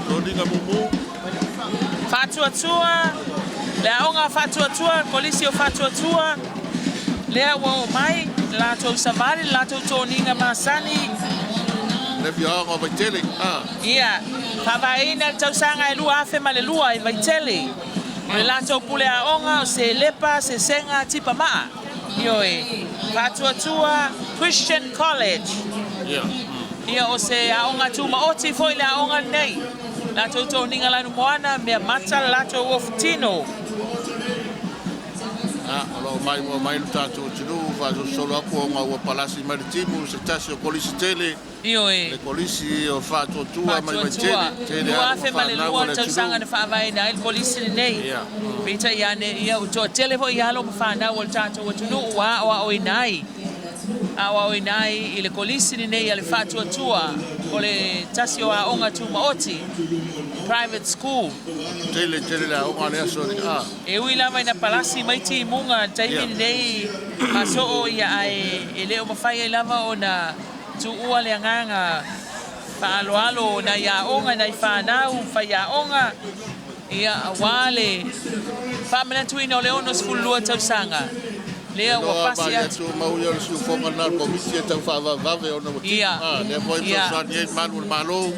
Toniga mumu. Faatuatua, le aoga a Faatuatua, Kolisi o Faatuatua, lea ua oo mai, le latou savali, le latou toniga masani. Le afioaga o Vaitele, a. Ia, faavaeina le tausaga e 2002 i Vaitele. O le latou pule aoga o Selepa, Sesega, Tipamaa. Ioe, Faatuatua Christian College. Ia. Ia, o se aoga tumaoti foi le aoga lenei. Latou toniga lanu moana, mea mata le latou ofutino. A, o lo o maimoa mai lo tatou atunuu faasolosolo atu ona ua palasi mai le timu se tasi o kolisi tele. Ioe. Le kolisi o Faatuatua mai Faatuatua. Vaitele, tele alo ma fanau a 2002 le tausaga atunuu. na faavaeina ai le kolisi lenei. Ia. Peitai ane, ia, ua toatele foi alo ma fanau a le tatou atunuu ua aoaoina ai. Aoaoina ai i le kolisi lenei a le Faatuatua o le tasi o aoga tumaoti, private school. Tele tele le aoga le aso nei, a. E ui lava ina palasi mai timuga i le taimi lenei masoo ia ae e le o mafai ai lava ona tuua le agaga faaaloalo o nai aoga, nai fanau faiaoga, ia aua le faamanatuina o le 62 tausaga lea ua Iloa pasi mai atu. atu mau ia o le siufoga lena o le Komiti e tau faavavevave ona ua timu. A, lea foi e fesoasoani ai le malu o le Malo.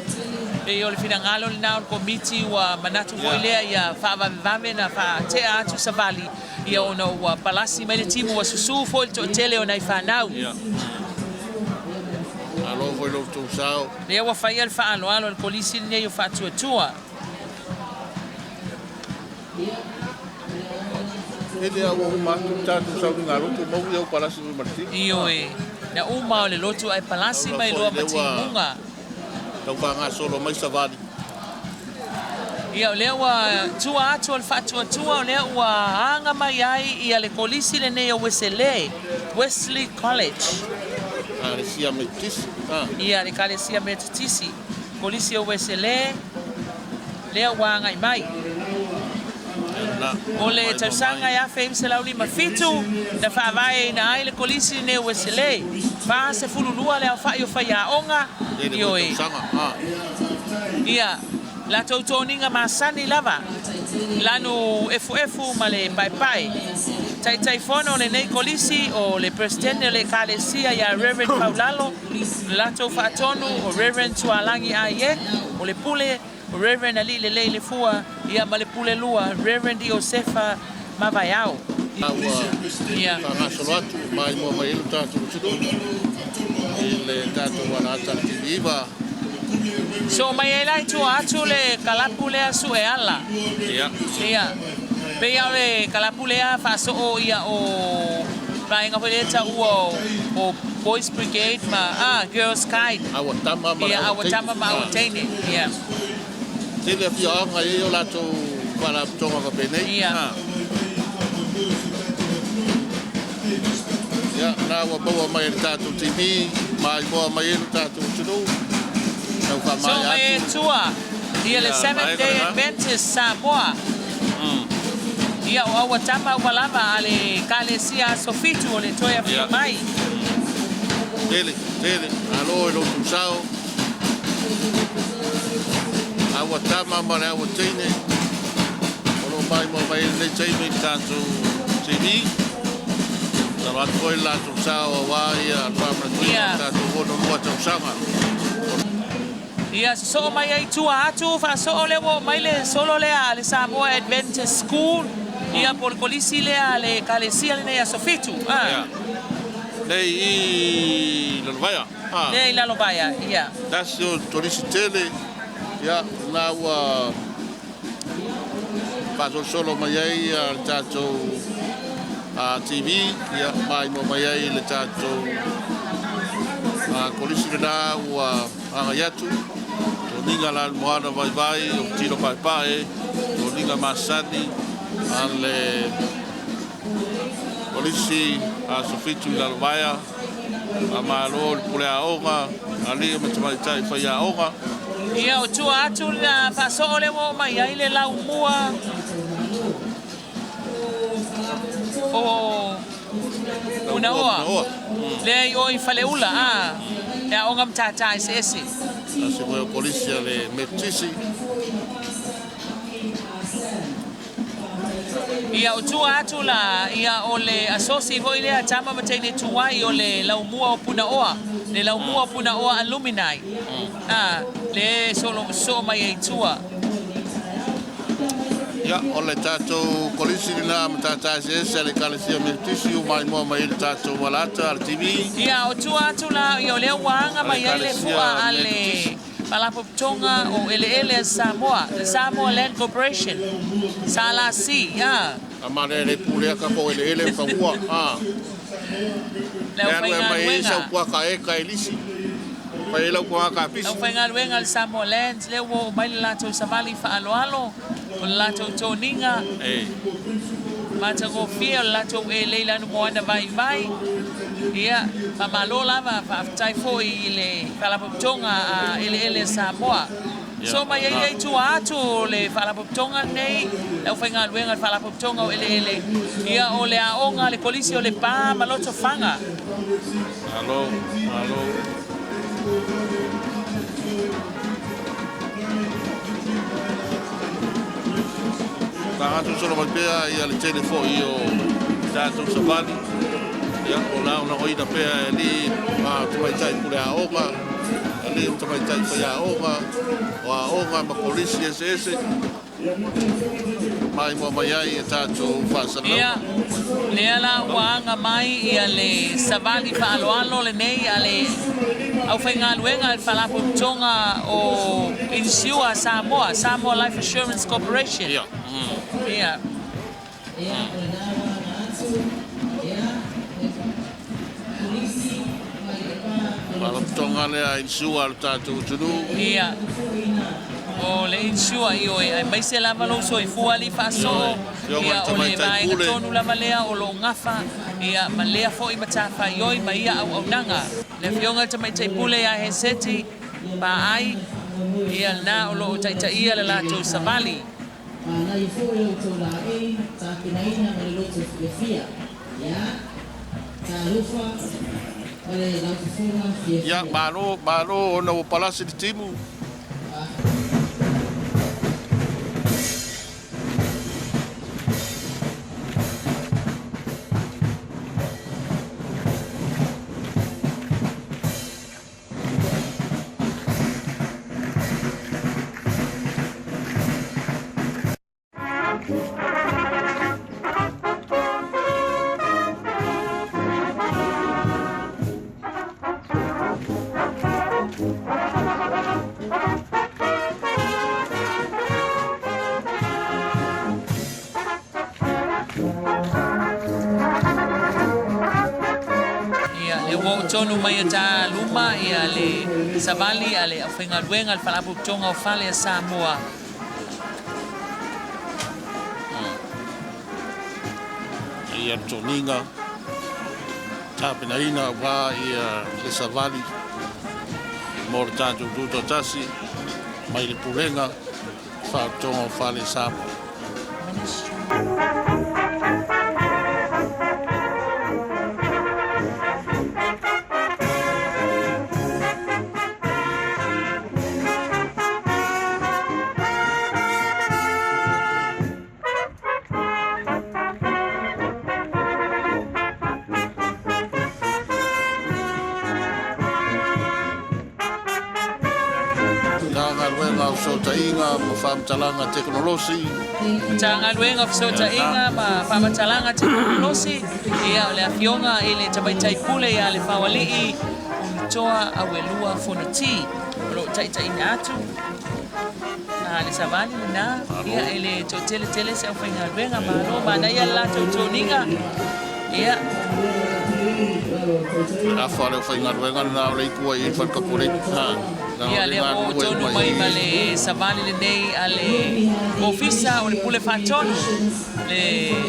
Pei o le finagalo lena o le Komiti ua manatu foi lea ia faavavevave na faatea atu savali ia ona ua palasi mai le timu ua susu foi le toatele o nai fanau. Ia. Malo foi lo outou sao. Lea ua faia le faaaloalo a le Kolisi lenei o Faatuatua. E le ua uma atu le tatou sauniga lotu mau ia ua palasi mai ma le timu. Ioe, na uma o le lotu ae palasi Taula mai foi loa ma lea ua timuga. tau faagasolo mai savali. Ia, o lea ua tua atu o le Faatuatua, o lea ua aga mai ai ia le Kolisi lenei o Uesele, Wesley College. Ekalesia Metotisi. A. Ia, le Ekalesia Metotisi, Kolisi o Uesele, lea ua agai mai. O le tausaga e 1957 na faavaeina ai le Kolisi lenei o Ueselei. 42 le aofai o faiaoga, ioe. Ia, latou toniga masani lava, lanu efuefu ma le paepae. Taitaifono o lenei Kolisi o le Peresetene o le Ekalesia ia Rev. Faulalo, o le latou faatonu o Rev. Tualagi Aie, o le Pule o Rev. Aliilelei Lefua, ia ma le Pule Lua, Rev. Iosefa Mavaeao. Ua faagasolo atu maimoa mai ai lo tatou atunuu i le tatou alaata i le TV 9. Soo mai ai la i tua atu le kalapu lea sue ala. Ia. Ia. Pei lava o le kalapu lea faasoo ia o vaega foi lea taua o Boys Brigade ma ah Girls Guide. Aua tama ma le aua tama ma aua teine. Ia. Tele afioaga e i ai o latou faalapotopotoga faapenei. Ia. Ia, na ua maua mai e le tatou TV, maimoa mai ai lo tatou atunuu. Tau So faamaea mai e atu. tua ia le Ia, Seventh vaega Day lena. Adventist Samoa. Ia o aua tama ua lava a le Ekalesia Aso Fitu o le toe afio mai. Tele, tele, malo i lo outou sao. Aua tama ma le aua teine o lo o maimoa mai ai lenei taimi i le tatou TV. Tatalo atu foi le latou sao aua ia le faamanatuina o le tatou 62 tausaga. Ia sosoo mai ai tua atu faasoo lea ua oo mai le solo lea a le Samoa Adventist School, ia po o le kolisi lea a le Ekalesia lenei Aso Fitu. Ia. Nei i Lalovaea. Lea i Lalovaea, ia. Tasi o kolisi tele, ia, na ua faasolosolo mai ai le tatou TV, ia, maimoa mai ai le tatou kolisi lena ua agai atu. Toniga la le moana vaivai o tino paepae, toniga masani a le Kolisi Aso Fitu i Lalovaea, faamalo i le pule aoga, alii ma tamaitai faiaoga. Ia, o tua atu le faasoo lea ua oo mai ai le laumua o Punaoa, lea i o i Faleula, a, e aoga matata eseese. Tasi foi o Kolisi a le Metotisi. Ia, o tua atu la, ia, o le asosi foi lea tama ma teine tuai o le laumua o Punaoa, le laumua o Punaoa Alumni, a, le solo soo mai ai tua. Ia, o le tatou kolisi lena matata eseese a le Ekalesia Metotisi ua maimoa mai ai le tatou alaata a le TV. Ia, o tua atu la, ia, o lea ua aga mai ai le fua a le Faalapotopotoga o Eleele a Samoa, the Samoa Land Corporation, SLC, a. A male le pulea ka po eleele o fanua, a. Le E alu e mai ai aufaigaluega. sau puaka e ka e lisi. Fai ai lau kuaga Le kapisi. aufaigaluega a le Samoa Lands, lea ua oo mai le latou savali faaaloalo, o le latou toniga matagofie, o le latou elei i lanu moana vaivai. Ia, faamalo lava, faafetai foi i le Faalapotopotoga a Eleele a Samoa. So mai ai lea i tua atu o le Faalapotopotoga lenei, le aufaigaluega a le Faalapotopotoga o Eleele, ia o le aoga a le Kolisi o Lepa ma Lotofaga. Malo, malo. Faagasosolo mai pea ia le tele foi o tatou savali, ia o laolaoina pea e alii ma tamaitai pule aoga, alii ma tamaitai faiaoga, o aoga ma kolisi eseese maimoa mai ai e tatou Ia, faasalalauga. lea la ua aga mai ia le savali faaaloalo lenei a le aufaigaluega a le Faalapotopotoga o Inisiua a Samoa, Samoa Life Assurance Corporation. Ia. Ia. Faalapotopotoga lea Inisiua a le tatou atunuu. Ia. O le insure, ioe, aemaise lava lou soifua alii faasoo, Afioga i ia, le o le Tamaitai vaega Pule. tonu lava lea o lo o gafa, ia, ma lea foi matafaioi ma ia auaunaga. Le Afioga i le Tamaitai Pule ia Heseti Paai, ia, lena o lo o taitaia le latou savali. Manaia foi la outou laei tapenaina ma le loto fiafia. Ia, talofa ma le laufofoga fiafia. Ia, malo, malo ona ua palasi le timu. Ia, le ua oo tonu mai a ta luma ia le savali a le aufaigaluega a le Faalapotopotoga o Fale a Samoa. Ia le toniga tapenaina aua ia le savali mo le tatou tutoatasi mai le Pulega Faautoga o Fale Samoa. Matagaluega o Fesootaiga ma Faamatalaga Tekonolosi. Matagaluega o Fesootaiga ma Faamatalaga Tekonolosi, ia o le Afioga i le Tamaitai Pule ia Lefaoalii Unutoa Auelua Fonoti o lo o taitaiina atu le savali lena, ia e le toatele tele se aufaigaluega, malo manaia le latou toniga, ia. Le afa o le aufaigaluega lena o le itu ai i le fale kapolei. Ia, lea ua oo tonu mai ma le savali lenei a le Ofisa o le Pule Faatonu, le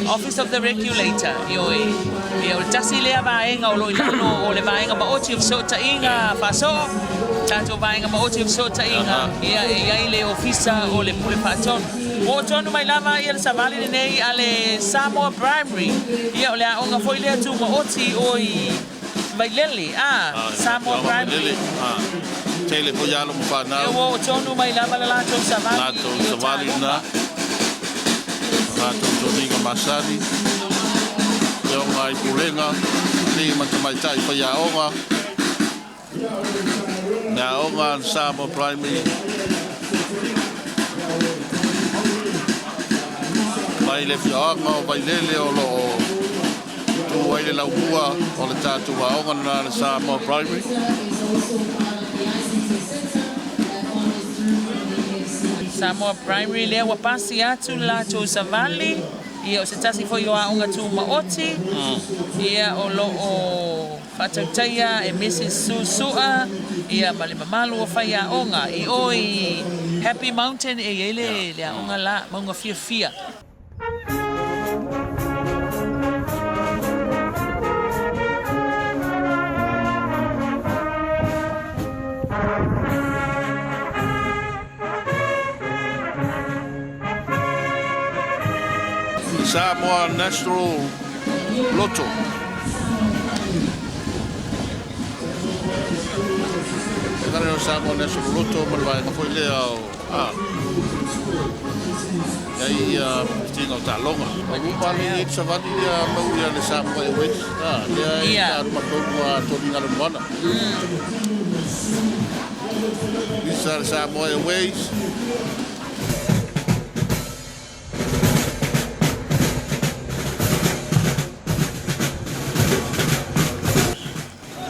Office of the Regulator, ioe. Ia, o le tasi lea vaega o lo o i lalo o le Vaega Maoti o Fesootaiga Faasoo, tatou Vaega Maoti o Fesootaiga, ia, e i ai le Ofisa o le Pule Faatonu. Ua oo tonu mai lava ia le savali lenei a le Samoa Primary, ia, o le aoga foi lea tumaoti o i Vailele, a, Samoa Primary. Tele foi alo ma fanau. Ia ua oo tonu mai lava le latou savali. Latou savali lena. Latou toniga masani. Afioga i Pulega, alii ma tamaitai faiaoga. Le aoga a le Samoa Primary. Mai le afioaga o Vailele o lo o tu ai le laumua o le tatou aoga lena le Samoa Primary. Samoa Primary lea ua pasi atu le latou savali, ia o se tasi foi o aoga tumaoti, ia o lo o faatautaia e Mrs Sue Sua ia ma le mamalu o faiaoga i o i Happy Mountain e i ai le aoga la, Mauga Fiafia. Samoa National Lotto. E kare o Samoa National Lotto ma le vaega foi lea o a ia ia tinga o taaloga. O uma le i savali ia mau ia le Samoa Airways. A lea e ta matonu a toni ngalo moana. These are Samoa Airways.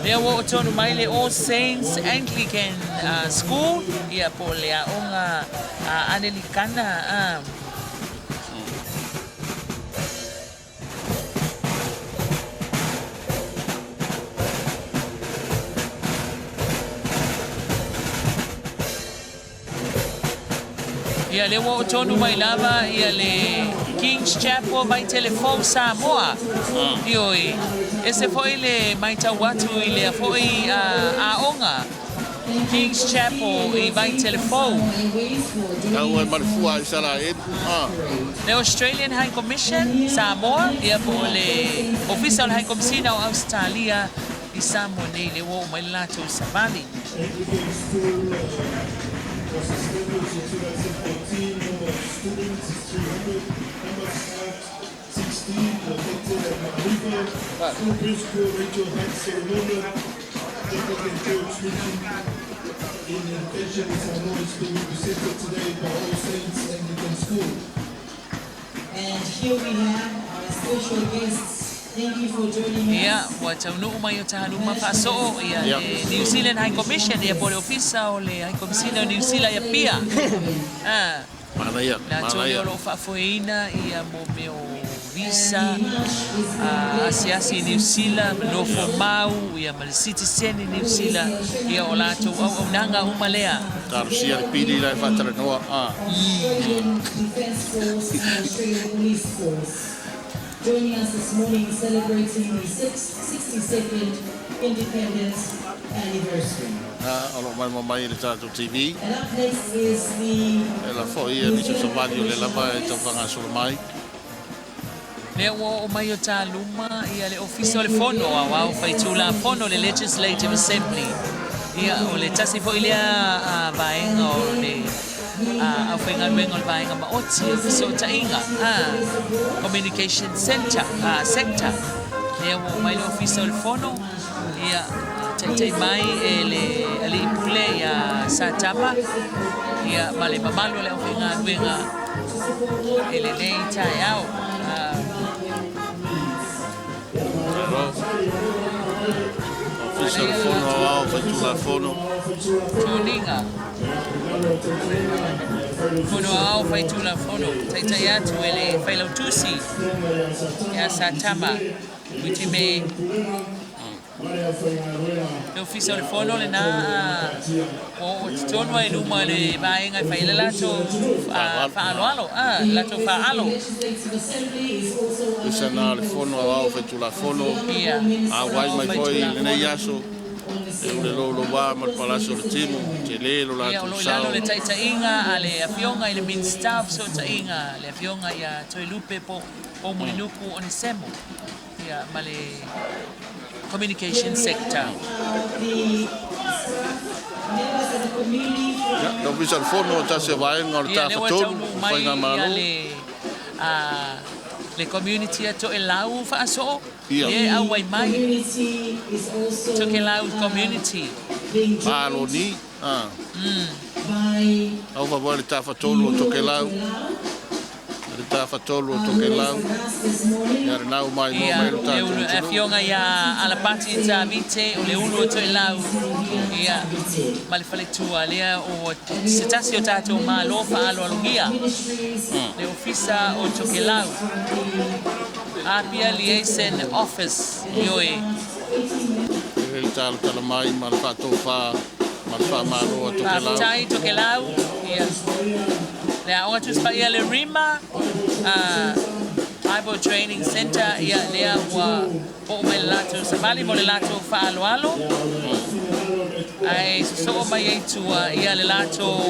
Lea ua oo tonu mai le All Saints Anglican School, ia po o le aoga Anelikana. Ia lea ua oo tonu mai lava ia le Kings Chapel Vaitele Fou Samoa. Ioe, ese foi le maitau atu i lea foi aoga. King's Chapel i Vaitele Fou. Tau ai ma le fua i Sala elu. Le Australian High Commission Samoa, ia po o le Ofisa o le High Komisina o Ausetalia i Samoa nei, lea ua oo mai le latou savali. Anglican School was established in 2014. Number of students is 300. Number of staff 16, located at Maarifa. School principal Rachel Hunt Solomona, Anglican Church mission in education in Samoa is being represented today by All Saints Anglican School. And here we have our special guests. Thank you for joining us. Ia, ua taunuu mai o tahaluma faasoo ia le New Zealand High Commission ia po o le Ofisa o le High Komisina o Niu Sila ia Apia. Ah. Manaia, Latou lea manaia. o loo faafoeina ia mo mea o visa, asiasi i Niu Sila, ma nofo mau ia ma le sitiseni Niu Sila, ia o latou auaunaga uma lea. Talosia le pili la e faatalanoa. Australian Defence Force and Australian Police Force. Joining us this morning celebrating the 62nd Independence Anniversary. O loo malamalama mai le tatou TV. And up next is the E la foi ia nisi o savali o le lava e taufagasolo mai. Lea ua oo mai o taluma ia le Ofisa o le Fono Aoao Faitulafono, le Legislative Assembly. Ia o le tasi foi lea vaega o le aufaigaluega o le vaega maoti o fesootaiga, Communication Center, Sector. Lea ua oo mai le Ofisa o le Fono, ia taitai mai e le alii pule ia Satama ia ma le mamalu o le aufaigaluega e lenei taeao. Malo. Ofisa o le Fono Aoao Faitulafono. Tuliga. Fono Aoao Faitulafono, taitai atu e le Failautusi ia Satama Uitime. Le Ofisa o le Fono lenā ua oo totonu ai luma o le vaega e fai ai le latou faaaloalo, le latou faaalo. Legislative Assembly is also Ofisa na o le Fono Aoao Faitulafono. Auai mai foi i lenei aso e ule louloua ma le Palasi o le Timu, tele lo Ia, o latou loo i lalo sao. le taitaiga a le Afioga i le Minisita o Fesootaiga, le Afioga ia Toelupe Poumulinuku Onesemo, ia ma le Communication Sector. The members of the community Ia, le Ofisa o le Fono o tasi o vaega o le Ia, lea ua Tafatolu taunuu o mai ia Faigamalo. le community a Toelau faasoo. Ia. E auai mai. Community is also Tokelau community. being joined Malo ni. By Au favoa le Tafatolu o Tokelau. Le Tafatolu o Tokelau. Ia le nau mai mo Ia, mai lo le tatou ulu atunuu. afioga ia Alapati Tavite, o le ulu o Toelau. Ia, ma le faletua lea o se tasi o tatou malo faaaloalogia. Le Ofisa o Tokelau. Apia Liaison Office, ioe. E le talotala mai ma le faatofa ma le faamalo a Tokelau. Faafetai Tokelau. Ia. Le aoga tusipaia le Rima, Bible Training Center, ia lea ua oo mai le latou savali mo le latou faaaloalo. Ae sosoo mai ai tua ia le latou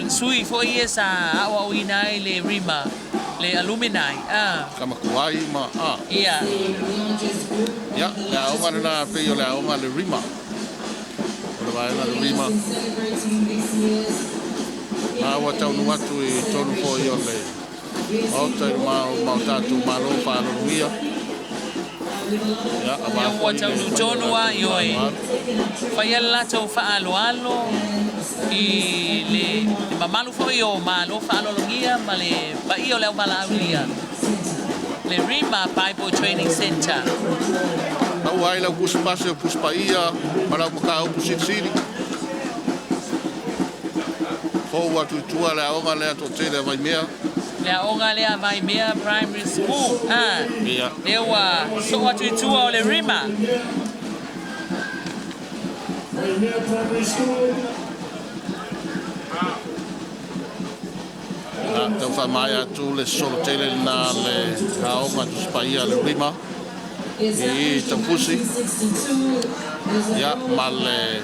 sui foi ia sa aoaoina ai le Rima, le alumni. Kamakuai ma. Ia. Ia, le aoga lena pei o le aoga le Rima. O le vaega le Rima. A ua taunu atu i tonu foi o le Maota i luma o ma o tatou malo faaaloalogia. Ia, aua Ia ua foi le taunuu tonu a ioe. Faia le latou faaaloalo i le mamalu foi o malo faaaloalogia ma le paia o le aumalaaulia. Le Rima Bible Training Center. Au ai lau pusi pase o pusi paia ma lau mataupu silisili. Fou atu i tua le aoga lea toatele a Vaimea. Le aoga lea Vaimea Primary School. Ia. Lea ua soo atu i tua o le Rima. Waimea Primary School. A, tau faamaea atu le solo tele lena le aoga tusi paia le Rima. I Taufusi, ia, ma le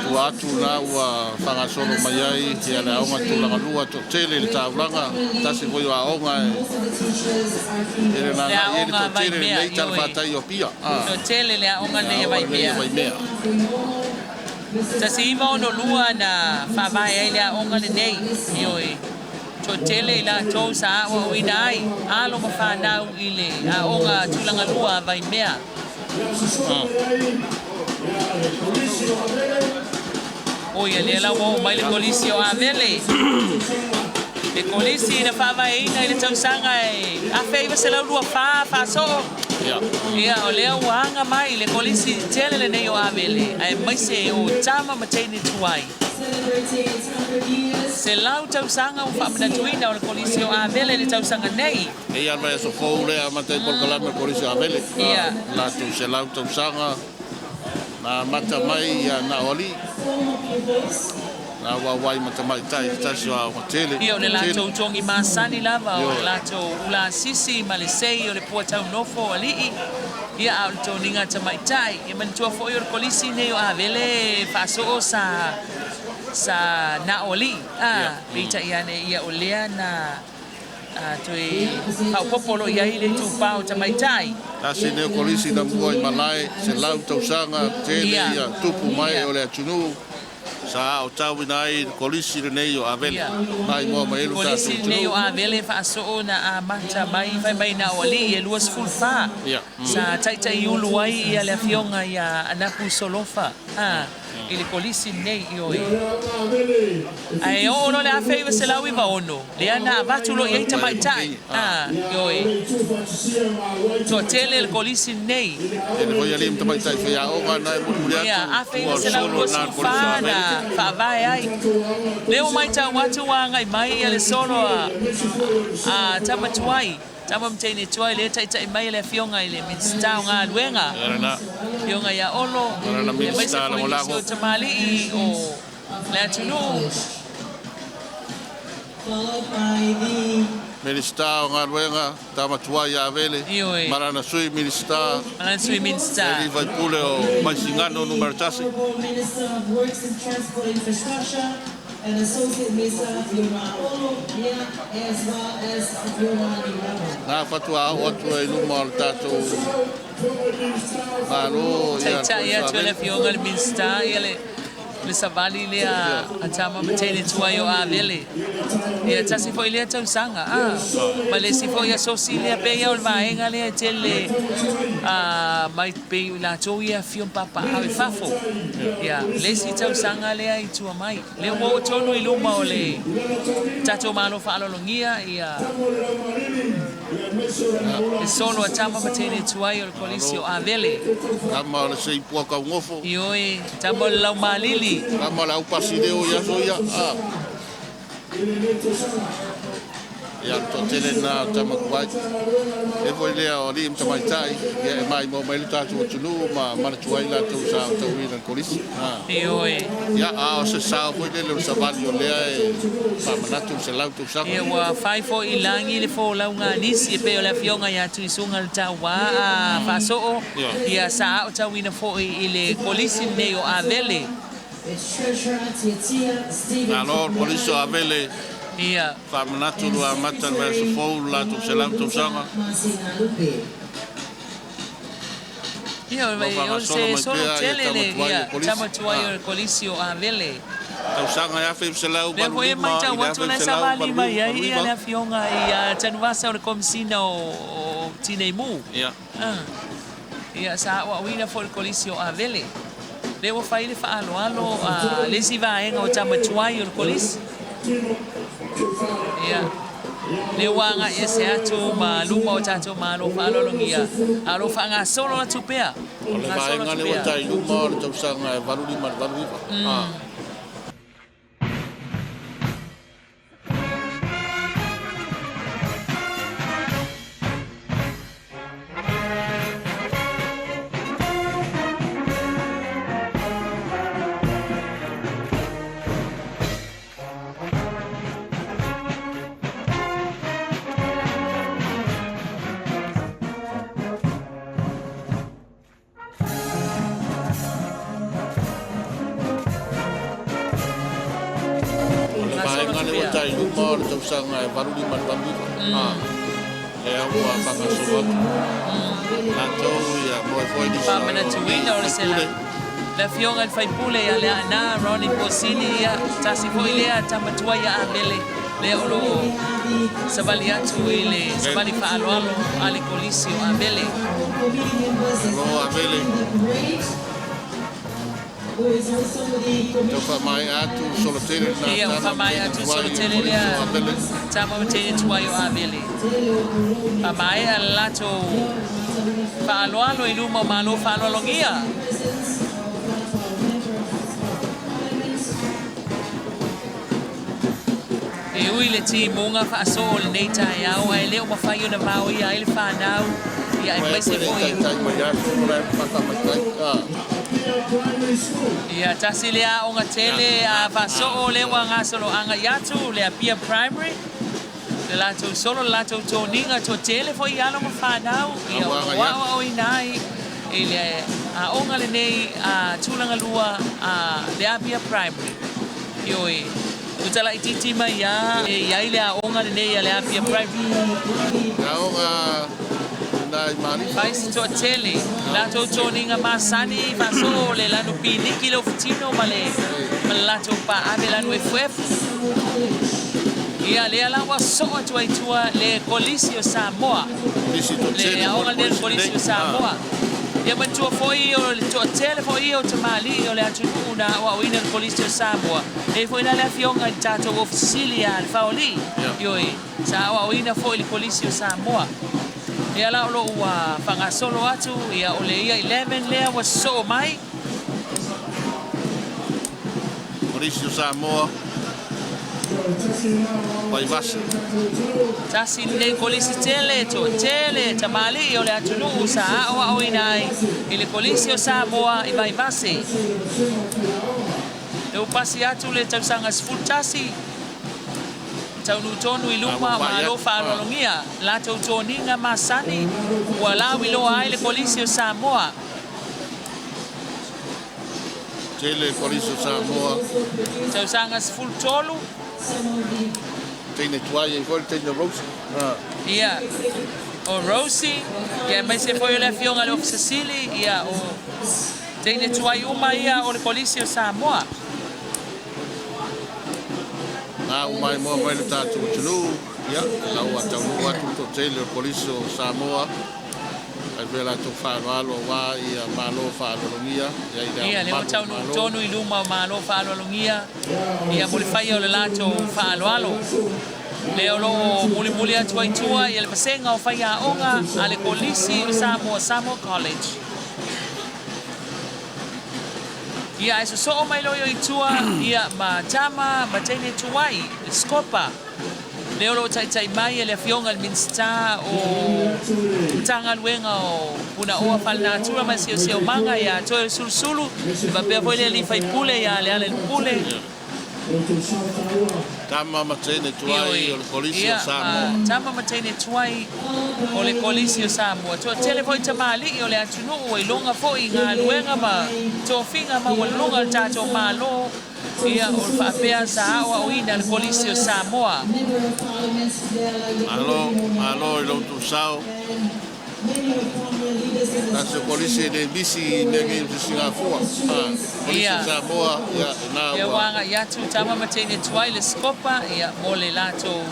tua atu na ua faagasolo mai ai ia le aoga tulagalua toatele i le taulaga, tasi foi o aoga e tele na Le agai ai le aoga a toatele Vaimea, lenei ioe. talafatai o Apia. Toatele le aoga Le lenei a aoga lenei a Vaimea. Vaimea. 1962 na faavae ai le aoga lenei, ioe. Toatele i latou sa aoaoina ai alo ma fanau i le aoga tulagalua a Vaimea. Oi, lea la ua oo mai le Kolisi o Avele. Le Kolisi na faavaeina i le tausaga e 1924 faasoo. Ia, o lea ua aga mai le Kolisi tele lenei o Avele, aemaise o tama ma teine tuai. 100 tausaga ua faamanatuina o le Kolisi o Avele i le tausaga nei. E ia le vaiaso fou lea amata ai polokalame o le Kolisi o Avele. Latou 100 tausaga na amata mai ia na o alii. Na auauai ma tamaitai tasi o aoga tele. Ia, o le Tele. latou togi masani lava o le latou ula asisi ma le sei o le puataunofo o alii. Ia, a o le toniga tamaitai. Ia manatua foi o le Kolisi nei o Avele faasoo sa na o alii. Peitai ane ia o lea na toe faaopoopo lo i ai le itupā o tamaitai. Tasi nei o kolisi na mua i malae, 100 tausaga tele ia tupu mai o le atunuu. Sa aotauina ai le kolisi lenei o Avele. Mai moa mai ai lo Kolisi tatou nei o atunuu. Avele faasoo na amata mai fai mai na o alii e 24. Sa taitaiulu ai ia le afioga ia Anapu Solofa i le kolisi nei, ioe. Ae oo loa le 1996 lea na avatu loa i ai tamaitai. Ioe. Toatele le kolisi nei. Tele foi alii ma tamaitai faiaoga na e mulimuli Ia, atu. Ua solo na le kolisi o 1924 na Avele. faavae ai. Lea ua matau atu ua agai mai ia le solo a tama tuai. Tama ma teine tuai lea taitai mai le afioga i le Minisita o Galuega. Ia lena. Afioga ia Olo. Ia lena Ia maise Minisita foi nisi lagolago. o tamalii o le atunuu. Followed by the Minista o Galuega, tama tuai ia Avele. Ioe. Marana sui Minista. Malana sui Minista. Eli faipule o Vaisigano numera 1. Honorable Minister of Works and Transport Infrastructure and Associate Minister Fiona Olo, yeah, as well as Fiona Nirava. Na fatua au atu ai luma o le tatou Malo ia le Taitai kolisi o atu le Avele. afioga i le Minista ia le savali lea a tama ma teine tuai o Avele. Ia tasi foi lea tausaga. Ma le isi foi asosi lea pe ia o le vaega lea e tele mai pe i latou ia afio ma papaau i fafo. Ia, le isi tausaga lea i tua mai. Lea ua oo tonu i luma o le tatou malo faalologia ia le solo a tama ma teine tuai o le Kolisi o Avele. Tama o le seipua kaugofo. Ioe, tama o le laumalili. Tama o le aupasi leo i aso ia. Ia le toatele na o tama tuai. E foi lea o alii ma tamaitai. Ia e maimoa mai le tatou atunuu ma manatua ai latou sa aotauina le kolisi. Ioe. Ia, a o se sao foi lele o le savali o lea e faamanatu le 100 tausaga. Ia ua fai foi i lagi le folauga a nisi e pei o le afioga ia Tuisuga le Tauā a faasoo. Ia sa aotauina foi i le Kolisi lenei o Avele. Its Treasurer Tiatia Stephen Malo le kolisi o Avele. Ia. Faamanatu le amata le vaiaso fou le latou 100 tausaga. Masina Lupe. Ia, Ua o faagasolo se mai solo pea ia tele tama le tuai o ia kolisi. tama tuai o le Kolisi o Avele. Tausaga e Lea foi e 1985 i matau le atu le savali mai ai ia le 1989. afioga ia Tanuvasa o le Komisina o Tinei Mu. Ia sa aoaoina foi le Kolisi o Avele. Lea ua fai le faaaloalo a le isi vaega o tama tuai o le Kolisi. Ia. Lea ua agai ese atu ma luma o tatou malo faalologia. A lo faagasolo atu pea. O le Gasolo vaega atu le ua pea. tai luma o le tausaga e 85 le 89. tai luma o le tausaga e 8589. Lea ua faagasolo atu latou ia moe foi nisi o Faamanatuina o le sela le afioga i le faipule ia Leaana Ronnie Posini, ia tasi foi lea tama tuai ia Avele lea o loo savali atu i le savali faaaloalo a le Kolisi o Avele. Lo Avele. Tau faamaea atu solotele na. Ia ua faamaea atu solotele lea tama ma teine tuai o Avele. Faamaea le latou faaaloalo i luma o malo faaaloalogia. E ui le timuga faasoo o lenei taeao ae le o mafai ona vaoia ai le fanau ia aemaise foi ia tasi le aoga tele a faasoo lea ua gasoloaga i atu le Apia Primary le latou solo le latou toniga toatele foi alo ma fanau ia o aoaoina ai i le aoga lenei a tulaga lua a le Apia Primary. Ioe, tutalaitiiti mai ia e iai le aoga lenei a le Apia Primary. Aoga na i Malifa. Fai se toatele latou toniga masani faasoo le lanu piniki le ofutino ma le latou paave lanu efuefu. Ia lea la ua soo atu ai tua le Kolisi o Samoa. Le aoga lea le Kolisi o Samoa. Ia manatua foi o le toatele foi o tamalii o le atunuu na aoaoina le Kolisi o Samoa. E foi la le afioga i le tatou Ofisa Sili a le Faolii. Ioe, sa aoaoina foi le Kolisi o Samoa. Ia la o loo ua faagasolo atu ia o le ia 11 lea ua soo mai. Kolisi o Samoa. Vaivase. Tasi lenei kolisi tele toatele tamalii o le atunuu sa aoaoina ai i le Kolisi o Samoa i Vaivase. Le upasi atu le tausaga 11 taunuu tonu i luma malo faaaloalogia latou toniga masani ua lauiloa ai le Kolisi o Samoa. Tele Kolisi o Samoa. Tausaga 13. Teine tuai ai foi le teine Rosie. Ia, o Rosie, ia aemaise foi o le afioga i le Ofisa Sili, ia o teine tuai uma ia o le Kolisi o Samoa. Na umai moa mai le tatou atunuu, ia, la ua taunuu atu le toatele o le Kolisi o Samoa. Ai pea latou faaaloalo aua ia malo faaaloalogia ia i le Ia, lea ua taunuu tonu i luma o malo faaaloalogia ia mo le faia o le latou faaaloalo. Lea o loo mulimuli atu ai tua ia le vasega o faiaoga a le Kolisi o Samoa, Samoa College. Ia ae sosoo mai loa i tua ia ma tama ma teine tuai le Scopa. Lea o loo taitai mai e le afioga i le Minisita o Matagaluega o Punaoa Faalenatura ma Siosiomaga ia Toeolesulusulu, e faapea foi le alii faipule ia Lealailepule. Tama ma teine tuai o le Kolisi o Samoa. Tama ma teine tuai o le Kolisi o Samoa. Toatele foi tamalii o le atunuu ua iloga foi i galuega ma tofiga maualuluga o le tatou Malo. Ia o le faapea sa aoaoina le Kolisi o Samoa. Malo, malo i lou tusao. Tasi o kolisi e le misi i mea nei o se Sigafua. Kolisi o Samoa, ia, na ua. Ia ua agai atu tama ma teine tuai le Scopa ia mo le latou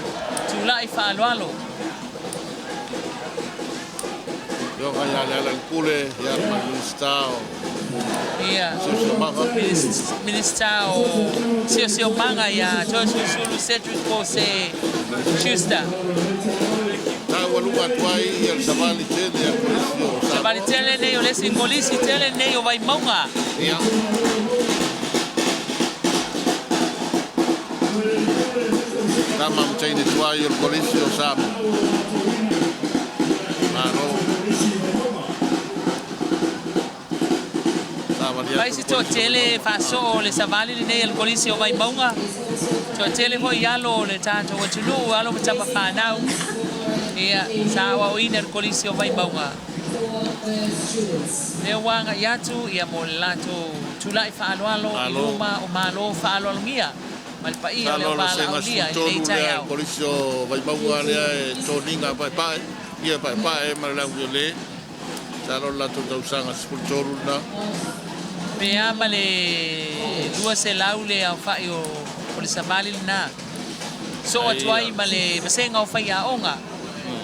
tula'i faaaloalo. Afioga ia Lealailepule, ia ma le Minisita o Ia Siosiomaga. Minisita o Siosiomaga ia Toeolesulusulu Cedric Pose Schuster. Taualuga atu ai ia le savali tele a le Kolisi o Samoa. Savali tele nei o le isi Kolisi tele nei o Vaimauga. Ia. Tama ma teine tuai o le Kolisi o Samoa. Malo. Savali atu Fai se toatele faasoo o le savali lenei a le Kolisi o Vaimauga. Toatele foi alo o le tatou atunuu, alo ma tama fanau. Ia, sa aoaoina le Kolisi o Vaimauga. Lea ua agai atu ia mo le latou tula'i faaaloalo i luma o malo faaaloalogia. Ma le paia o le Masalo o le vasega au valaaulia i lenei 13 lea taeao. le Kolisi o Vaimauga lea e toniga paepae, ia paepae ma le lauiole. Masalo o le latou tausaga 13 lena. Pe a ma le 200 le aofa'i o o le savali lena. Soo atu ai ma le vasega o faiaoga.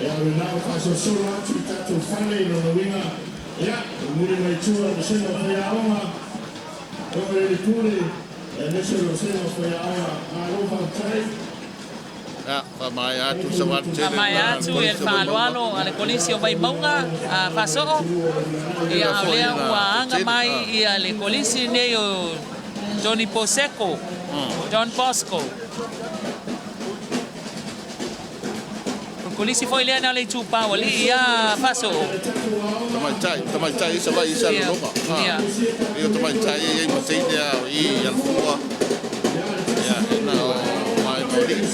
Ia, o lena ua faasolosolo atu i tatou fale i lona uiga, ia, momoli mai tua le vasega o faiaoga, oo i le pule, aemaise o le vasega o faiaoga. Malo faafetai. Ia, faamaea atu le savali tele Faamaea lena a le atu i le Kolisi o Vaimauga. faaaloalo a le Kolisi o Vaimauga a faasoo. Ia Tele a o foi lea ina ua aga toatele. mai ia le Kolisi nei o Tony Poseko, Don Bosco. O le Kolisi foi lea na o le Itupa o Alii ia faasoo. Tamaitai, tamaitai i Savaii i Salelologa. Ia o tamaitai e i ai ma teine a o i i Alafua. Ia, e na o vaega o alii.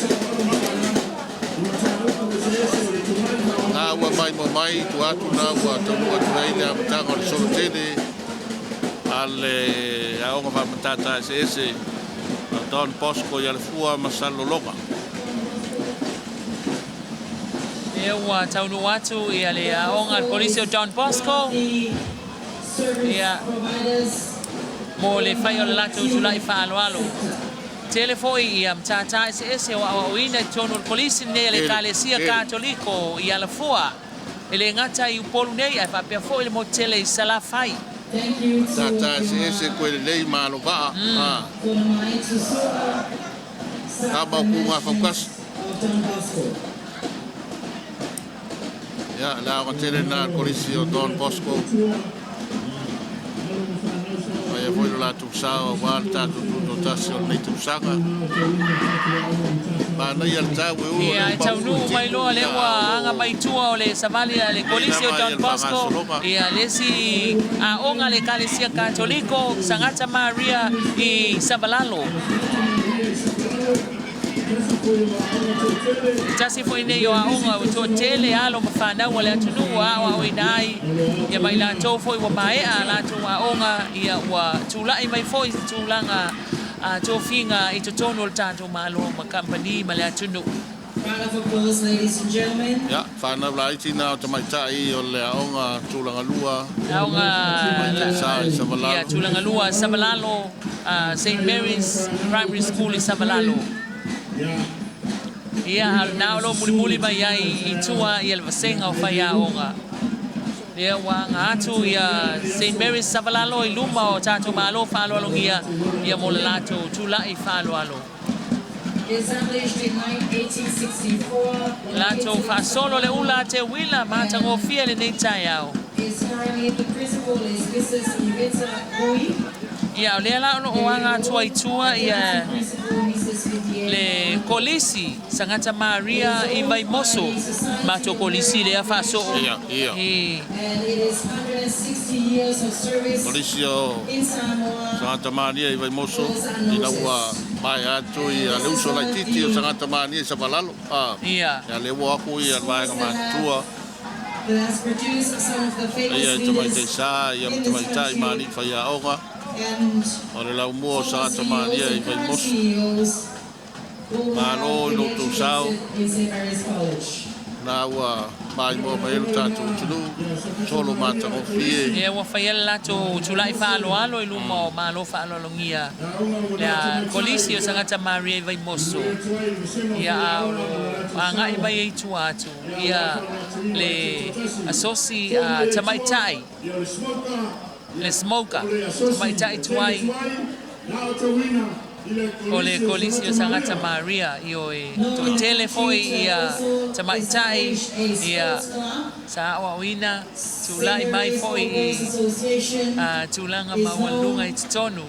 Na ua maimoa mai i tua atu na ua taunuu atu ai le amataga o le solo tele a le aoga faamatata eseese a Don Bosco i Alafua ma Salelologa. Lea ua taunuu atu ia le aoga a le Kolisi o Don Bosco ia mo le fai o le latou tula'i faaaloalo. Tele foi ia matata eseese o aoaoina i totonu o le Kolisi lenei a le Tele, Ekalesia tele. Katoliko i Alafua, e le gata i Upolu nei ae faapea foi le motu tele i Salafai. Thank you to Matata eseese koe lelei ma alovaa. Tama o kuga faukasi. Of Don Bosco. Ia, le aoga tele lena a le Kolisi o Don Bosco. Faia foi lo latou sao aua le tatou tutoatasi o lenei tausaga. Manaia le tau e ua Ia le e taunuu upa mai loa timu lea ia ua a o aga lo o mai tua o le savali a le lelei Kolisi o lava Don ia le Bosco faagasologa. ia le isi aoga a le Ekalesia Katoliko Sagata Maria i Savalalo. Se tasi foi nei o aoga ua toatele alo ma fanau a le atunuu ua aoaoina ai ia ma i latou foi ua maea a latou aoga ia ua tulai mai foi i tulaga a tofiga i totonu o le tatou Malo ma kamupani ma le atunuu. Round of applause, ladies and gentlemen. Ia, fanau laiti na o tamaitai o le aoga tulagalua Aoga Tamaitai Sa i ia Savalalo. Tulagalua Savalalo, St Mary's Primary School i Savalalo. Ia, a o lena o lo o mulimuli mai ai i tua ia le vasega o faiaoga. Lea ua aga atu ia St Mary's Savalalo i luma o tatou Malo faaaloalogia ia mo le latou tula'i faaaloalo. Established in 1864, Latou faasolo le ula a Teuila matagofie lenei taeao. is currently the principal is Mrs. Iveta Bui. Ia, o lea la o lo o aga atu ai i tua ia Principal Mrs. Vivienne. le Kolisi Sagata Maria i Vaimoso. Matou Kolisi lea faasoo Ia, ia. i. And it is 160 years of service Kolisi o in Samoa. Sagata Maria i Vaimoso ina ua maea atu ia le uso laitiiti o Sagata Maria i Savalalo. Ia. Ia lea ua o atu ia le vaega matutua That has produced some of the famous ia i tamaitai leaders sa ia ma in this tamaitai ma country alii faiaoga and o le laumua o former Sagata CEOs Maria i and current Vaimoso. CEOs who Malo have i lo been outou sao. educated in St. Mary's College. Na ua maimoa mai ai lo tatou atunuu, solo matagofie. Lea ua faia le latou tula'i faaaloalo i luma o Malo faaaloalogia le Kolisi o Sagata Maria i Vaimoso. Ia, a o lo o aga'i mai ai i tua atu ia le asosi a tamaitai, le SMOCA, tamaitai tuai o le Kolisi o Sagata Maria, ioe, toatele foi ia tamaitai ia sa aoaoina tulai mai foi i tulaga maualuluga i totonu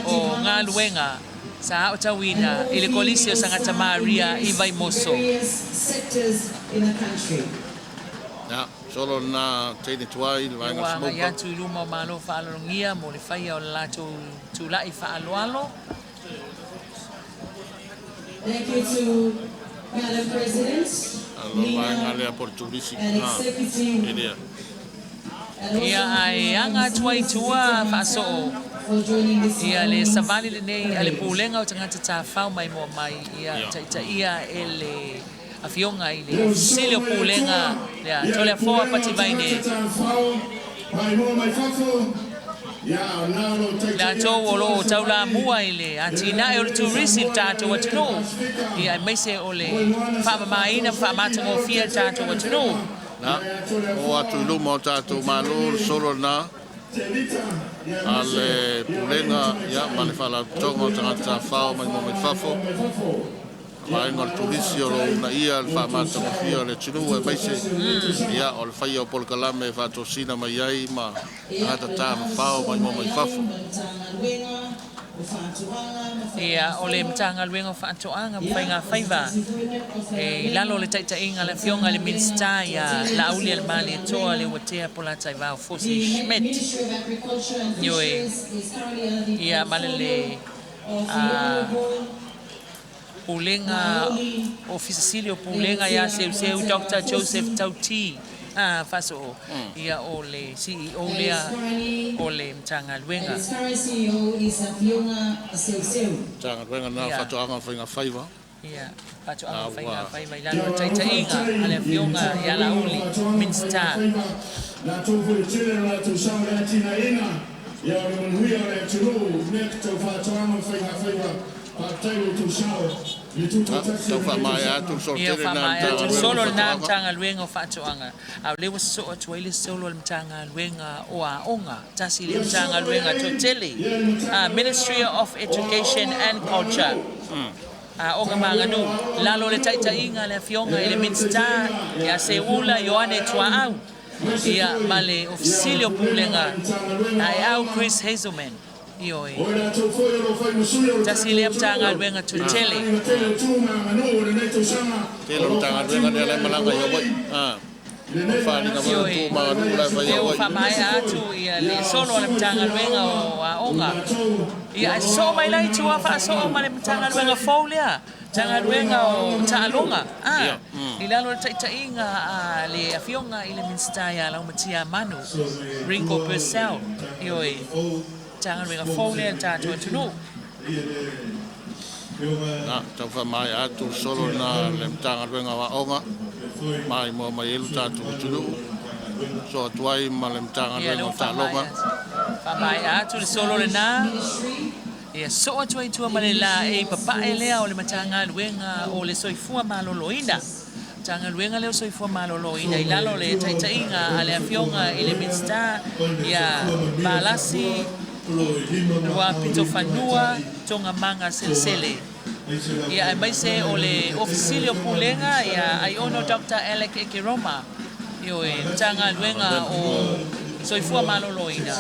o galuega sa aotauina i le Kolisi o Sagata Maria i Vaimoso. Various sectors in the country. Ia, solo lena teine tuai, le vaega Ua agai smoker. atu i luma o Malo faaaloalogia mo le faia o le latou tula'i faaaloalo. Thank you to Madam President, Alo vaega lea po o le turisi. and Executive E lea. and Ia, also ae aga atu ai i tua faasoo. Ia le savali lenei a le Pulega o Tagata Tafao maimoa mai, ia taitaia e le Afioga i le Ofisa Sili o Pulega ia Toleafoa Pativaine. Latou o lo o taulamua i le atinae o le turisi i le tatou atunuu, ia aemaise o le faamamaina ma faamatagofie le tatou atunuu. Na, oo atu i luma o tatou Malo le solo lena a le Pulega ia, ma le Faalapotopotoga o Tagata Tafafao Maimoa Mai Fafo, vaega o le turisi o lo o uunaia le faamatagofie o le atunuu aemaise ia, o le faia o polokalame e faatosina mai ai ma tagata tafafao maimoa mai fafo. Ia, o le Matagaluega o Faatoaga ma Faigafaiva e i lalo o le taitaiga a le Afioga i le Minisita ia Laaulialemalietoa Leuatea Polataivao Fosi Schmidt. Ioe, ia ma le le Pulega, Ofisa Sili o Pulega ia Seuseu Doctor Joseph Tauti Faasoo, ia o le CEO lea o le Matagaluega. Matagaluega na Faatoaga ma Faigafaiva. Ia, Faatoaga ma Faigafaiva i lalo o le taitaiga a le Afioga ia Laauli, Minisita. Latou foi e tele lo latou sao i le atinaeina ia o le manuia o le atunuu mea tau faatoaga ma faigafaiva. Faafetai lo outou sao i le tutoatasi Tau o lenei faamaea tausaga. atu le solo Ia, tele lena faamaea atu le Matagaluega o solo lena Faatoaga. Matagaluega o Faatoaga, a o lea ua sosoo atu ai le solo a le Matagaluega o Aoga, tasi lea Ia sosoo mai Matagaluega ai toatele, ia le Ministry Matagaluega of o Education Aoga and ma Culture, Aganuu. Aoga ma Matagaluega Aganuu, o Aoga ma lalo o le Aganuu taitaiga a le e Afioga i le ala i le Minisita taitaiga ia a le Seuula Afioga ia Ioane Laauli Tuaau, aemaise ia foi ma le ia o Ofisa le Sili o Pulega ma Pulega le Matagaluega o Aeau Aoga. Chris Hazelman. Ioe. O i latou foi o lo o fai ma sui o le Tasi tatou lea atunuu Matagaluega i le toatele. savaliga tele o tu ma aganuu o lenei tausaga Tele o o lo o Matagaluega faatino lea la e lea i malaga i Hawaii Hawaii. Ah, i o le lenei faaaliga mai o vaiaso tu Ioe. ma ma le aganuu la e vaiaso fai i Lea ua fou, Hawaii. aemaise faamaea foi atu ia le o solo a le susuga i Matagaluega faiaoga o o i Aoga. latou Ia, o ae lo o sosoo mai la i aoaoina tua alo ma faasoo fanau. ma le Matagaluega Faafetai fou lea, Matagaluega Matagaluega o o Aoga ma Aganuu. Taaloga, Ia. i lalo o le taitaiga a le Afioga i le Minisita ia Laumatia Manu, Ringo Purcell. Ioe, Matagaluega fou lea i le tatou atunuu. Na, tau faamaea atu le solo lena a le Matagaluega o Aoga maimoa mai ai lo tatou atunuu sosoo atu ai ma le Ia, Matagaluega lea o ua Taaloga. faamaea faamaea atu le solo lena. Ia soo atu ai tua ma le laei papae lea o le Matagaluega o le Soifua Maloloina. Matagaluega lea o Soifua Maloloina i lalo o le taitaiga a le Afioga i le Minisita ia Valasi Luapitofanua Toogamaga Selesele. Ia aemaise o le Ofisa Sili o Pulega ia Aiono Dr. Alec Ekeroma. Ioe, Matagaluega o Soifua Maloloina.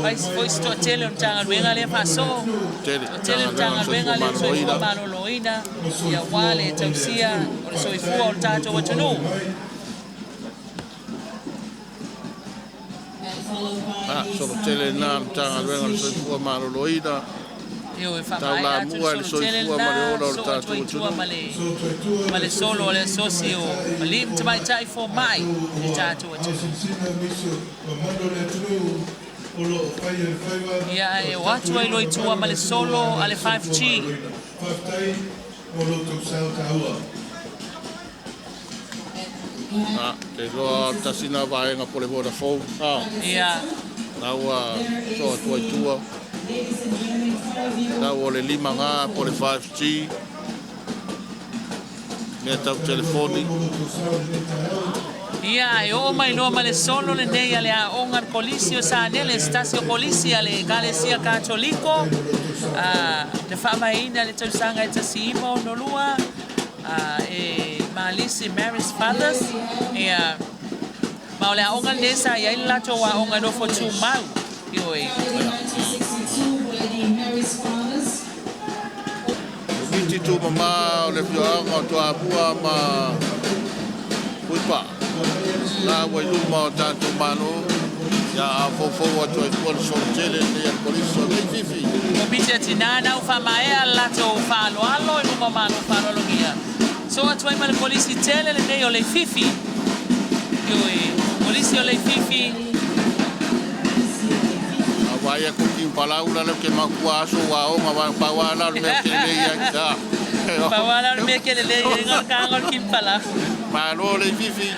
Fai foi se toatele o le Matagaluega lea faasoo. Tele, Toatele le Matagaluega o Matagaluega le lea o Soifua le Soifua Maloloina. Maloloina, ia aua le tausia o le soifua o le tatou atunuu. Ah, solo tele lena a le Matagaluega o le Soifua Maloloina. Ioe, faamaea atu le Taulamua i le solo tele soifua ma le lena, ola o le soo atu tatou ai tua atunuu. ma le solo a le asosi o alii ma tamaitai fomai i le tatou atunuu. Ia, ae o atu ai loa i tua ma le solo a le 5G. Ah, te iloa o le tasi lena vaega po o le Vodafone. Ah, Ia. na ua soo atu ai tua. Tau o le 5G po o le 5G. Mea tau telefoni. Ia, e oo mai loa ma le solo lenei a le aoga le Kolisi o Sanele, se tasi o Kolisi a le Ekalesia Katoliko, na faavaeina i le tausaga e 1962, e Malisi Marist Fathers. Ia, ma o le aoga lenei sa i ai le latou aoga nofo tumau. Ioe. Komiti Tumamā o le Afioaga o Toamua ma Puipaa, la ua i luma o tatou Malo, ia a foufou atu ai fua le solo tele lenei a le Kolisi o Leififi. Komiti a Tinā na ua faamaea le latou faaaloalo i luma o Malo faaaloalogia. Soo atu ai ma le Kolisi tele lenei o Leififi. Ioe, Kolisi o Leififi. Vai a kuki palau la le ke makua aso wa o nga pa wa la le ke le ia ta. Pa wa la le ke le ia nga ka nga ki palau. Malo le fifi.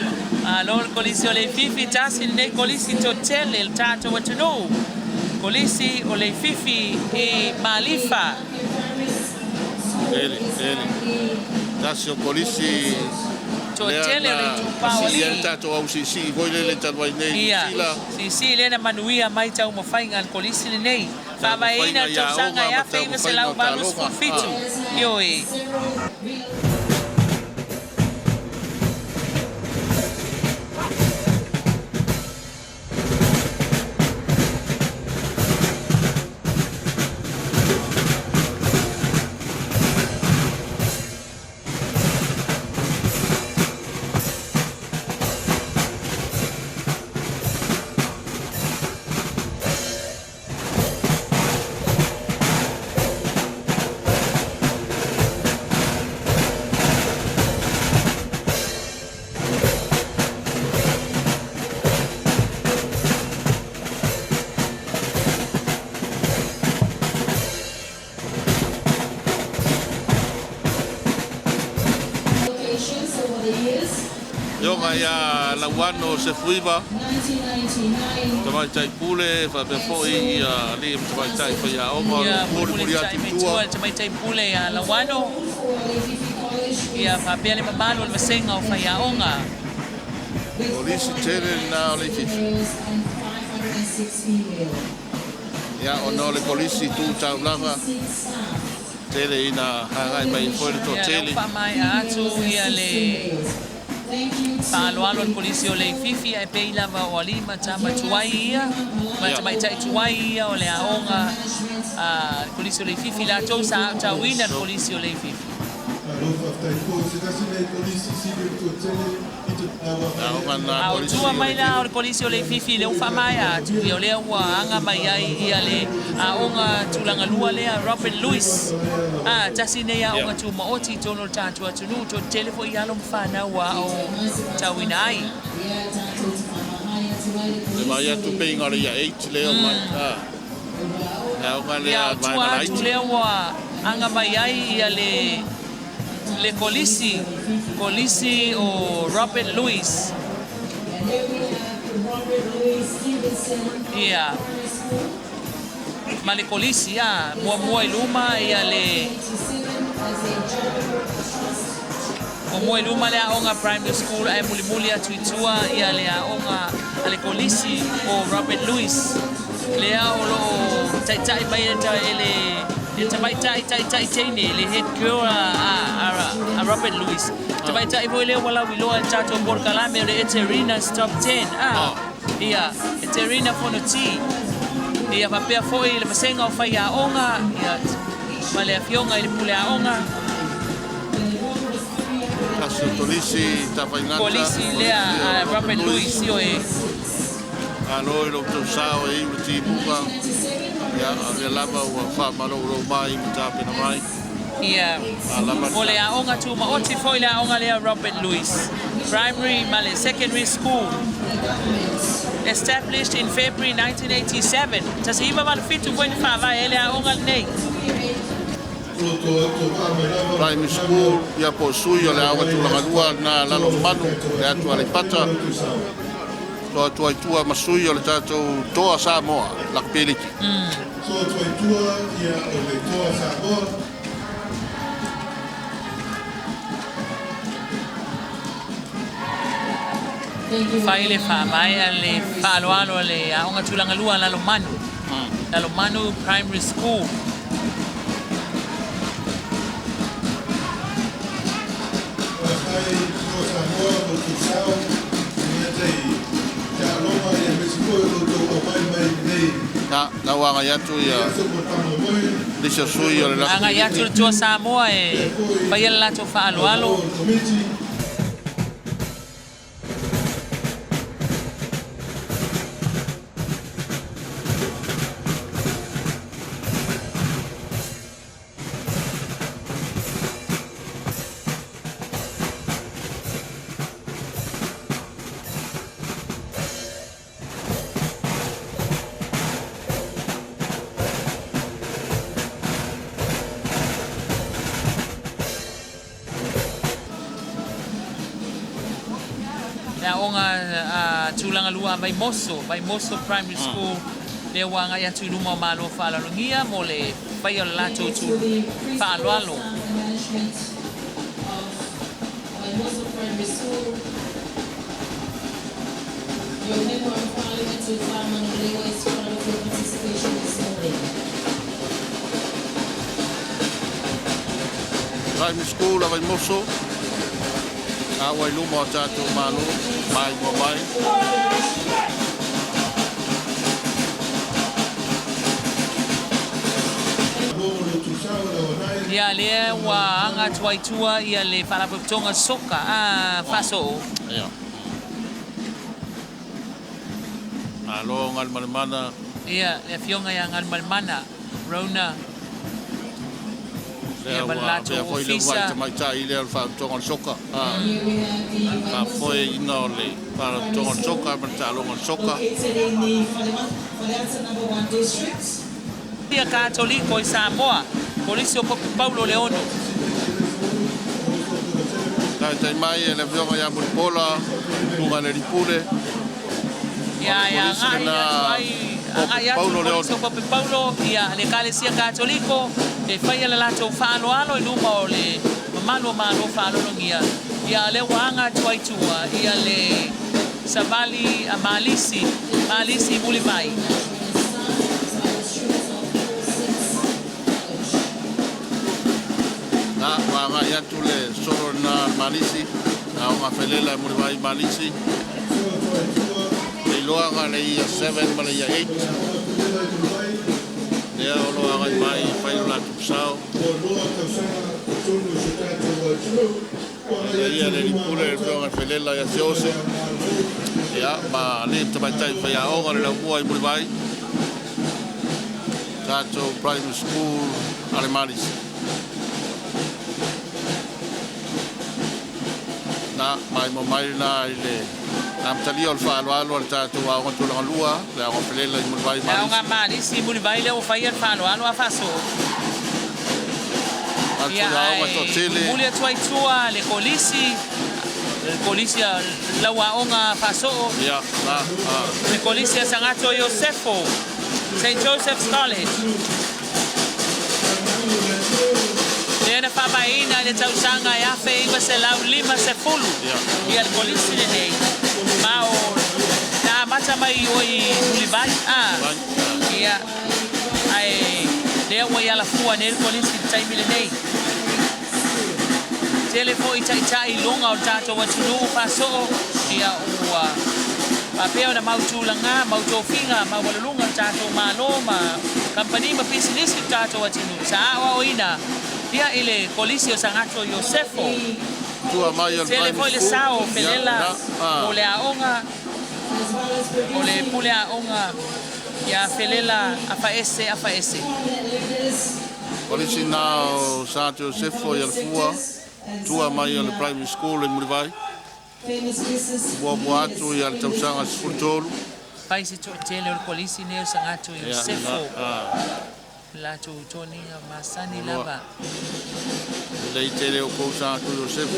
Malo le kolisi o le fifi tasi nei kolisi to tele le tatou atunuu. Kolisi o le fifi i Malifa. Ele, ele. Tasi o kolisi To tele o le itupa o alii. Ia tatou au siisii foi lele talu ai nei Niu Sila. Siisii lea na manuia mai taumafaiga a le Kolisi lenei. Faavaeina le tausaga e 1987. Ioe. Ioga ia Lauano Sefuiva, Tamaitai Pule, faapea foi ia alii ma tamaitai faiaoga o lo o mulimuli atu i tua. Le Tamaitai Pule ia Lauano, ia faapea le mamalu o le vasega o faiaoga. Kolisi tele lena o Leififi. Ia, ona o le kolisi tu taulaga, tele ina agai mai foi le toatele. Ia, lea ua faamaea atu ia le faaaloalo a le Kolisi o Leififi, ae pei lava o alii ma tama tuai ia, ma tamaitai tuai ia o le aoga a le Kolisi o Leififi, latou sa aotauina le Kolisi o Leififi. A o tua mai la o le Kolisi o Leififi lea ua faamaea atu, ia o lea ua aga mai ai ia le aoga tulaga lua lea Robert Louis. A, tasi nei aoga tumaoti i totonu o le tatou atunuu, toe tele foi i alo ma fanau ua aotauina ai. E vaai atu pei na o le Year 8 lea o mai. Le aoga lea Ia, o tua atu lea ua aga mai ai ia le Le Kolisi, Kolisi o Robert Louis. Ia. Ma le Kolisi, a, muamua i luma ia le Muamua i luma le aoga Primary School ae mulimuli atu i tua ia le aoga a le Kolisi o Robert Louis. Lea o lo o taitai mai e le Le tamaitai taitai teine, le head girl a Robert Louis. Tamaitai foi lea ua lauiloa i le tatou polokalame o le Eterina's Top 10. Ah, ia, Eterina Fonoti. Ia faapea foi le vasega o faiaoga, ia, ma le afioga i le pule aoga. Tasi o Kolisi Tafaigata. Kolisi lea a Robert Louis, ioe. Malo i lo outou sao e iu le timuga, ia, a o lea lava ua faamaloulou mai ma tapena mai. Ia, o le aoga tumaoti foi le aoga lea Robert Louis Primary ma le Secondary School. Established in February 1987, 1987 foi na faavae ai le aoga lenei. Primary School, ia po o sui o le aoga tulaga lua na Lalomanu, le atu Aleipata. Toa atu ai tua ma sui o le tatou Toa Samoa, Lakapi Liki. Toa atu ai tua ia o le Toa Samoa. Fai le faavae a le faaaloalo a le Aoga Tulaga Lua a Lalomanu, Lalomanu Primary School. Faafetai Toa Samoa mo tou sao e le gata i taaloga aemaise foi o lo outou aumai mai lenei Na, na ua agai atu ia nisi o sui o le Lakapi Agai atu le Toa Samoa e faia le latou faaaloalo. Le aoga a Tulagalua a Vaimoso, Vaimoso Primary School, lea ua agai atu i luma o Malo Faaaloalogia mo le faia o le latou tu faaaloalo. Primary School a Vaimoso, a ua i luma o tatou Malo, maimoa mai. Ia, lea ua aga atu ai tua ia le Faalapotopotoga Soka a Faasoo. Ia. Malo Galumalemana. Ia, le Afioga ia Galumalemana Rona. Lea Ia, ma le ua latou avea foi le uluai ofisa. tamaitai lea o le Faalapotopotoga o le Soka, faafoeina o le Faalapotopotoga o le Soka ma le Taaloga o le Soka. Ia Katoliko i Samoa, Kolisi o Pope Paulo le Ono. Taitai mai e le Afioga ia Mulipola, Susuga i le Alii Pule, o Ia, le e Kolisi agai lena atu ai, Pope agai atu Paulo le le Kolisi o Ono. Pope Paulo, ia, le Ekalesia Katoliko, e faia le latou faaaloalo i luma o le mamalu o Malo Faalologia. Ia, lea ua aga atu ai tua, ia le Savali a Malisi, Malisi Mulivai. Na, ua agai atu le solo lena a le Malisi, na o Gafelela e Mulivai Malisi. Le iloaga le ia 7 ma le ia 8. Lea o lo agai mai fai lo latou sao. Ia ia le Lipule le Afioga i le Felela ia Seose. Ia, ma le tamaitai faiaoga le laumua i Mulivai. Tatou Primary School a le Malisi. Na, maimoa mai lena i le amatalia o le faaaloalo a le tatou aoga tulagalua, le aoga felela i Mulivai Le aoga Malisi. Malisi Mulivai lea ua faia le faaaloalo a faasoo. Atu Ia, le aoga ae toatele. momoli atu ai tua le kolisi, le kolisi a lau aoga faasoo. Ia, na, a. Le kolisi a Sagato Iosefo, St. Joseph's College. Lea na faavaeina i le tausaga e 1950 ia le kolisi lenei, ma o na amata mai i o i Mulivai. A, ia, ae lea ua i alafua nei le kolisi i le taimi lenei. Tele foi taitai i luga o le tatou atunuu faasoo, ia ua faapea ona mau tulaga, mau tofiga maualuluga o le tatou Malo ma kamupani ma pisinisi o le tatou atunuu sa aoaoina ia i le Kolisi o Sagato Iosefo. Tua mai o le Tele Primary foi le School. sao o Ia, Felela na, a. mo le aoga o le pule aoga ia Felela Afaese Afaese. Kolisi na o Sa Josefo i Alafua, tua mai o le Primary School i Mulivai. Muamua atu ia le tausaga 13. Fai se toatele o le Kolisi nei o Sagato Ia, Iosefo. na, a. Latou toniga masani Loa. lava. Lelei tele o kou Sa Josefo.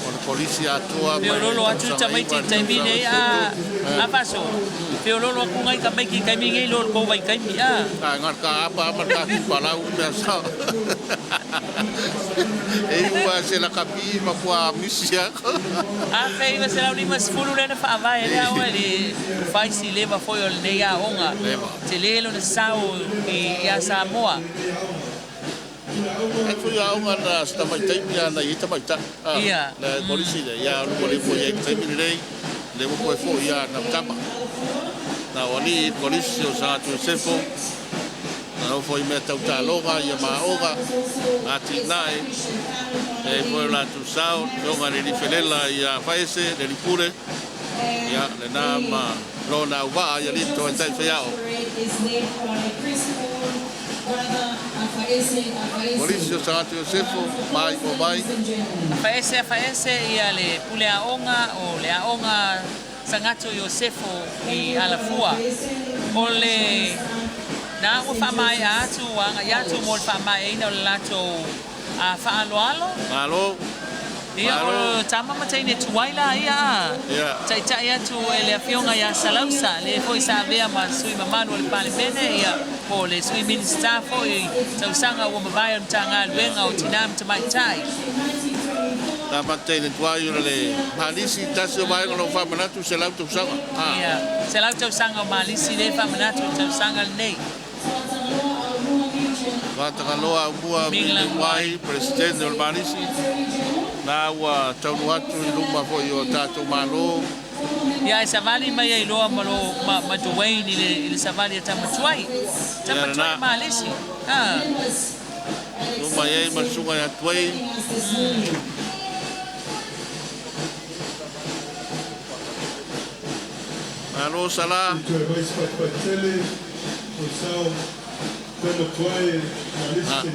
O le kolisi atoa mai le Feololo atu tausaga tamaiti 9 i le taimi tausaga nei a 13. a faso. Feololo aku ngai ka maiki kaimi ngai lo ko vai kaimi a. A ngar ka apa ama ka ki palau mea sa. E ua se la kapi ma kua misia. 1950 lea na faavae lea oe le faisi leva foi o lenei aoga. Leva. Tele lona sao i ia Samoa. Ai foi aoga na sa tamaitai a na i tamaitai. Ia. Le kolisi le ia lu le foi ai taimi lelei. Le mo koe foi ia na tama. Na wali kolisi o Sa Josefo. Na foi mea tautaloga ia maoga. Ati nae. E foi la tu sao, tonga le lifelela ia faese, le lipule. Ia le na ma lona uvaa ia lito e tai whaiao. Kolisi o Sa Josefo, mai o mai. Afaese Afaese ia le pule aoga o le aoga Sagato Iosefo i Alafua. O le na ua faamaea atu ua agai atu mo le faamaeaina o le latou a faaaloalo. Malo. Ia, o tama ma teine tuai la ia a. Taitai atu e le Afioga ia Salausa, le foi sa avea ma sui mamalu o le Palemene, ia, po o le Sui Minisita foi i tausaga ua mavae o le Matagaluega o Tina ma Tamaitai. Tama teine tuai o le Malisi, tasi o vaega o lo o faamanatu 100 tausaga. Ia, 100 tausaga o Malisi lea e faamanatu i le tausaga lenei. Fatagaloa Aumua Miglemuahi, Peresetene o le Malisi, na ua taunuu atu i luma foi o tatou Malo. Ia, ae savali mai ai loa ma lo ma, ma Dwayne i le, i le savali a Tamatuai. Tamatuai Malisi. Ha. Luma i ai ma le susuga ia Dwayne. Malo Sala.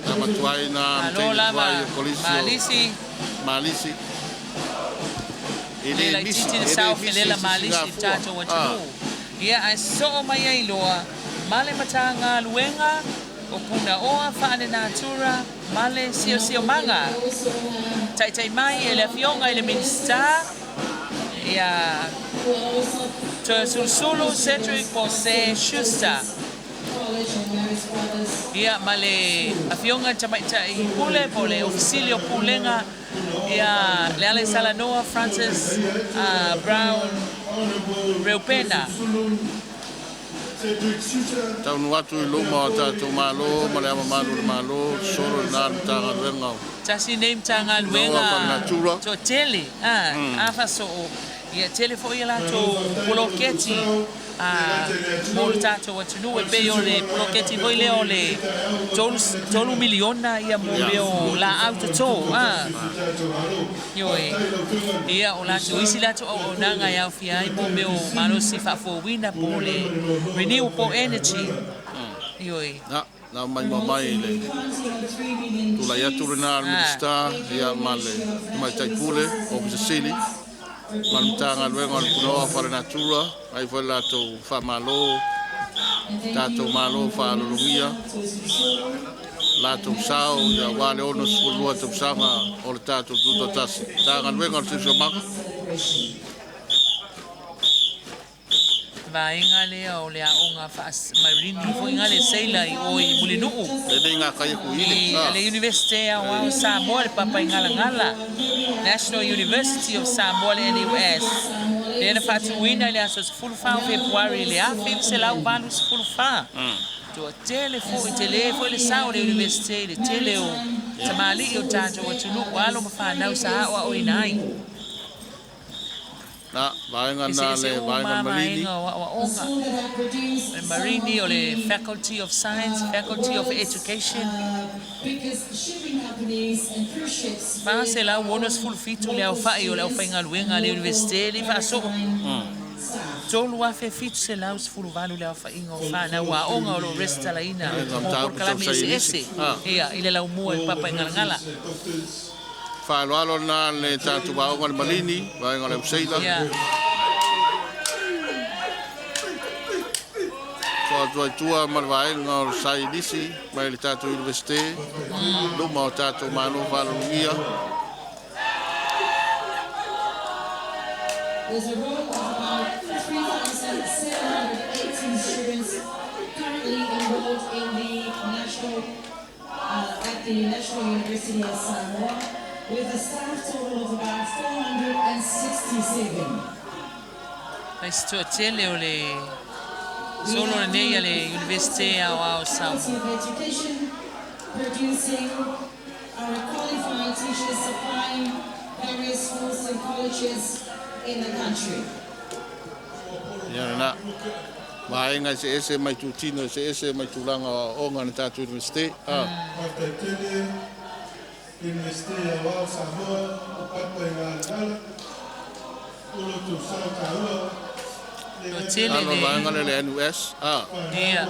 Na matuai na Malo lava Malisi. Malisi. E le laitiiti le sao felela Malisi i le tatou atunuu. Ia ae sosoo mai ai loa ma le Matagaluega o Punaoa Faalenatura ma le Siosiomaga. Taitai mai e le Afioga i le Minisita ia Toeolesulusulu Cedric Pose Schuster. Ia, ma le Afioga i le Tamaitai Pule po o le Ofisili o Pulega, ia Lealaisalanoa Francis Brown Reupena. Taunuu atu i luma o tatou Malo ma le Ao Mamalu o le Malo, solo lena le Matagaluega o Tasi nei Matagaluega toatele a faasoo, ia tele foi a latou poloketi mo le tatou atunuu e pei o le poloketi foi lea o le $3 miliona ia mo mea o laau toto a. Ioe. Ia o latou isi latou auaunaga e aofia ai mo mea o malosi faafouina po o le renewable energy. Ioe. Na, na maimoa mai le tulai atu lena a le Minisita ia ma le Tamaitai Pule, Ofisa Sili ma le Matagaluega o le Punaoa Faalenatura, ai foi le latou faamalo, tatou Malo faaaloalogia, latou sao ia aua le 62 tausaga o le tatou Tutoatasi. Matagaluega o le Siosiomaga. Vaega lea o le aoga faa-marini foi nga le seila i o i Mulinuu. Lenei ngā kai aku i le. Le Universite Aoao o Samoa le Papaigalagala, National University of Samoa le NUS, lea na faatuina i le aso 14 o Fepuari i le 1984. Toatele foi, tele foi le sao o le Universite i le tele o tamalii o tatou atunuu, alo ma fanau sa aoaoina ai. Na, vaega na le vaega uma Marini. Vaega o aoaoga. O le Marini, o le Faculty of Science, Faculty of Education. 467 le aofai o le aufaigaluega a le Iunivesite le i faasoo. 3,718 le aofaiga o fanau aoga o lo o resitalaina mo polokalame eseese ia i le laumua i le Papaigalagala. Faaaloalo lena le tatou aoga le Malini, vaega o le Auseila. So atu ai tua ma le vaega o le Sailisi mai le tatou Universite, luma o tatou Malo faaaloalogia. There's a roll of about 3,718 students currently enrolled in the national at the National University of Samoa, with a staff total of about 467. Mai se toatele o le solo lenei a le Iunivesite Aoao o Samoa. Education, producing our qualified teachers supplying various schools and colleges in the country. Ia lena. Vaega eseese mai itutino eseese mai tulaga o aoaoga a le tatou Iunivesite. Faafetai tele Iunivesite Aoao Samoa o Papaigalagala o lo outou sao taua le Toatele Alo le vaega lea le NUS. Ia.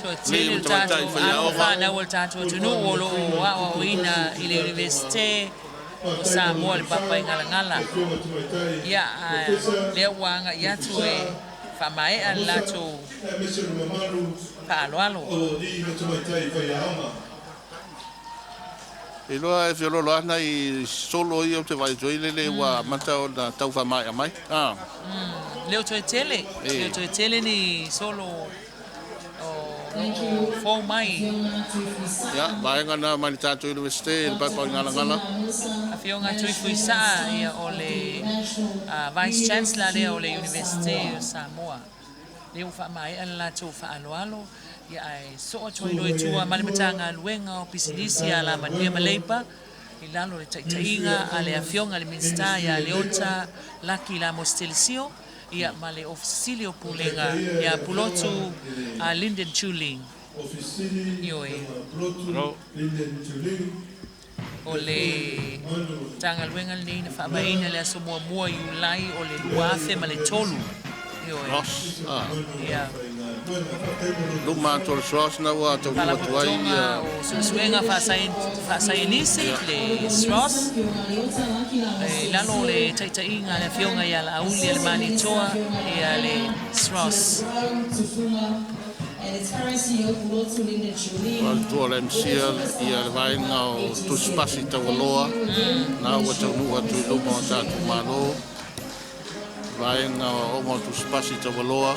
Toatele le tatou alo ma fanau o le tatou atunuu o lo o aoaoina i le Iunivesite o Samoa i le Papaigalagala. Ia, a lea ua agai atu e faamaea le latou faaaloalo. Iloa e feoloolo lava nai solo ia ou te vaai atu ai lele ua amata ona tau faamaea mai. Le o toe tele, le o toe tele ni solo o lo o fou mai. Ia, vaega na mai le tatou Universite i le Paepaeoigalagala. Afioga Tuifuisaa, ia o le Vice Chancellor lea o le Universite o Samoa. Lea ua faamaea le latou faaaloalo, ia ae soo atu ai loa i tua ma le Matagaluega o Pisinisi, Alamanuia ma Leipa, i lalo o le taitaiga a le Afioga i le Minisita ia Leota Laki Lamos Telisio, ia ma le Ofisa Sili o Pulega ia Pulotu Lyndon Chuling. Ioe. O le Matagaluega lenei na faavaeina i le aso muamua Iulai o le 2003. Ioe. Ross, ah. Ia. Luma atu o le SROS na ua taunuu atu ai ia. Faalapotopotoga o Suesuega Faasaienisi, le SROS, i lalo o le taitaiga a le Afioga ia Laauli Alemanitoa, ia le SROS. O le tua o le MCIL ia le vaega o tusi pasi taualoa na ua taunuu atu i luma o tatou Malo, vaega o aoga o tusi pasi taualoa.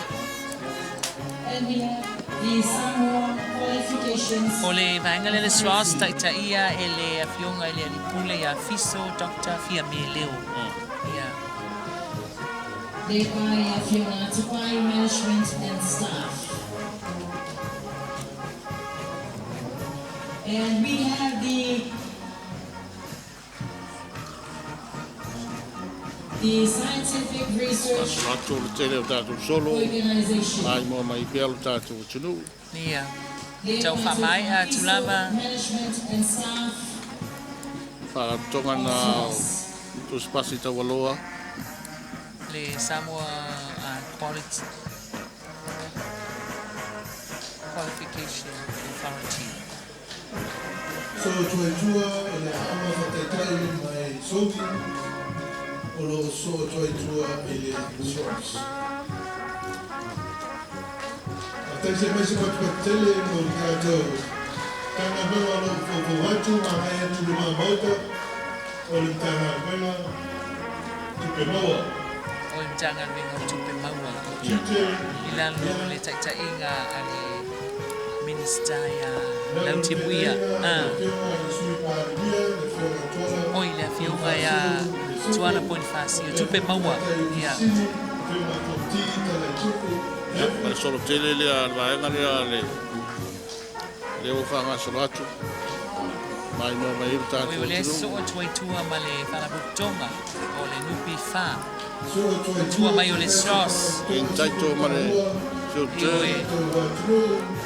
O le vaega lea le SROS taitaia e le Afioga i le Alii Pule ia Fiso Doctor Fiame Leo. Ia. Led by Afioga Tupai Management and Staff. And we have the Scientific Research Faasolo atu o le tele o tatou solo, Organization. maimoa mai pea lo tatou atunuu. Ia. Led Tau by faamaea atu Fiso lava. Management and Staff. Faalapotopotoga na o tusi pasi taualoa. Le Samoa Quality Qualification Authority. So tua e le aoga faataitai mai Sogi o lo o soo atu ai i tua i le SROS. Faataisi mai se patupatu tele mo le tatou Matagaluega o lo o foufou atu ma agai atu i luma Maota o le Matagaluega Tupe Maua. O le Matagaluega o Tupe Maua Tiute i lalo o le taitaiga a le Minisita ia Lautimuia. Oi, le Afioga ia Tuala Ponifasio, Tupe Maua. Ia. Ia, ma le solo tele lea a le vaega lea le lea ua faagasolo atu. Maimoa mai ai lo Oi, tatou o lea atunuu. soo atu ai tua ma le Faalapotopotoga o le NPF. Tua mai o le SROS. Entitle ma le Ioe.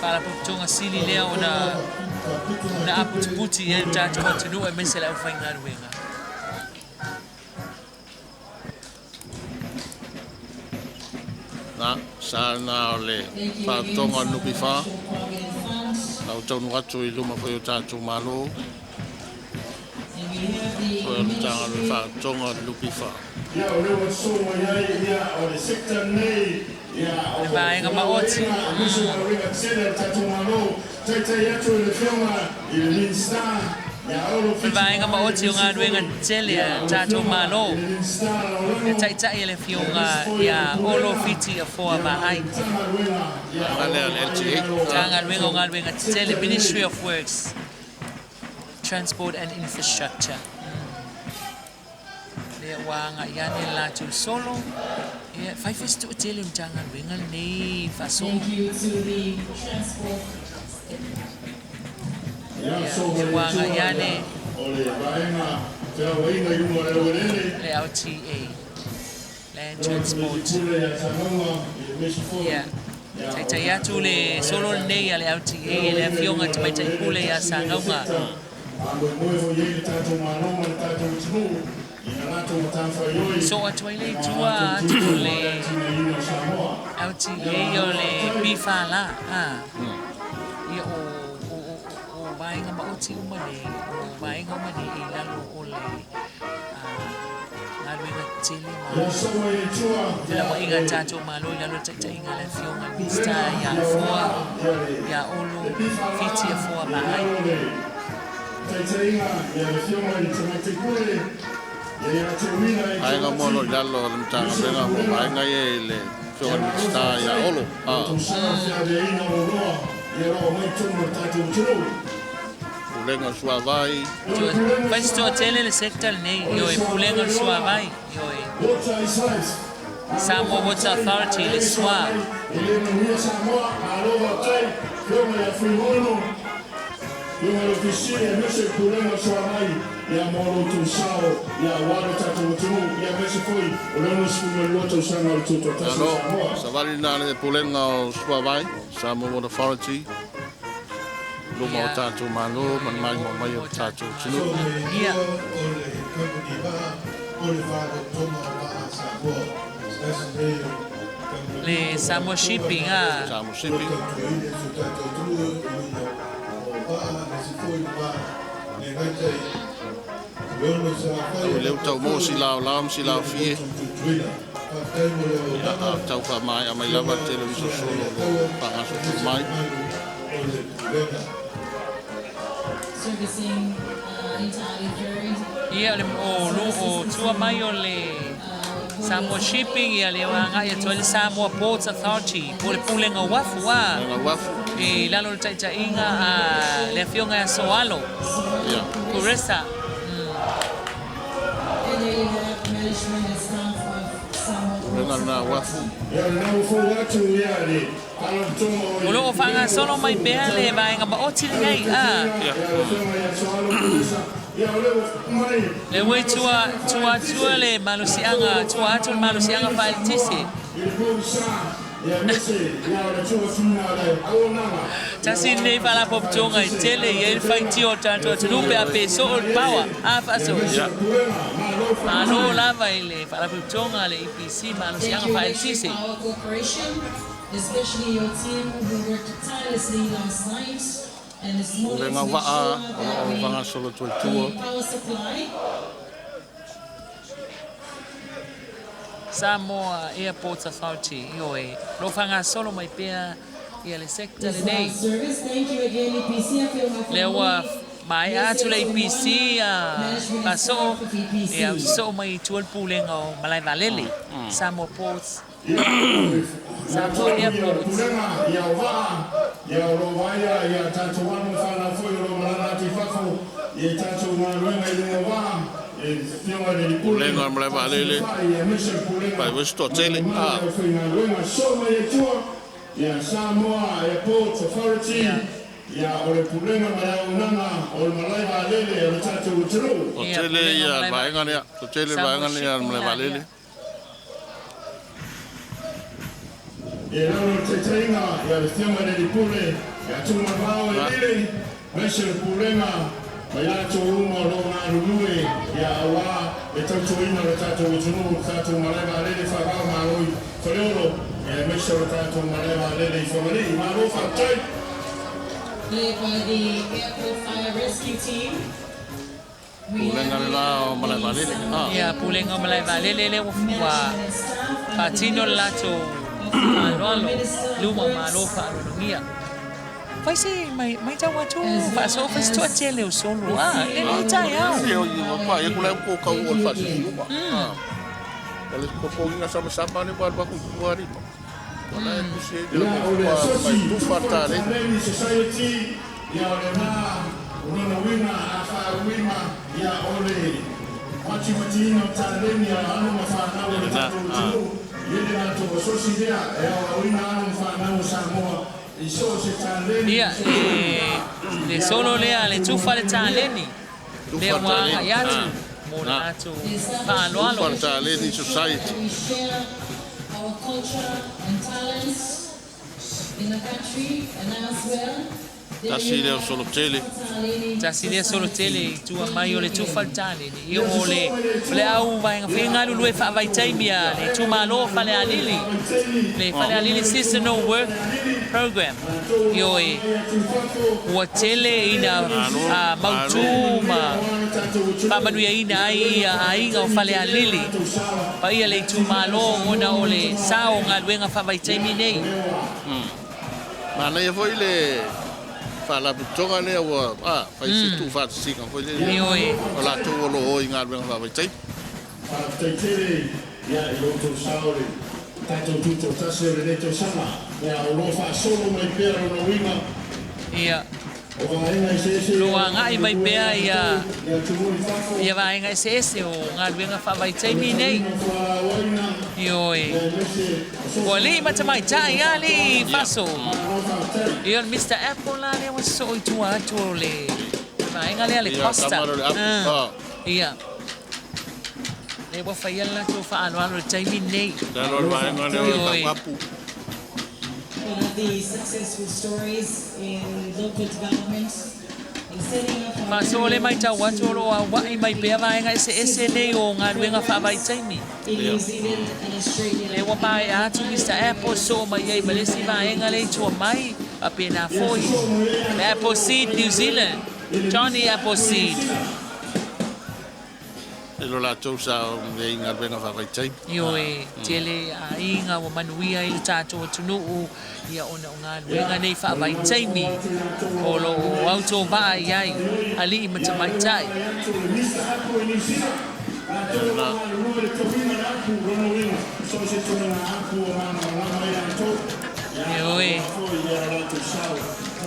Faalapotopotoga sili lea ona na aputiputi i ai le tatou atunuu aemaise le aufaigaluega. Na, sa na o le faatoga o le NPF. Na ua taunuu atu i luma foi o tatou Malo. O le Matagaluega faatoga o le NPF. Ia, o lea ua sosoo mai ai, ia, o le sector lenei, ia, o Le vaega maoti. Aemaise o galuega tele a le tatou Malo, taitai atu i le Afioga i le Minisita ia Olo O le vaega maoti o galuega tetele a tatou Malo, e taitai e le Afioga ia Olo Fiti Afoa Vaai. Vaega lea le LTA. Matagaluega o Galuega Tetele, Ministry of Works, Transport and Infrastructure. Lea ua agai ane le latou solo. Ia, fai foi se toatele o Matagaluega lenei faasolo. Thank you to the Transport Ia, Ia, lea ua agai ane o le vaega feaoaiga i luga o le aueleele. Le LTA, Land Transport. Ia, taitai atu le solo lenei a le LTA e le Afioga Tamaitai Pule ia Sagauga. Faamoemoe foi i ai le tatou Malo ma le tatou atunuu i na latou matafaioi. Soo atu ai le i tua atu o le LTA o le PFL. Ia o o o o vaega maoti uma nei, o vaega uma nei i lalo o le galuega tetele ma felauaiga a tatou Malo i lalo o le taitaiga a le Afioga i le Minisita ia Afoa, ia Olo, Fiti Afoa Vaai. Vaega mo lo i lalo o le Matagaluega mo vaega ia i le Afioga i le Minisita ia Olo. Pulega o le Suavai. Fai se toatele le sector lenei, ioe, Pulega o le Suavai, ioe. Samoa Water Authority, le SWA. Malo, savali lena a le Pulega o Suavai, Samoa Water Authority, i luma o tatou Malo ma le maimoa mai o le tatou atunuu. Le Samoa Shipping a. Samoa Shipping. Au leu tau mo si lao lao ma si lao fie. Ia, a tau whaamaea mai lava le tele o iso solo o lo whangaso tu mai. Ia, o le o tua mai o le Samoa Shipping, ia le agai atu ai le Samoa Ports Authority, po o le Pulega o Uafu, a. Pulega o Uafu. I lalo o le taitaiga a le Afioga ia Soalo. Ia. Kuresa. Pulega lena uafu. O lo o faagasolo mai pea le vaega maoti lenei, a. Ia. Le ua i tua, tua atua le malosiaga, tua atu le malosiaga faaeletise. Tasi lenei faalapotopotoga e tele i ai le faitio o le tatou atunuu pe a pe soo le power a faasoo. Malo lava i le faalapotopotoga a le EPC malosiaga faaeletise. Pulega vaa o lo o faagasolo atu ai tua. Samoa Airports Authority, ioe, o lo o faagasolo mai pea ia le sector lenei. Lea ua maea atu le EPC a faasoo, ia ua sosoo mai i tua le Pulega o Malae Vaalele, Samoa Ports, Samoa Airports. Pulega o le malae vaalele, pai foi se toatele. A. Toatele ia le vaega lea, toatele le vaega lea o le malae vaalele. Pulega le la o Malaevaalele. Ia, Pulega o Malaevaalele lea ua faatino le latou faaaloalo i luma o Malo faaaloalogia. Fai se matau atu faasoo fai se toatele o solo a i lenei taeao. Ia, ua ku lai ko kau o le faasisiuma. O le popogiga samasama lea ua alu atu i tua alii ma. Ua la e tusi ai le mai tufa le taleni. Lena, a. Ia, le solo lea, le tufa le taleni, lea Tufa le ua taleni, agai atu a. mo le Na. latou Tufa faaaloalo. le taleni society. Tasi lea o solo tele. Tasi lea solo tele i tua mai o le tufa le taleni. Ia o le, o le au vaega fai galulue faavaitaimi a le itumalo o Falealili, le Falealili Seasonal Work Program. Ioe, ua tele ina mautu ma faamanuiaina ai ia aiga o Falealili paia le itumalo ona o le sao o galuega faavaitaimi nei. Manaia foi le Faalapotopotoga lea ua fai se tuufaatasiga foi lele Ioe. o latou o lo o o i galuega faavaitaimi. Faafetai tele ia i lo outou sao i le tatou tutoatasi o lenei tausaga. Ia, o lo o faasolo mai pea lona uiga. Ia. O vaega eseese O lo o ia o agai mai galulue pea latou ia i atunuu i fafo. ia vaega eseese o galuega O le faavaitaimi nei. tauina o fualaauaina, Ioe. ia aemaise o Ua alii ma tamaitai lava alii Faso. Malo faafetai. Ia o le Mister Apple la lea ua sosoo i tua atu o le vaega lea le Ia, Costa. tama lea o le apu. Ah. Ia. Lea ua faia le latou faaaloalo i le taimi lenei. Lalo o le vaega lea o le Ioe. tau apu. One of the successful stories in local development in setting up our Faasoo le matau atu o lo o aua'i mai pea vaega eseese nei o galuega faavaitaimi. in New Zealand and Australia. Lea ua maea atu Mister Apple soo mai ai ma le isi vaega lea i tua mai, faapena foi le Apple Seed New Zealand, Johnny Apple Seed. I lo latou sa o nei galuega faavaitaimi. Ioe, tele aiga ua manuia ai le tatou atunuu ia ona o galuega nei faavaitaimi o lo o autovaa i ai alii ma tamaitai. Ioe,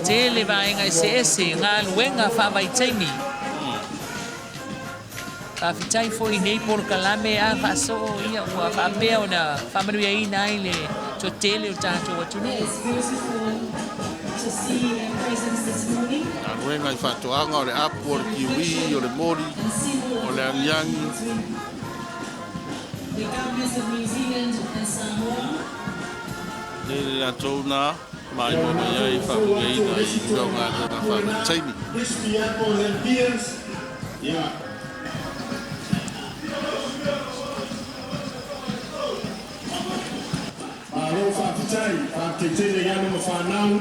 tele vaega eseese galuega faavaitaimi. Faafetai foi i nei polokalame a faasoo ia ua faapea ona faamanuiaina ai le toatele o le tatou atunuu. It's beautiful to see their presence this morning Galuega i faatoaga, o le apu, o le kiwi, o le moli, and symbol o of le agiagi. between the governments of New Zealand and Samoa. Le le latou na maimoa mai ai faamanuiaina i luga o galuega faavaitaimi. Whiskey, apples and beers. Yeah. Malo faafetai, faafetai tele i alo ma fanau,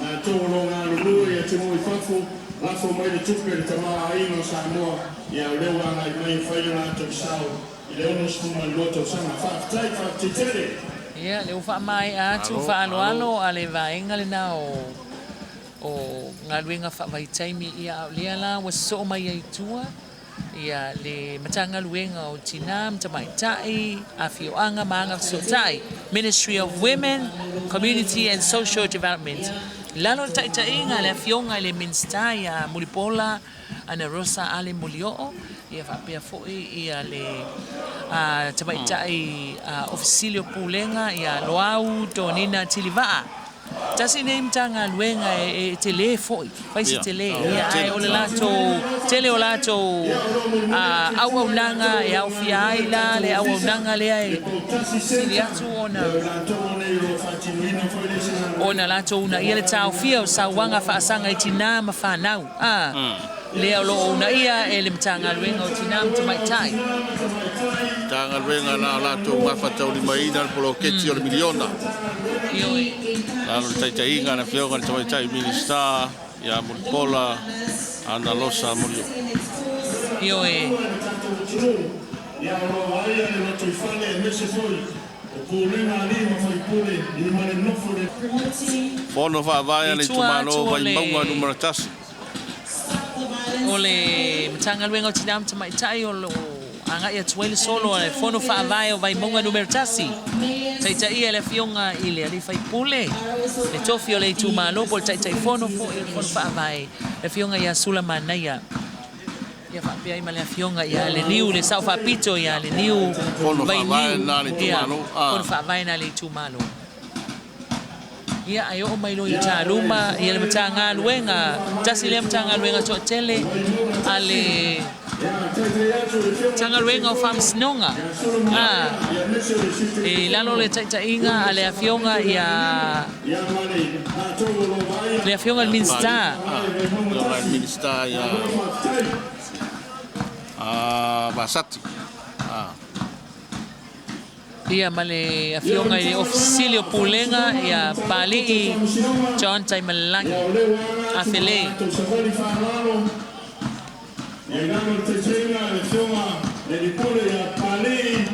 latou o lo o galulue i atunuu i fafo, lafo mai le tupe i le tamaoaiga o Samoa, ia o lea ua agai mai e fai le latou sao i le 62 tausaga. Faafetai, faafetai tele. Ia, lea ua faamaea atu Malo, faaaloalo malo. a le vaega lena o o galuega faavaitaimi ia a o lea la ua sosoo mai ai i tua ia le Matagaluega o Tinā ma Tamaitai, Afioaga ma Agafesootai, Ministry of Women, Community and Social Development. I lalo o le taitaiga a le Afioga i le Minisita ia Mulipola Anarosa Ale Molioo, ia faapea foi ia le Tamaitai Ofisili o Pulega ia Loau Tonina Tilivaa. Tasi lenei Matagaluega e tele foi, fai se Ia, tele, o ia ae tele. o le latou tele o latou auaunaga e aofia ai la le auaunaga lea e sili atu ona ona latou uunaia le taofia o sauaga faasaga i tinā ma fanau, a lea o lo o uunaia e le Matagaluega o Tinā ma Tamaitai. Matagaluega na o latou gafataulimaina le poloketi o le miliona. Ioe. Lalo le taitaiga a le Afioga i le Tamaitai Minisita ia Mulipola Analosa Molioo. Ioe. Ia o lo o vaaia le lotoifale aemaise foi o pulega a alii ma faipule i ma le nofo le Fono faavae a I le tua itumalo atu o le Vaimauga numera tasi. O le Matagaluega o Tinā ma Tamaitai o lo o agai atu ai le solo a le Fono Faavae o Vaimauga numera tasi. Taitaia e le Afioga i le Alii Faipule, le Tofi o le Itumalo po o le Taitaifono foi o le Fono Faavae, le Afioga ia Sula Manaia. Ia faapea ai ma le Afioga ia Leniu, le Sao Faapito ia Leniu Fono faavae Vainiu. na le Ia, itumalo. Fono Faavae na le itumalo. Ia, ae oo mai loa i Utaluma, ia le Matagaluega, tasi lea Matagaluega toatele a le Matagaluega o Faamasinoga. A, i lalo o le taitaiga a le Afioga ia le Afioga i le Minisita. Afioga i le Minisita ia Vasati. Ia ma le Afioga i le Ofisili o Pulega ia Papalii John Taimalelagi Afele. Ia i lalo le taitaiga a le Afioga le Lipule ia Papalii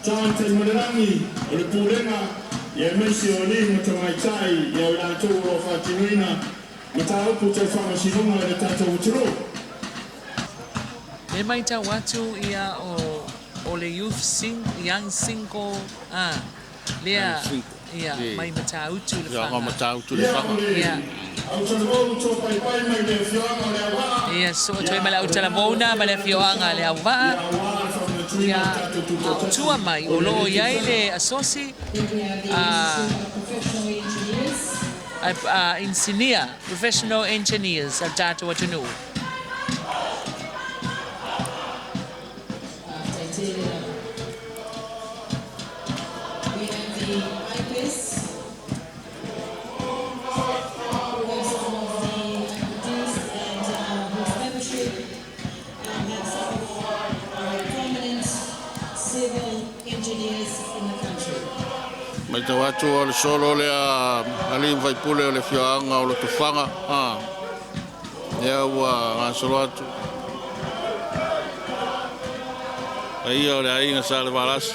John Taimalelagi o le Pulega ia aemaise o alii ma tamaitai ia i latou o lo o faatinoina Mataupu tau faamasinoga i le tatou atunuu. E matau atu ia o o le youth sing, young single a lea ia mai Matautu le Faga. Matautu le Faga. Ia. Ia soo atu ai ma le Autalavou ma le afioaga le Auvaa. Ia a o tua mai o lo o i ai le asosi a a inisinia, professional engineers a le tatou atunuu. Matau atu o le solo lea alii ma faipule o le afioaga o Lotofaga a lea ua gasolo atu. Paia o le aiga Salevalasi.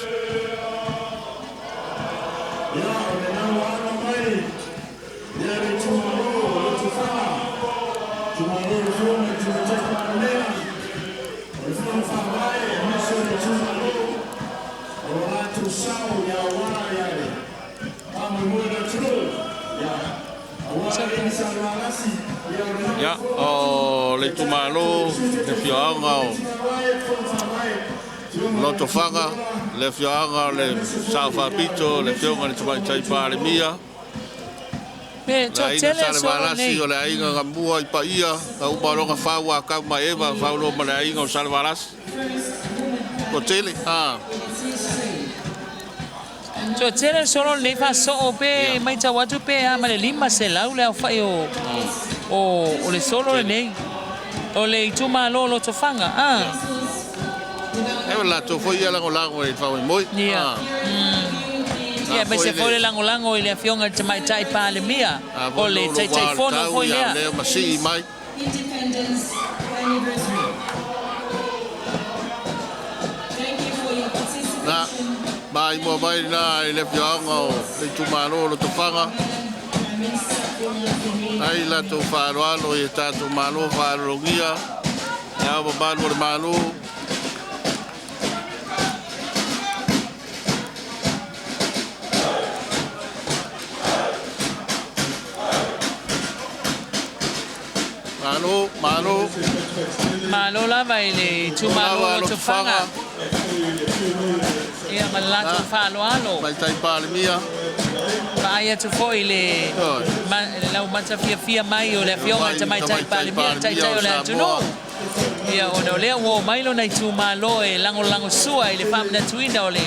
Ia, o le itumalo, le afioaga o Lotofaga, le afioaga o le Sao Faapito, le afioga i le Tamaitai Palemia, Me le aiga toatele solo Salevalasi, nei. o le aiga Gamua i Paia, ka uma loga fau a kau ma Eva, fau loa ma le aiga o Salevalasi. Toatele, a. Toatele solo lenei faasoo pe matau atu pe a ma le 500 le aofai o o o le solo lenei. O le itumalo o Lotofaga, a. E o latou foi ia lagolago i le faamoemoe. Ia. Ia, aemaise foi le lagolago i le Afioga i le Tamaitai Palemia, o le Taitaifono foi lea. Lea ma sii mai. Independence anniversary. Thank you for your Na, participation. maimoa mai na i le afioaga o le itumalo o Lotofaga. Ai latou faaaloalo i e tatou malo faaaloalogia, le ao mamalu o le Malo. Malo, malo. Malo lava i le itumalo o Lotofaga. Ia, ma le latou faaaloalo. Tamaitai Palemia. Vaai atu foi i le ma, le laumata fiafia mai o le afioga i le Tamaitai Palemia, le Taitai o le atunuu. Ia, ona o lea ua oo mai lona itumalo e lagolagosua i le faamanatuina o le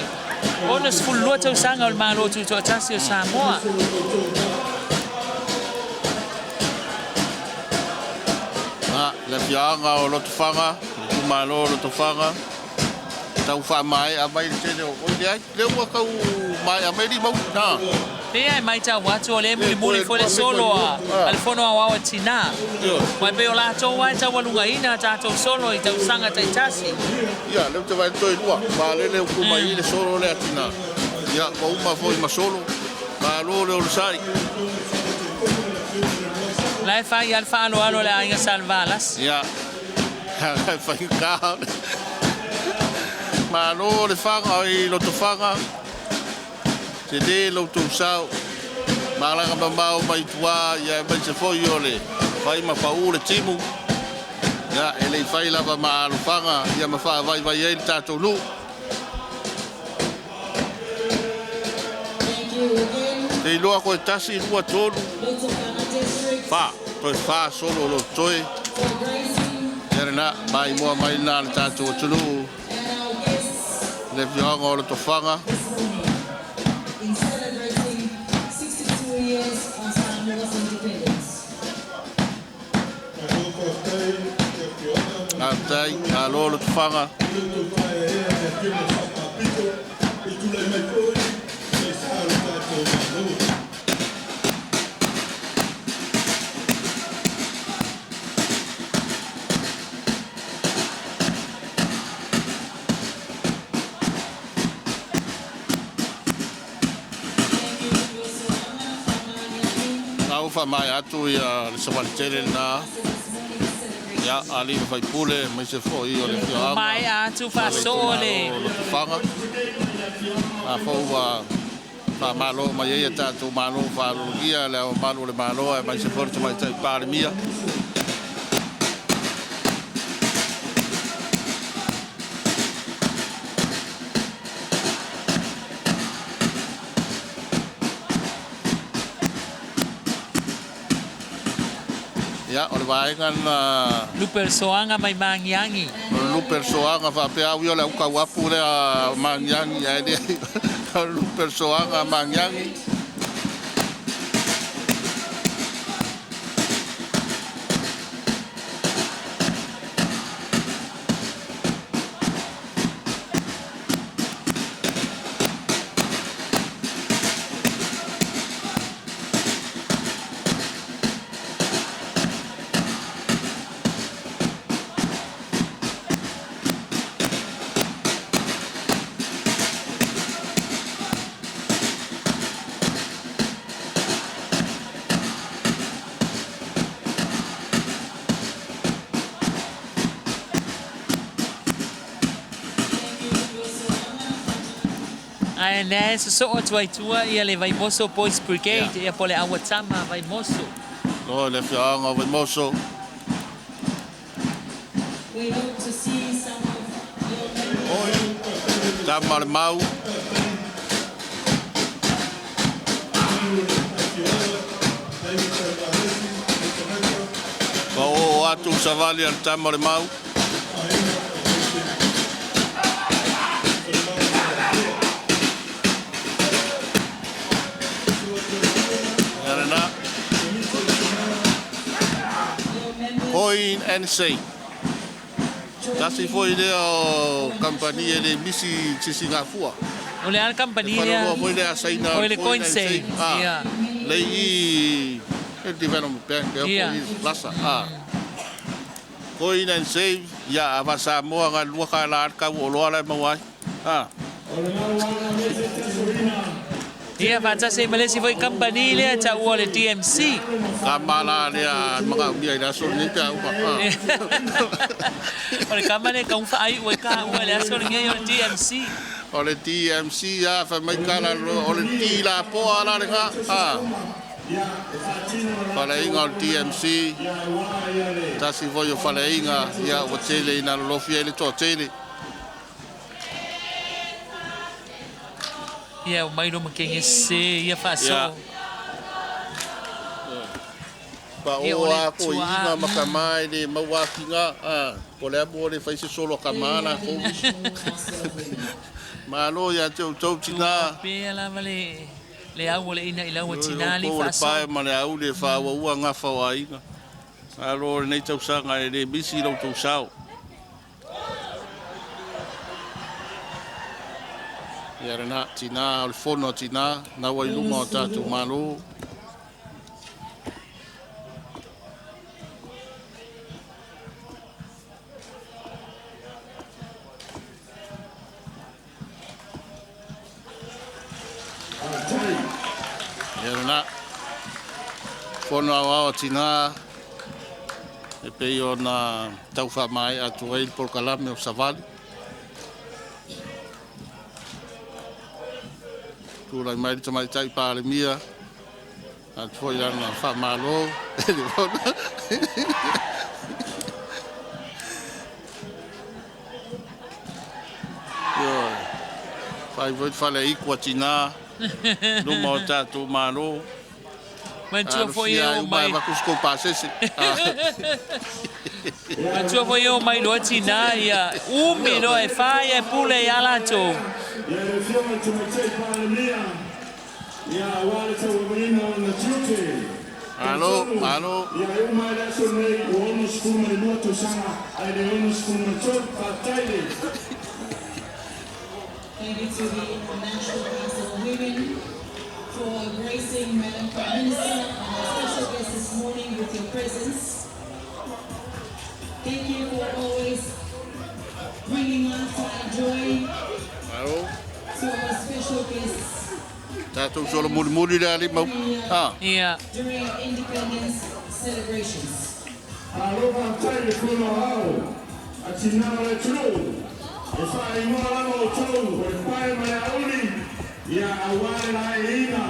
62 tausaga o le Malo Tutoatasi o Samoa. Na, le afioaga o Lotofaga, le itumalo o Lotofaga, tau faamaea mai le tele o, oi leai, lea ua tau maea mai limau, na. Lea e matau atu o lea e mulimuli foi le solo a a le Fono Aoao a Tina. Aua e pei o latou lava e taualugaina a tatou solo i tausaga taitasi. Ia, lea ou te vaai atu toe lua, malele upu mai i le solo lea a Tina. Ia, ua uma foi ma solo. Malo le onosai. La e fai lava le faaaloalo a le aiga Salevalasi. Ia, e faigata. Malo le faga i Lotofaga. Tele lo outou sao. Malaga mamao mai tua ia aemaise foi o le fai ma pau le timu. Ia e le i fai lava ma alofaga ia ma faavaivai ai le tatou nuu. Te iloa koe tasi, lua, tolu, fa, toe fa solo o lo toe. Ia lena, maimoa mai lena le tatou atunuu. Le afioaga o Lotofaga. In celebrating 62 years of Samoa's independence. Faafetai, malo Lotofaga. ua faamaea atu ia le savali tele lena ia alii ma faipule aemaise foi o le afioaga Maea atu o le faasoo le itumalo o Lotofaga. A foi ua faamalo mai ai a tatou malo faalologia le Ao Mamalu o le Malo aemaise foi le Tamaitai Palemia. Ia, o le vaega na... Lupe o le Soaga mai Magiagi. O le lupe o le Soaga faapea au ia o le aukauapu lea Magiagi ae leai o le lupe o le Soaga Magiagi. Ae lea e sosoo atu ai tua ia le Vaimoso Boys Brigade ia po o le Auatama Vaimoso. Loa le afioaga o Vaimoso. We hope to see some of your members. Tama o le Mau. Ua oo atu le savali a le Tama o le Mau. Ia lena. Coin and Save. Tasi foi lea o kamupani e le misi sisigafua. O le a le kamupani lea? Falelua foi lea a Saina O le Coin Coin and Save. Save. Ah. Ia. Lei i e Development Bank ea Ia. po i Plaza. Ah. Coin and Save, ia a Samoa ga lua ka la ka o loa la maua ai. Ah. Ia faatasi ai ma le isi foi kamupani lea taua o le DMC. Ka mala lea makaumia i le aso lenei pe a uma. Ah. O le kama lea e taufaaiu ai ka ua i le aso lenei o le DMC. O le DMC a fai mai ka la o le T la poa la le ga. Ah. Faleaiga o le DMC. Tasi foi o faleaiga ia ua tele ina lolofi ai le toatele. Ia ua mai lo makenge se ia faasoo. Pa Ia, o o le a ko tuaa. iga ma ka mai le maua afiga a po le amu o le fai se solo a ka ma la kou. Malo ia te outou tina. Pea lava le le au o le ina i lau tina li O le faasoo. pae ma le au le whāua ngafa o aiga. Alo lenei tausaga e le misi lau tausao. Ia rena tina o le fono a tina, nau ai luma o tātou malo. Ia rena fono au ao a tina, e pei ona tau whaamae atu ai le polokalame o Savali. Tulai mai le tamaitai Palemia, atu foi lana whaamalo, e le fono. Ioe. Whai foi whale iku a tina, luma o tātou malo. Manatua foi e o mai. Vakusko pasese. Manatua foi e o mai loa tina ia. Umi loa e whai e pule i a latou. Alo, alo. Thank you to the National Council of Women for gracing Madam Prime Minister and our special guest this morning with your presence. Thank you for always bringing laughter and joy Alo. to our special guests. Tatou solomulimuli le alii ma upu. Ia. During independence celebrations. Malo faafetai le Fono Aoao a Tina o le atunuu e faaigoa lava outou o le pae ma le aoauli ia aua le laeiina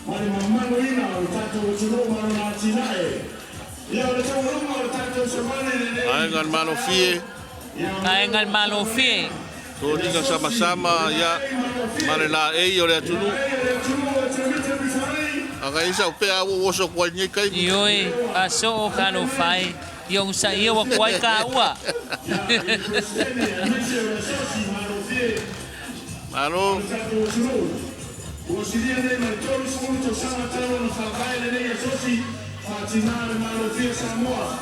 ma le mamaluina o le tatou atunuu ma lona atinae. Ia o le taualuga o le tatou savali lenei Aiga le Malofie. Aiga le Malofie. Toniga samasama ia ma le laei o le atunuu. Aga i sau pea ua oso atu ai nei taimi. Ioe, pasoo talofa e. Ia onosaia ua tuai taua. Malo. Ua silia nei ma le 30 tausaga talu ona faavae lenei asosi faatina le Malofie Samoa.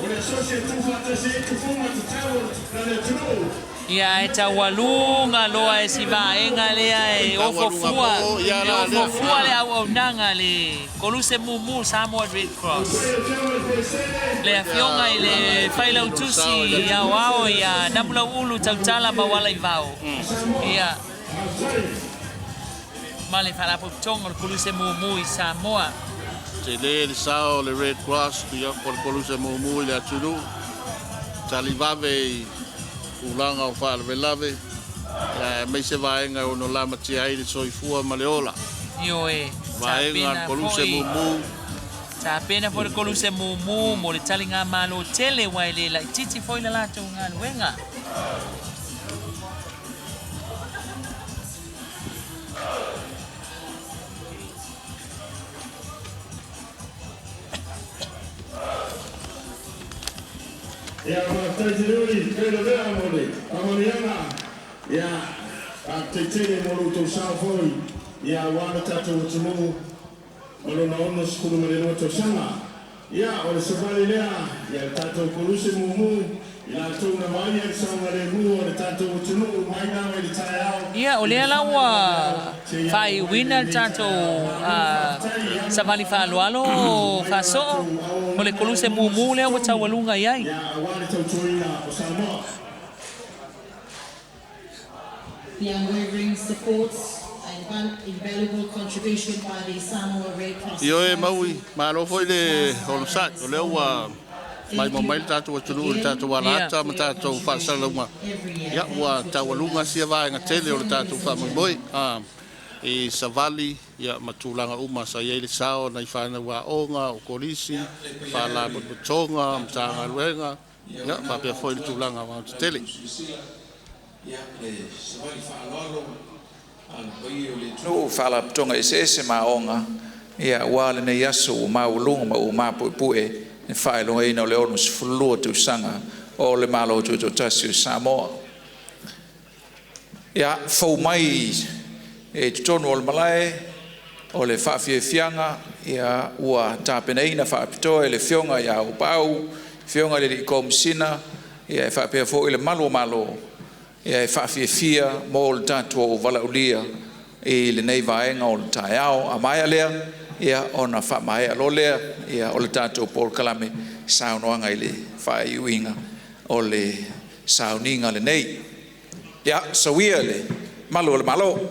O le asosi e tuufaatasi ai tufuga tatau o le atunuu. Ia ae taualuga loa e si vaega lea e ofofua, e ofofua le auaunaga a le Koluse Mumu Samoa Red Cross. Le afioga i le Failautusi Aoao ia Namulau'ulu Tautala Maualaivao. Ia ma le Faalapotopotoga o le Koluse Mumu i Samoa. Tele le sao o le Red Cross po o le Koluse Mumu i le atunuu, talivave i tulaga o faalavelave, aemaise vaega e ono lamatia ai le soifua ma le ola. Ioe, Vaega a le tapena Koluse foi, Mumu. tapena foi le Koluse Mumu mo le taligamalo tele aua e le laitiiti foi le latou galuega. Ia, faafetai tele uli, kai lavea mo le faamanuiaga. Ia, faafetai tele mo lo outou sao foi, ia, aua lo tatou atunuu ma lona 62 tausaga. Ia, o le savali lea, ia, le tatou koluse mumu, i latou na vaaia le saogalemu o le tatou atunuu mai lava i le taeao Ia, o i le lea la 4 i le ua vaeao seia oo mai i faaiuina le lenei tatou taeao. Malo faafetai, ia savali faaaloalo mai le faasoo latou o le auaunaga e koluse mumu lea ua 63, taualuga i ai. ia, aua le tautuaina o Samoa. The unwavering support and invaluable contribution by the Samoa Red Cross Ioe maui, Society malo to foi the le task onosai, this o lea ua morning. Thank maimoa mai you le tatou atunuu i le again tatou alaata ma for your tatou contribution faasalalauga. every year. Ia, Thank ua you for joining taualuga us. sia vaega And tele o le welcome, tatou ladies and faamoemoe gentlemen. i savali ia, ma tulaga uma sa i ai le sao nai fanau aoga o kolisi, faalapotopotoga, Matagaluega, ia, faapea foi le tulaga aoaotetele. Nuu faalapotopotoga eseese ma aoga ia aua lenei aso ua maualuga ma ua mapuepue le faailogaina o le 62 tausaga o le Malo Tutoatasi o Samoa. Ia fou mai e totonu o le malae o le faafiafiaga ia ua tapenaina faapitoa e le Afioga ia Auuapaau, Afioga i le Alii Komesina ia e faapea foi le Malu o Malo ia e faafiafia mo le tatou valaaulia i lenei vaega o le taeao. A maea lea, ia ona faamaea loa lea ia o le tatou polokalame saunoaga i le faaiuina o le sauniga lenei. Ia, soia le malu o le Malo.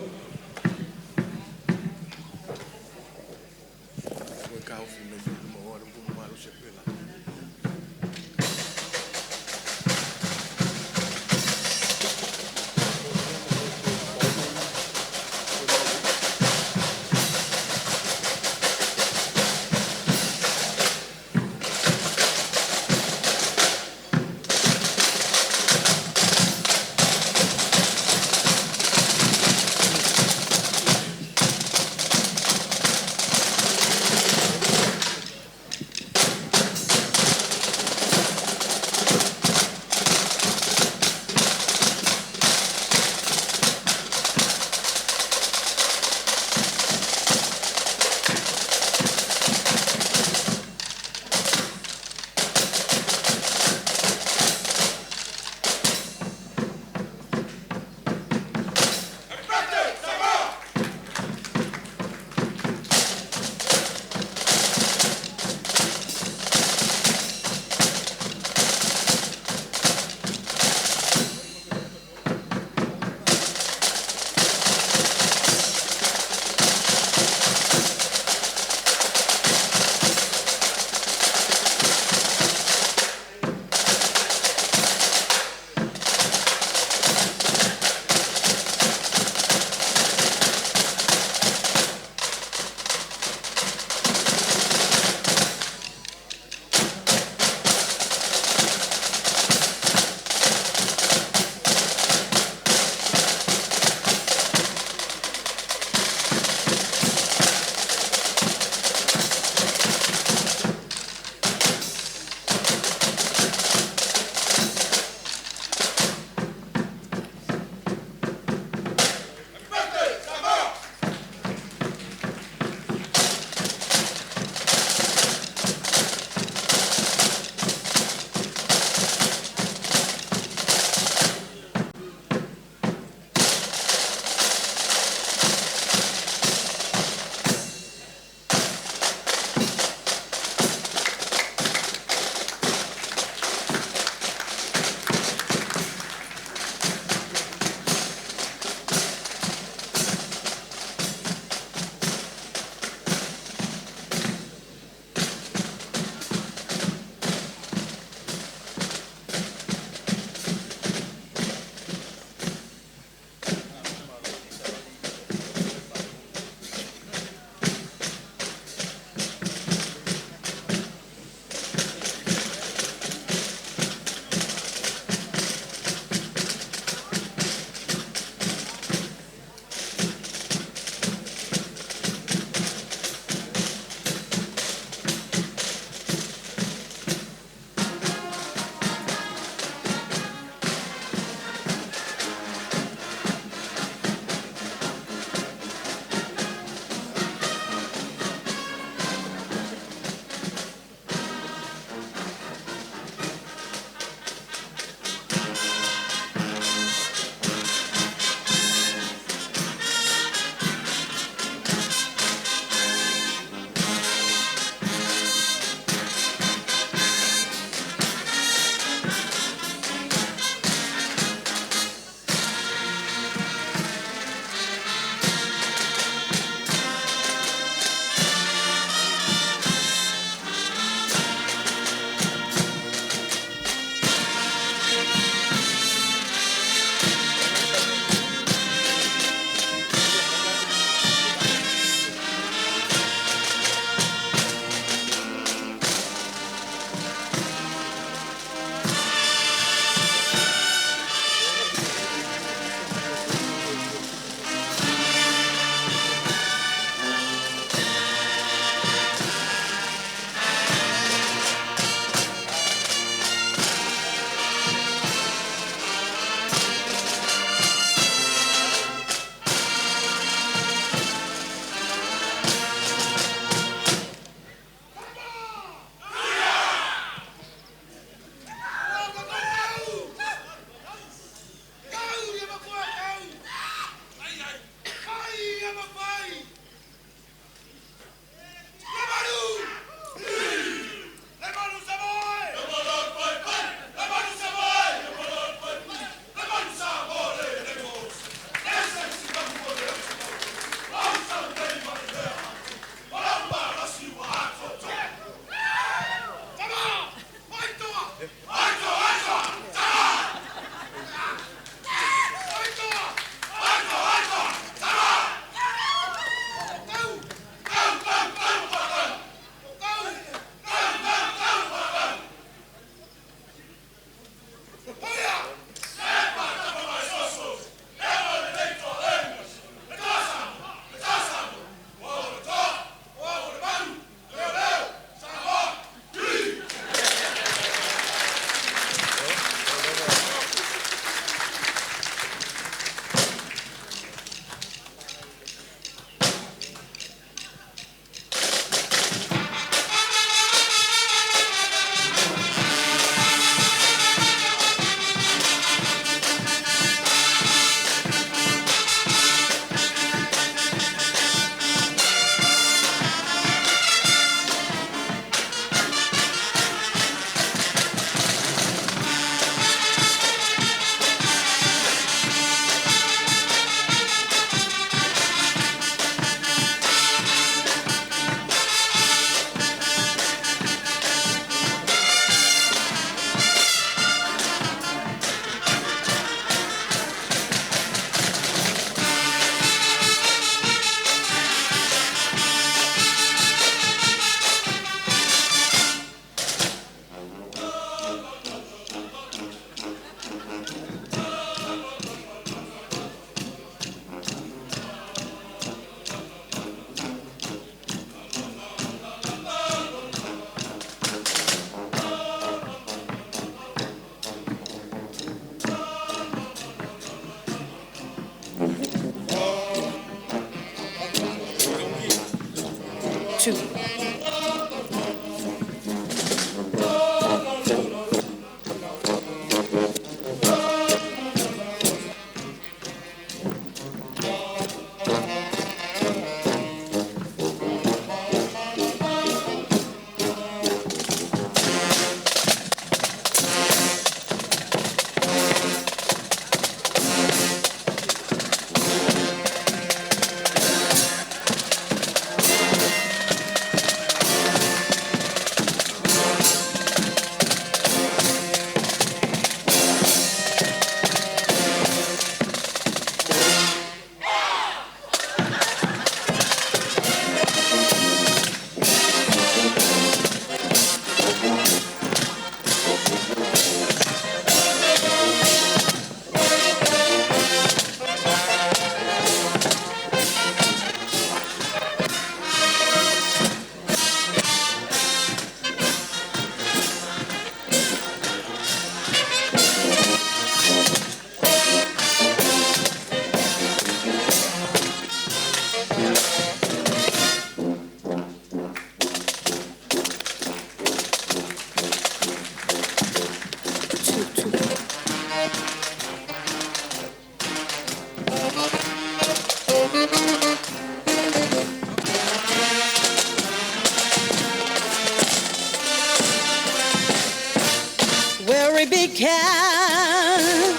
can.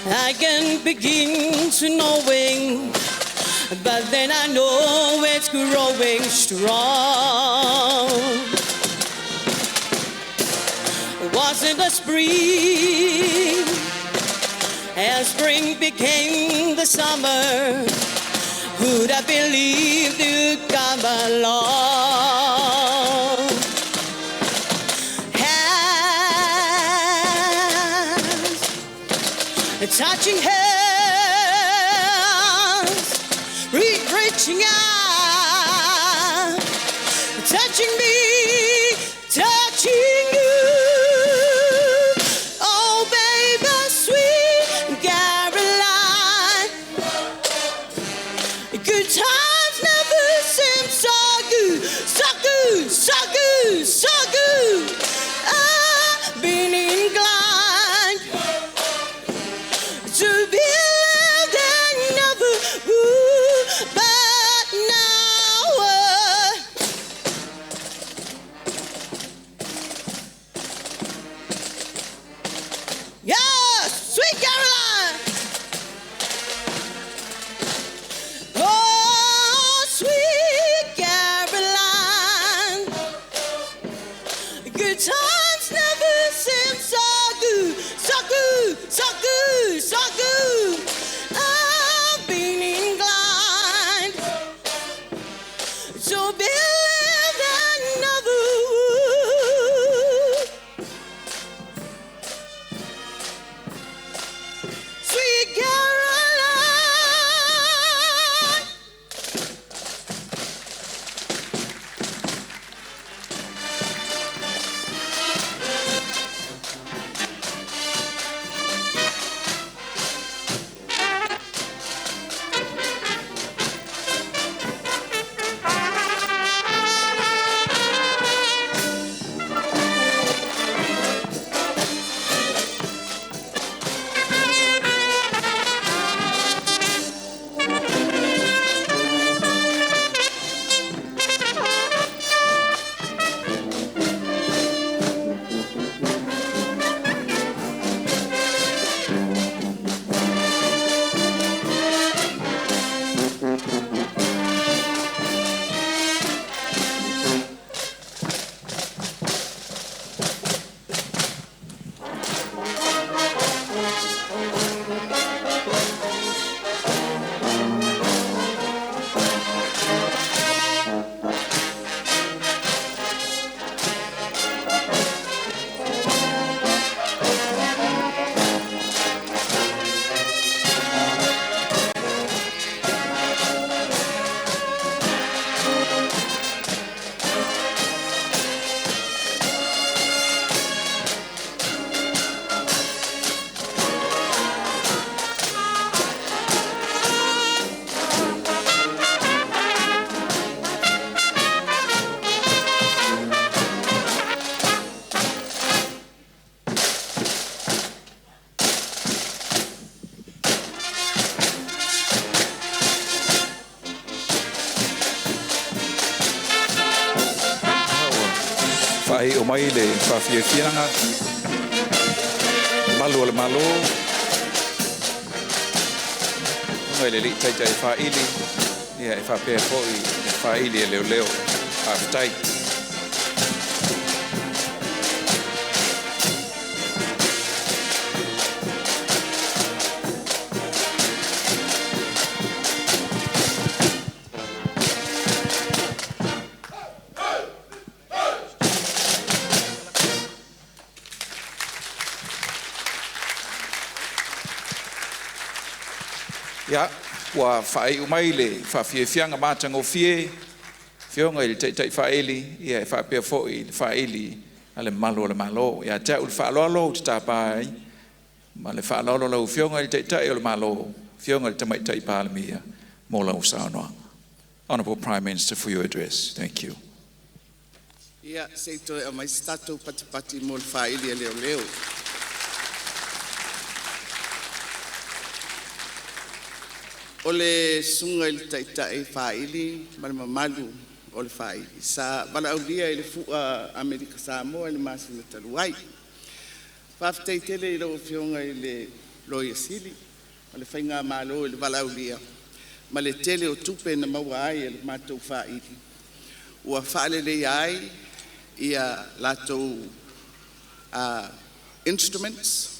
I can begin to knowing, but then I know it's growing strong. Wasn't the spring, as spring became the summer, would I believe you'd come along? Hands, touching hands, reaching out, touching me, touching you. Oh, baby, sweet Caroline. Good times never seem so good, so good, so good, so good. I've been inclined to believe they never would, but now. Yes, sweet Caroline. Oh, sweet Caroline. Good times never seem so good, so good, so good, so good. I've been inclined to believe they never would. Sweet Caroline. Faai'u mai le faafiafiaga malu o le Mālō uga i le Alii Taitai faaili ia e faapea fo'i le faaili e leoleo. Faafetai. Ia, ua faai'u mai le faafiafiaga matagofie Afioga i le Taitai Faaili ia e faapea fo'i le faaili a le mamalu o le Mālō. Ia te a'u le faaaloalo ou te tapa ai ma le faaaloalo lau Afioga i le Taitai o le Mālō, Afioga i le Tamaitai Palemia mo lau saunoaga. Honorable Prime Minister, for your address. Thank you. Ia, se i toe aumai se tatou patipati mo le faaili e leoleo. O le susuga i le Taitai Faaili ma le mamalu o le faaili, sa valaaulia i le fua Amerika Samoa i le masina talu ai. Faafetai tele i lau Afioga i le Loia Sili ma le Faigamalo i le valaaulia ma le tele o tupe na maua ai e le matou faili ua faaleleia ai ia latou instruments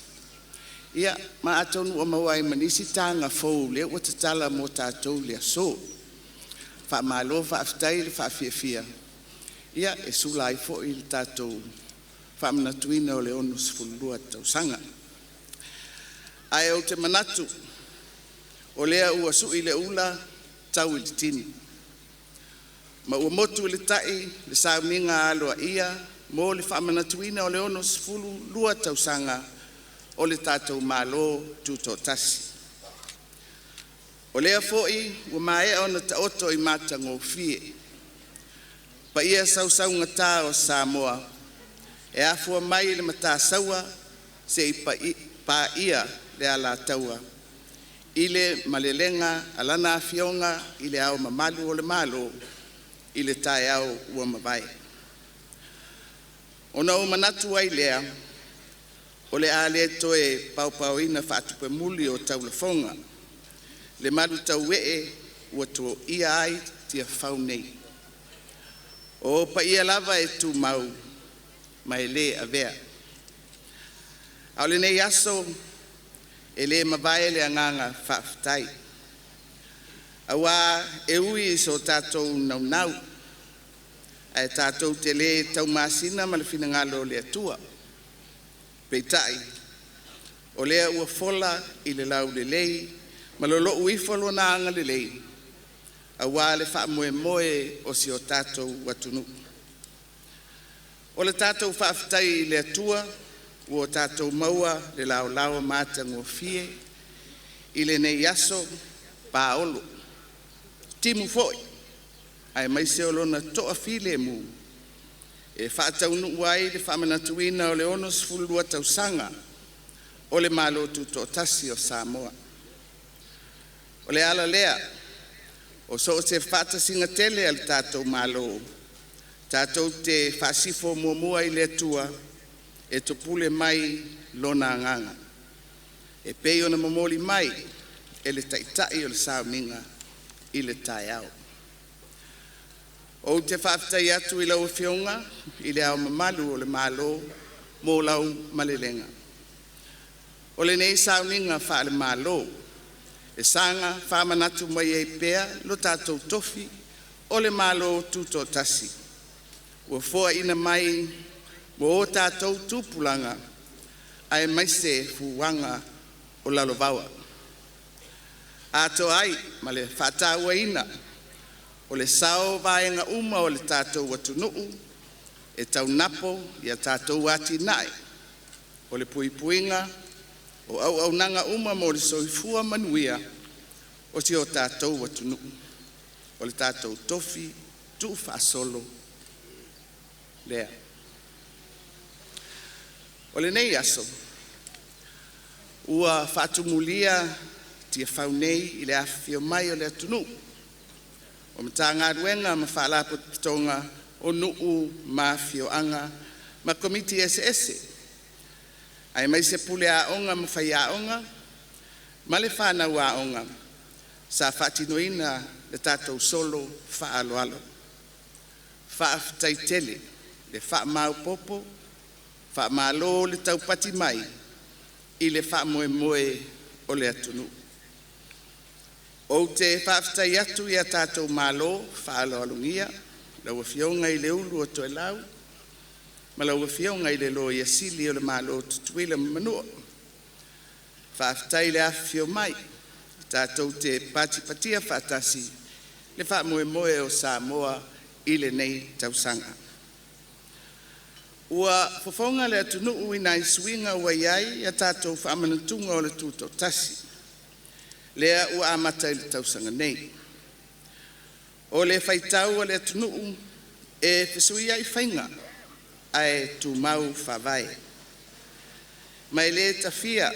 ma atonu ua maua ai ma nisi taga fou lea ua tatala mo tatou i le aso. Faamalo faafetai le faafiafia, e sula ai foi le tatou faamanatuina o le 62 tausaga. Ae ou te manatu o lea ua sui le ula tau i le tini ma ua motu i le tai le sauniga aloaia mo le faamanatuina o le 62 tausaga o le tatou Malo Tutoatasi. O lea foi ua maea ona taoto i matagofie paia sausaugata o Samoa e afua mai i le Matasaua seia paia le Alataua, i le malelega a Lana Afioga i Le Ao Mamalu o le Malo i le taeao ua mavae. Ona ou manatu ai lea, o le a le toe paopaoina faatupemuli o taulafoga le malutauee ua toia ai Tiafau nei. O paia lava e tumau ma e le avea. A o lenei aso e le mavae le agaga faafetai, aua e ui i so tatou naunau, ae tatou te le taumasina ma le finagalo o le Atua. Peitai, o lea ua fola i le laulelei ma lolou ifo Lona agalelei aua le faamoemoe o si o tatou atunuu. O le tatou faafetai i le Atua ua tatou maua le laolao matagofie i lenei aso paolo, timu foi aemaise o lona toafilemu e faataunuu ai le faamanatuina o le 62 tausaga o le Malo Tutoatasi o Samoa. O le ala lea o so o se faatasiga tele a le tatou Malo, tatou te faasifo muamua i le Atua e topule mai Lona Agaga e pei ona momoli mai e le Taitai o le sauniga i le taeao. Ou te faafetai atu i lau Afioga i Le Ao Mamalu o le Malo mo lau malelega. O lenei sauniga faale-Malo e saga faamanatu mai ai pea lo tatou tofi o le Malo Tutoatasi, ua foaina mai mo o tatou tupulaga aemaise fuaga o lalovaoa, atoa ai ma le faatauaina o le sao o vaega uma o le tatou atunuu e taunapau i a tatou atinae, o le puipuiga o auaunaga uma mo le soifua manuia o si o tatou atunuu. O le tatou tofi tuufaasolo lea. O lenei aso ua faatumulia Tiafau nei i le afifio mai o le atunuu o Matagaluega ma Faalapotopotoga o nuu ma afioaga ma Komiti Eseese aemaise Pule Aoga ma Faiaoga ma le fanau aoga sa faatinoina le tatou solo faaaloalo. Faafetai tele le faamaopoopo, faamalo le taupati mai i le faamoemoe o le atunuu. Ou te faafetai atu i a tatou malo faaaloalogia, lau Afioga i le Ulu o Toelau ma lau Afioga i le Loia Sili o le Malo o Tutuila ma Manua. Faafetai le afifio mai tatou te patipatia faatasi le faamoemoe o Samoa i lenei tausaga. Ua fofoga le atunuu i nai suiga ua i ai a tatou faamanatuga o le Tutoatasi, lea ua amata i le tausaga nei. O le faitau a le atunuu e fesuiai faiga ae tumau faavae, ma e le tafia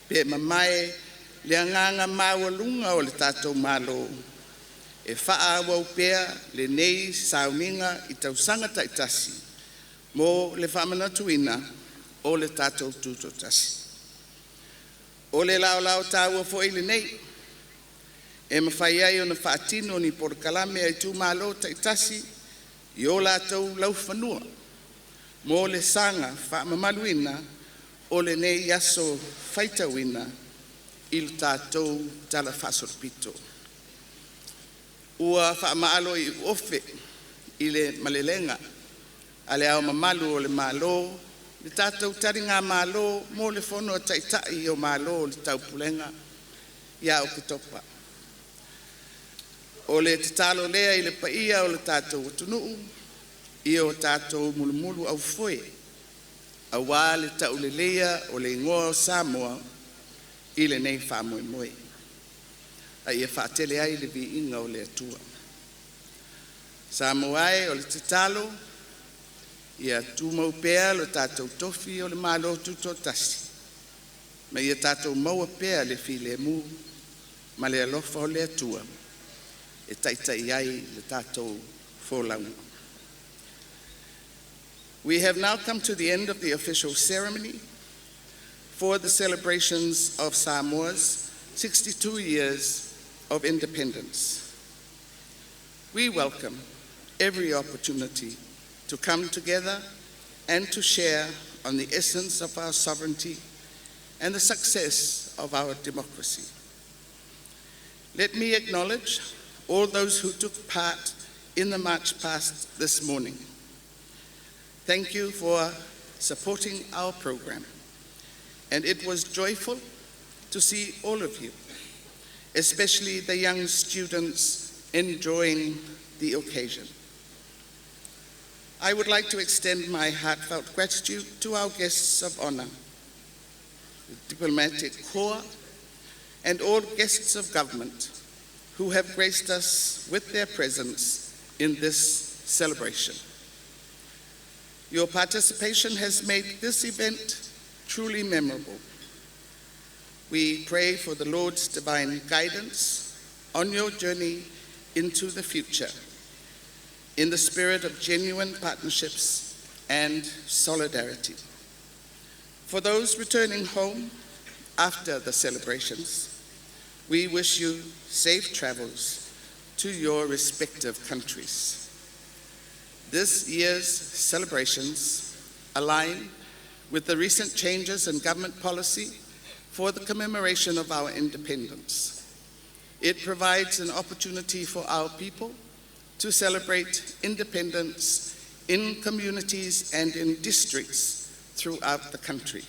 pe mamae le agaga maualuga o le tatou Malo e faaauau pea lenei sauniga i tausaga taitasi mo le faamanatuina o le tatou tutoatasi. O le laolao taua foi lenei e mafai ai ona faatino ni polokalame a Itumalo taitasi i o latou laufanua mo le saga faamamaluina o lenei aso faitauina i le tatou talafaasolopito. Ua faamaalo iuofe i le malelega a Le Ao Mamalu o le Malo le tatou taligamalo mo le Fono a Taitai o Malo o le Taupulega ia Oketopa. O le tatalo lea i le paia o le tatou atunuu, ia o tatou mulumuluaufoe aua le tauleleia o le igoa o Samoa i lenei faamoemoe, a ia faatele ai le viiga o le Atua. Samoa e, o le tatalo ia tumau pea lo tatou tofi o le Malo Tutoatasi ma ia tatou maua pea le filemu ma le alofa o le Atua e taitai ai le tatou folauga. We have now come to the end of the official ceremony for the celebrations of Samoa's 62 years of independence. We welcome every opportunity to come together and to share on the essence of our sovereignty and the success of our democracy. Let me acknowledge all those who took part in the march past this morning. Thank you for supporting our program, and it was joyful to see all of you, especially the young students enjoying the occasion. I would like to extend my heartfelt gratitude to our guests of honor, the diplomatic corps, and all guests of government who have graced us with their presence in this celebration. Your participation has made this event truly memorable. We pray for the Lord's divine guidance on your journey into the future in the spirit of genuine partnerships and solidarity. For those returning home after the celebrations, we wish you safe travels to your respective countries. This year's celebrations align with the recent changes in government policy for the commemoration of our independence. It provides an opportunity for our people to celebrate independence in communities and in districts throughout the country.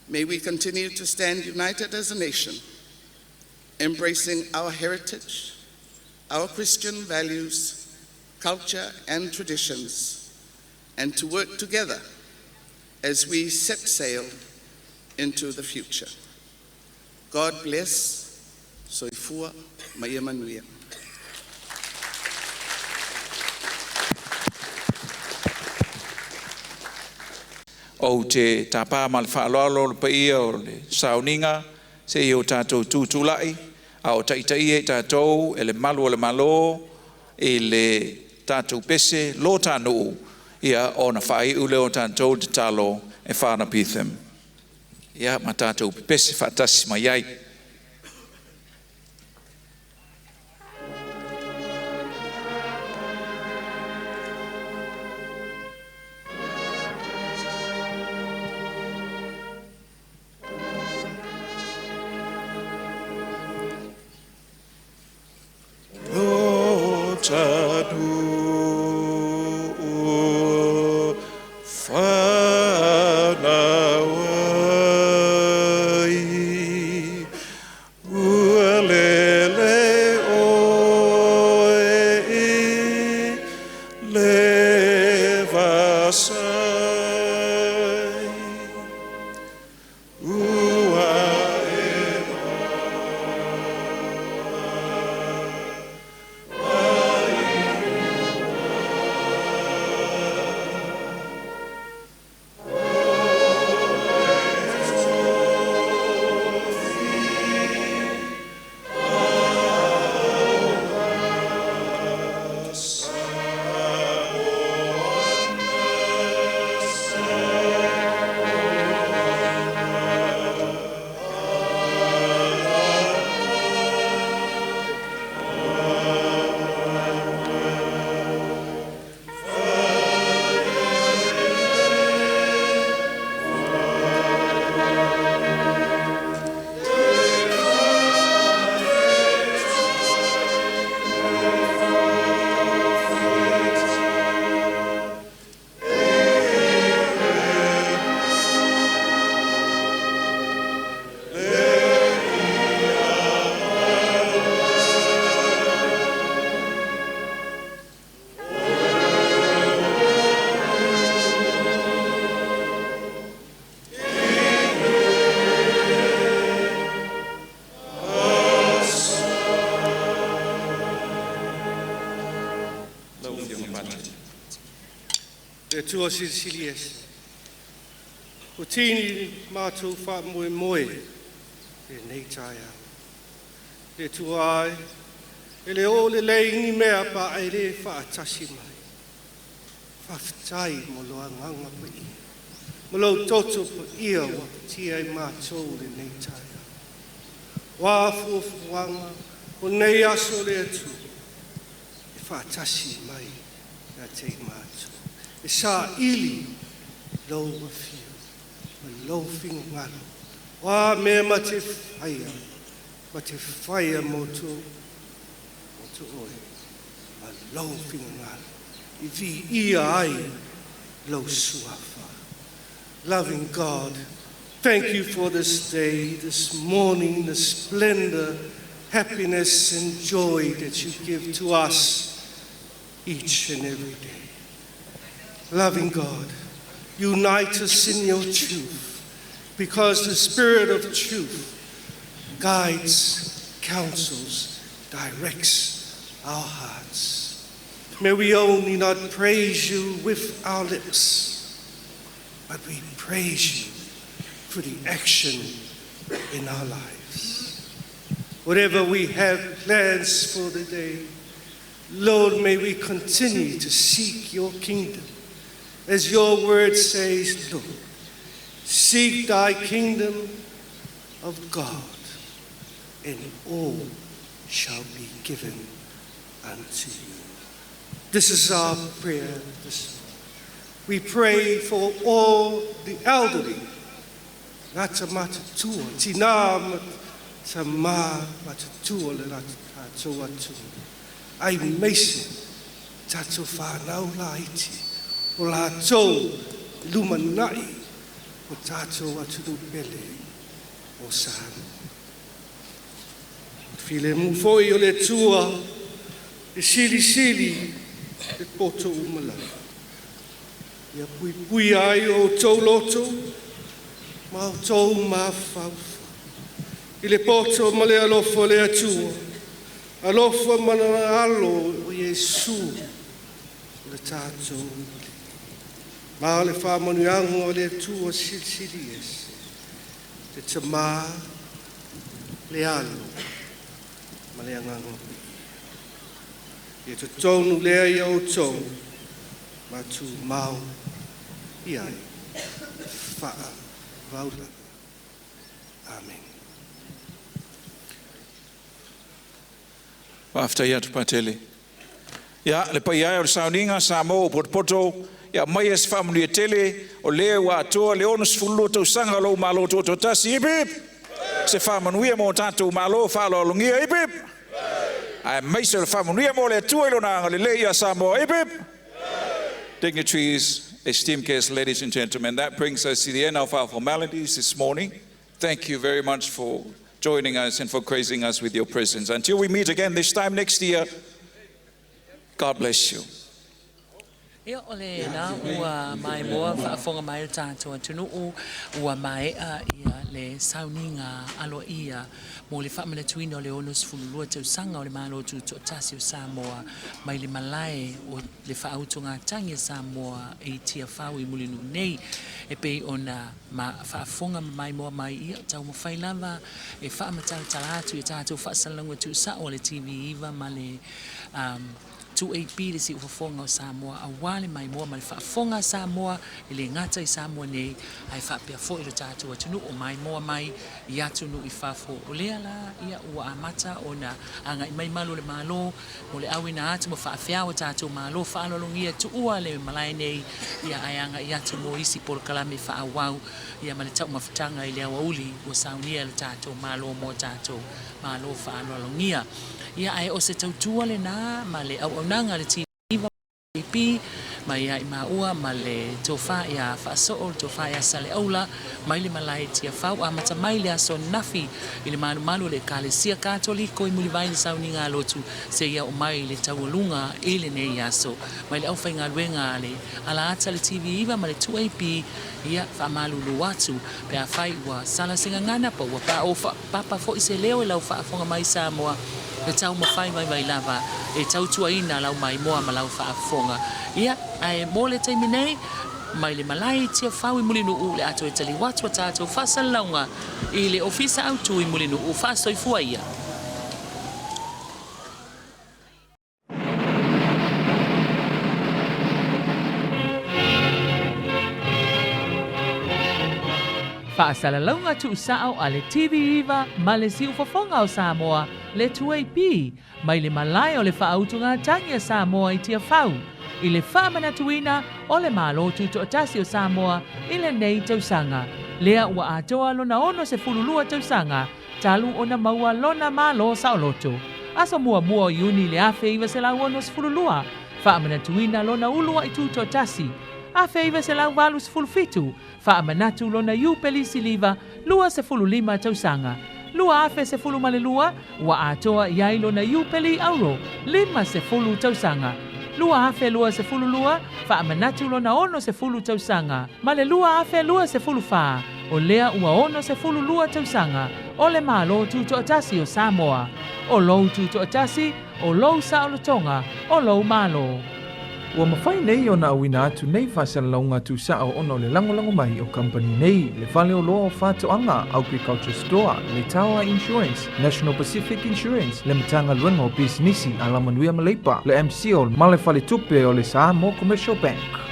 May we continue to stand united as a nation, embracing our heritage, our Christian values, culture, and traditions, and to work together as we set sail into the future. God bless. Soifua ma ia manuia. Ou te tapā ma le faaaloalo le paia o le sauniga se i o tatou tutulai a o taitaia i tatou e le malu o le Malo i le tatou pese lo ta nuu ia ona faaiu lea o tatou tatalo e Father Betham. Ia ma tatou pepese faatasi mai ai. Lo ta nuu fanau ai, ua lele oe i le vasai. Ua e Le Atua silisili ese. Ua tini matou faamoemoe i lenei taeao. Le Atua e, e le oo lelei ni mea pe a e le faatasi mai. Faafetai mo lou agaga paia. Ma lou toto paia ua apatia ai matou i lenei taeao. O a fuafuaga o nei aso le Atua, e faatasi mai ia te i matou. E saili lou afio ma lou finagalo. O a mea ma te faia, ma te faia mo to oe, ma lou finagalo. I viia ai lou suafa. Loving God, thank you for this day, this morning, the splendor, happiness, and joy that you give to us each and every day. Loving God, unite us in your truth, because the Spirit of truth guides, counsels, directs our hearts. May we only not praise you with our lips, but we praise you for the action in our lives. Whatever we have plans for the day, Lord, may we continue to seek your kingdom. As your word says, Lord, seek thy kingdom of God, and all shall be given unto you. This is our prayer this morning. We pray for all the elderly. Tagata matutua, tinā ma tamā matutua le tatou atunuu. Aemaise tatou whānau laiti o latou lumanai o tatou atunuu pele o Samoa. Filemu foi o le Atua e silisili le poto uma lava. Ia puipuia ai o outou loto ma outou mafaufau. I le poto ma le alofa o le Atua, alofa ma le alo o Iesu o le tatou Alii. Ma le faamanuiaga o le Atua silisili ese, le Tamā, le Alo, ma le Agaga Paia. Ia totonu lea ia outou, ma tumau i ai, faavauvau. Amen. Faafetai atu Patele. Ia, le paia e o le sauniga Samoa ua potopoto, ia aumaia se faamanuia tele, o lea ua atoa le 62 tausaga o lou Malo Tutoatasi. Hip hip! Se faamanuia mo tatou Malo faaaloalogia. Hip hip! Aemaise o le faamanuia mo le Atua i lona agalelei ia Samoa. Hip hip! Dignitaries, esteemed guests, ladies and gentlemen, that brings us to the end of our formalities this morning. Thank you very much for joining us and for gracing us with your presence. Until we meet again this time next year, God bless you. Ia, o lena ua maimoa faafofoga mai le tatou atunuu ua maea ia le sauniga aloaia mo le faamanatuina o le 62 tausaga o le Malo Tutoatasi o Samoa mai le malae o le faautugatagi a Samoa i Tiafau i Mulinuu nei e pei ona ma faafofoga ma maimoa mai ia taumafai lava e faamatalatala atu i tatou faasalalauga tuusao a le TV9 ma le 2AP le siufofoga o Samoa aua le maimoa ma le faafofoga a Samoa e le gata i Samoa nei ae faapea foi lo tatou atunuu o maimoa mai i atunuu i fafo. O lea la ia ua amata ona agai mai malu o le Malo mo le auina atu ma faafeao o tatou Malo faaaloalogia tuua le malae nei ia ae agai atu mo isi polokalame faaauau ia ma le taumafataga i le aoauli ua saunia e le tatou Malo mo tatou Malo faaaloalogia. Ia ae o se tautua lena ma le auaunaga a le TV mai ia i maua ma le tofa ia Faasoo, le tofa ia Saleaula mai le malae i Tiafau, amata mai le aso ananafi i le malumalu o le Ekalesia Katoliko i Mulivai le sauniga a lotu seia oo mai le taualuga i lenei aso. Mai le aufaigaluega a le Alaata le TV9 ma le 2AP, ia faamalulu atu pe afai ua sala se gagana po ua paʻo papa foi se leo i lau faafofoga mai Samoa, e taumafai vaivai lava e tautuaina lau maimoa ma lau faafofoga Ia, ae mo le taimi nei, mai le malae i Tiafau i Mulinuu le a toe taliu atu a tatou faasalalauga i le Ofisa Autu i Mulinuu faasoifua ia. Faasalalauga tuusao a le TV9 ma le Siufofoga o Samoa, le 2AP, mai le malae o le Faautugatagi a Samoa i Tiafau, i le faamanatuina o le Malo Tutoatasi o Samoa i lenei tausaga, lea ua atoa lona 62 tausaga talu ona maua lona Malo saoloto. Aso muamua o Iuni i le 1962, faamanatuina lona uluai tutoatasi, 1987, Faamanatu lona Iupeli Siliva 25 tausaga, 2012 ua atoa i ai lona Iupeli Auro 50 tausaga, 2022 faamanatu lona 60 tausaga, ma le 2024 o lea ua 62 tausaga o le Malo Tutoatasi o Samoa. O lou Tutoatasi, o lou saolotoga, o lou Malo. Ua mafai nei ona auina atu nei faasalalauga tuusao ona o le lagolago mai o kamupani nei, le Fale Oloa o Faatoaga, Agriculture Store, le Tower Insurance, National Pacific Insurance, le Matagaluega o Pisinisi, Alamanuia ma Leipa, le MCIL ma le Faletupe o le Samoa Commercial Bank.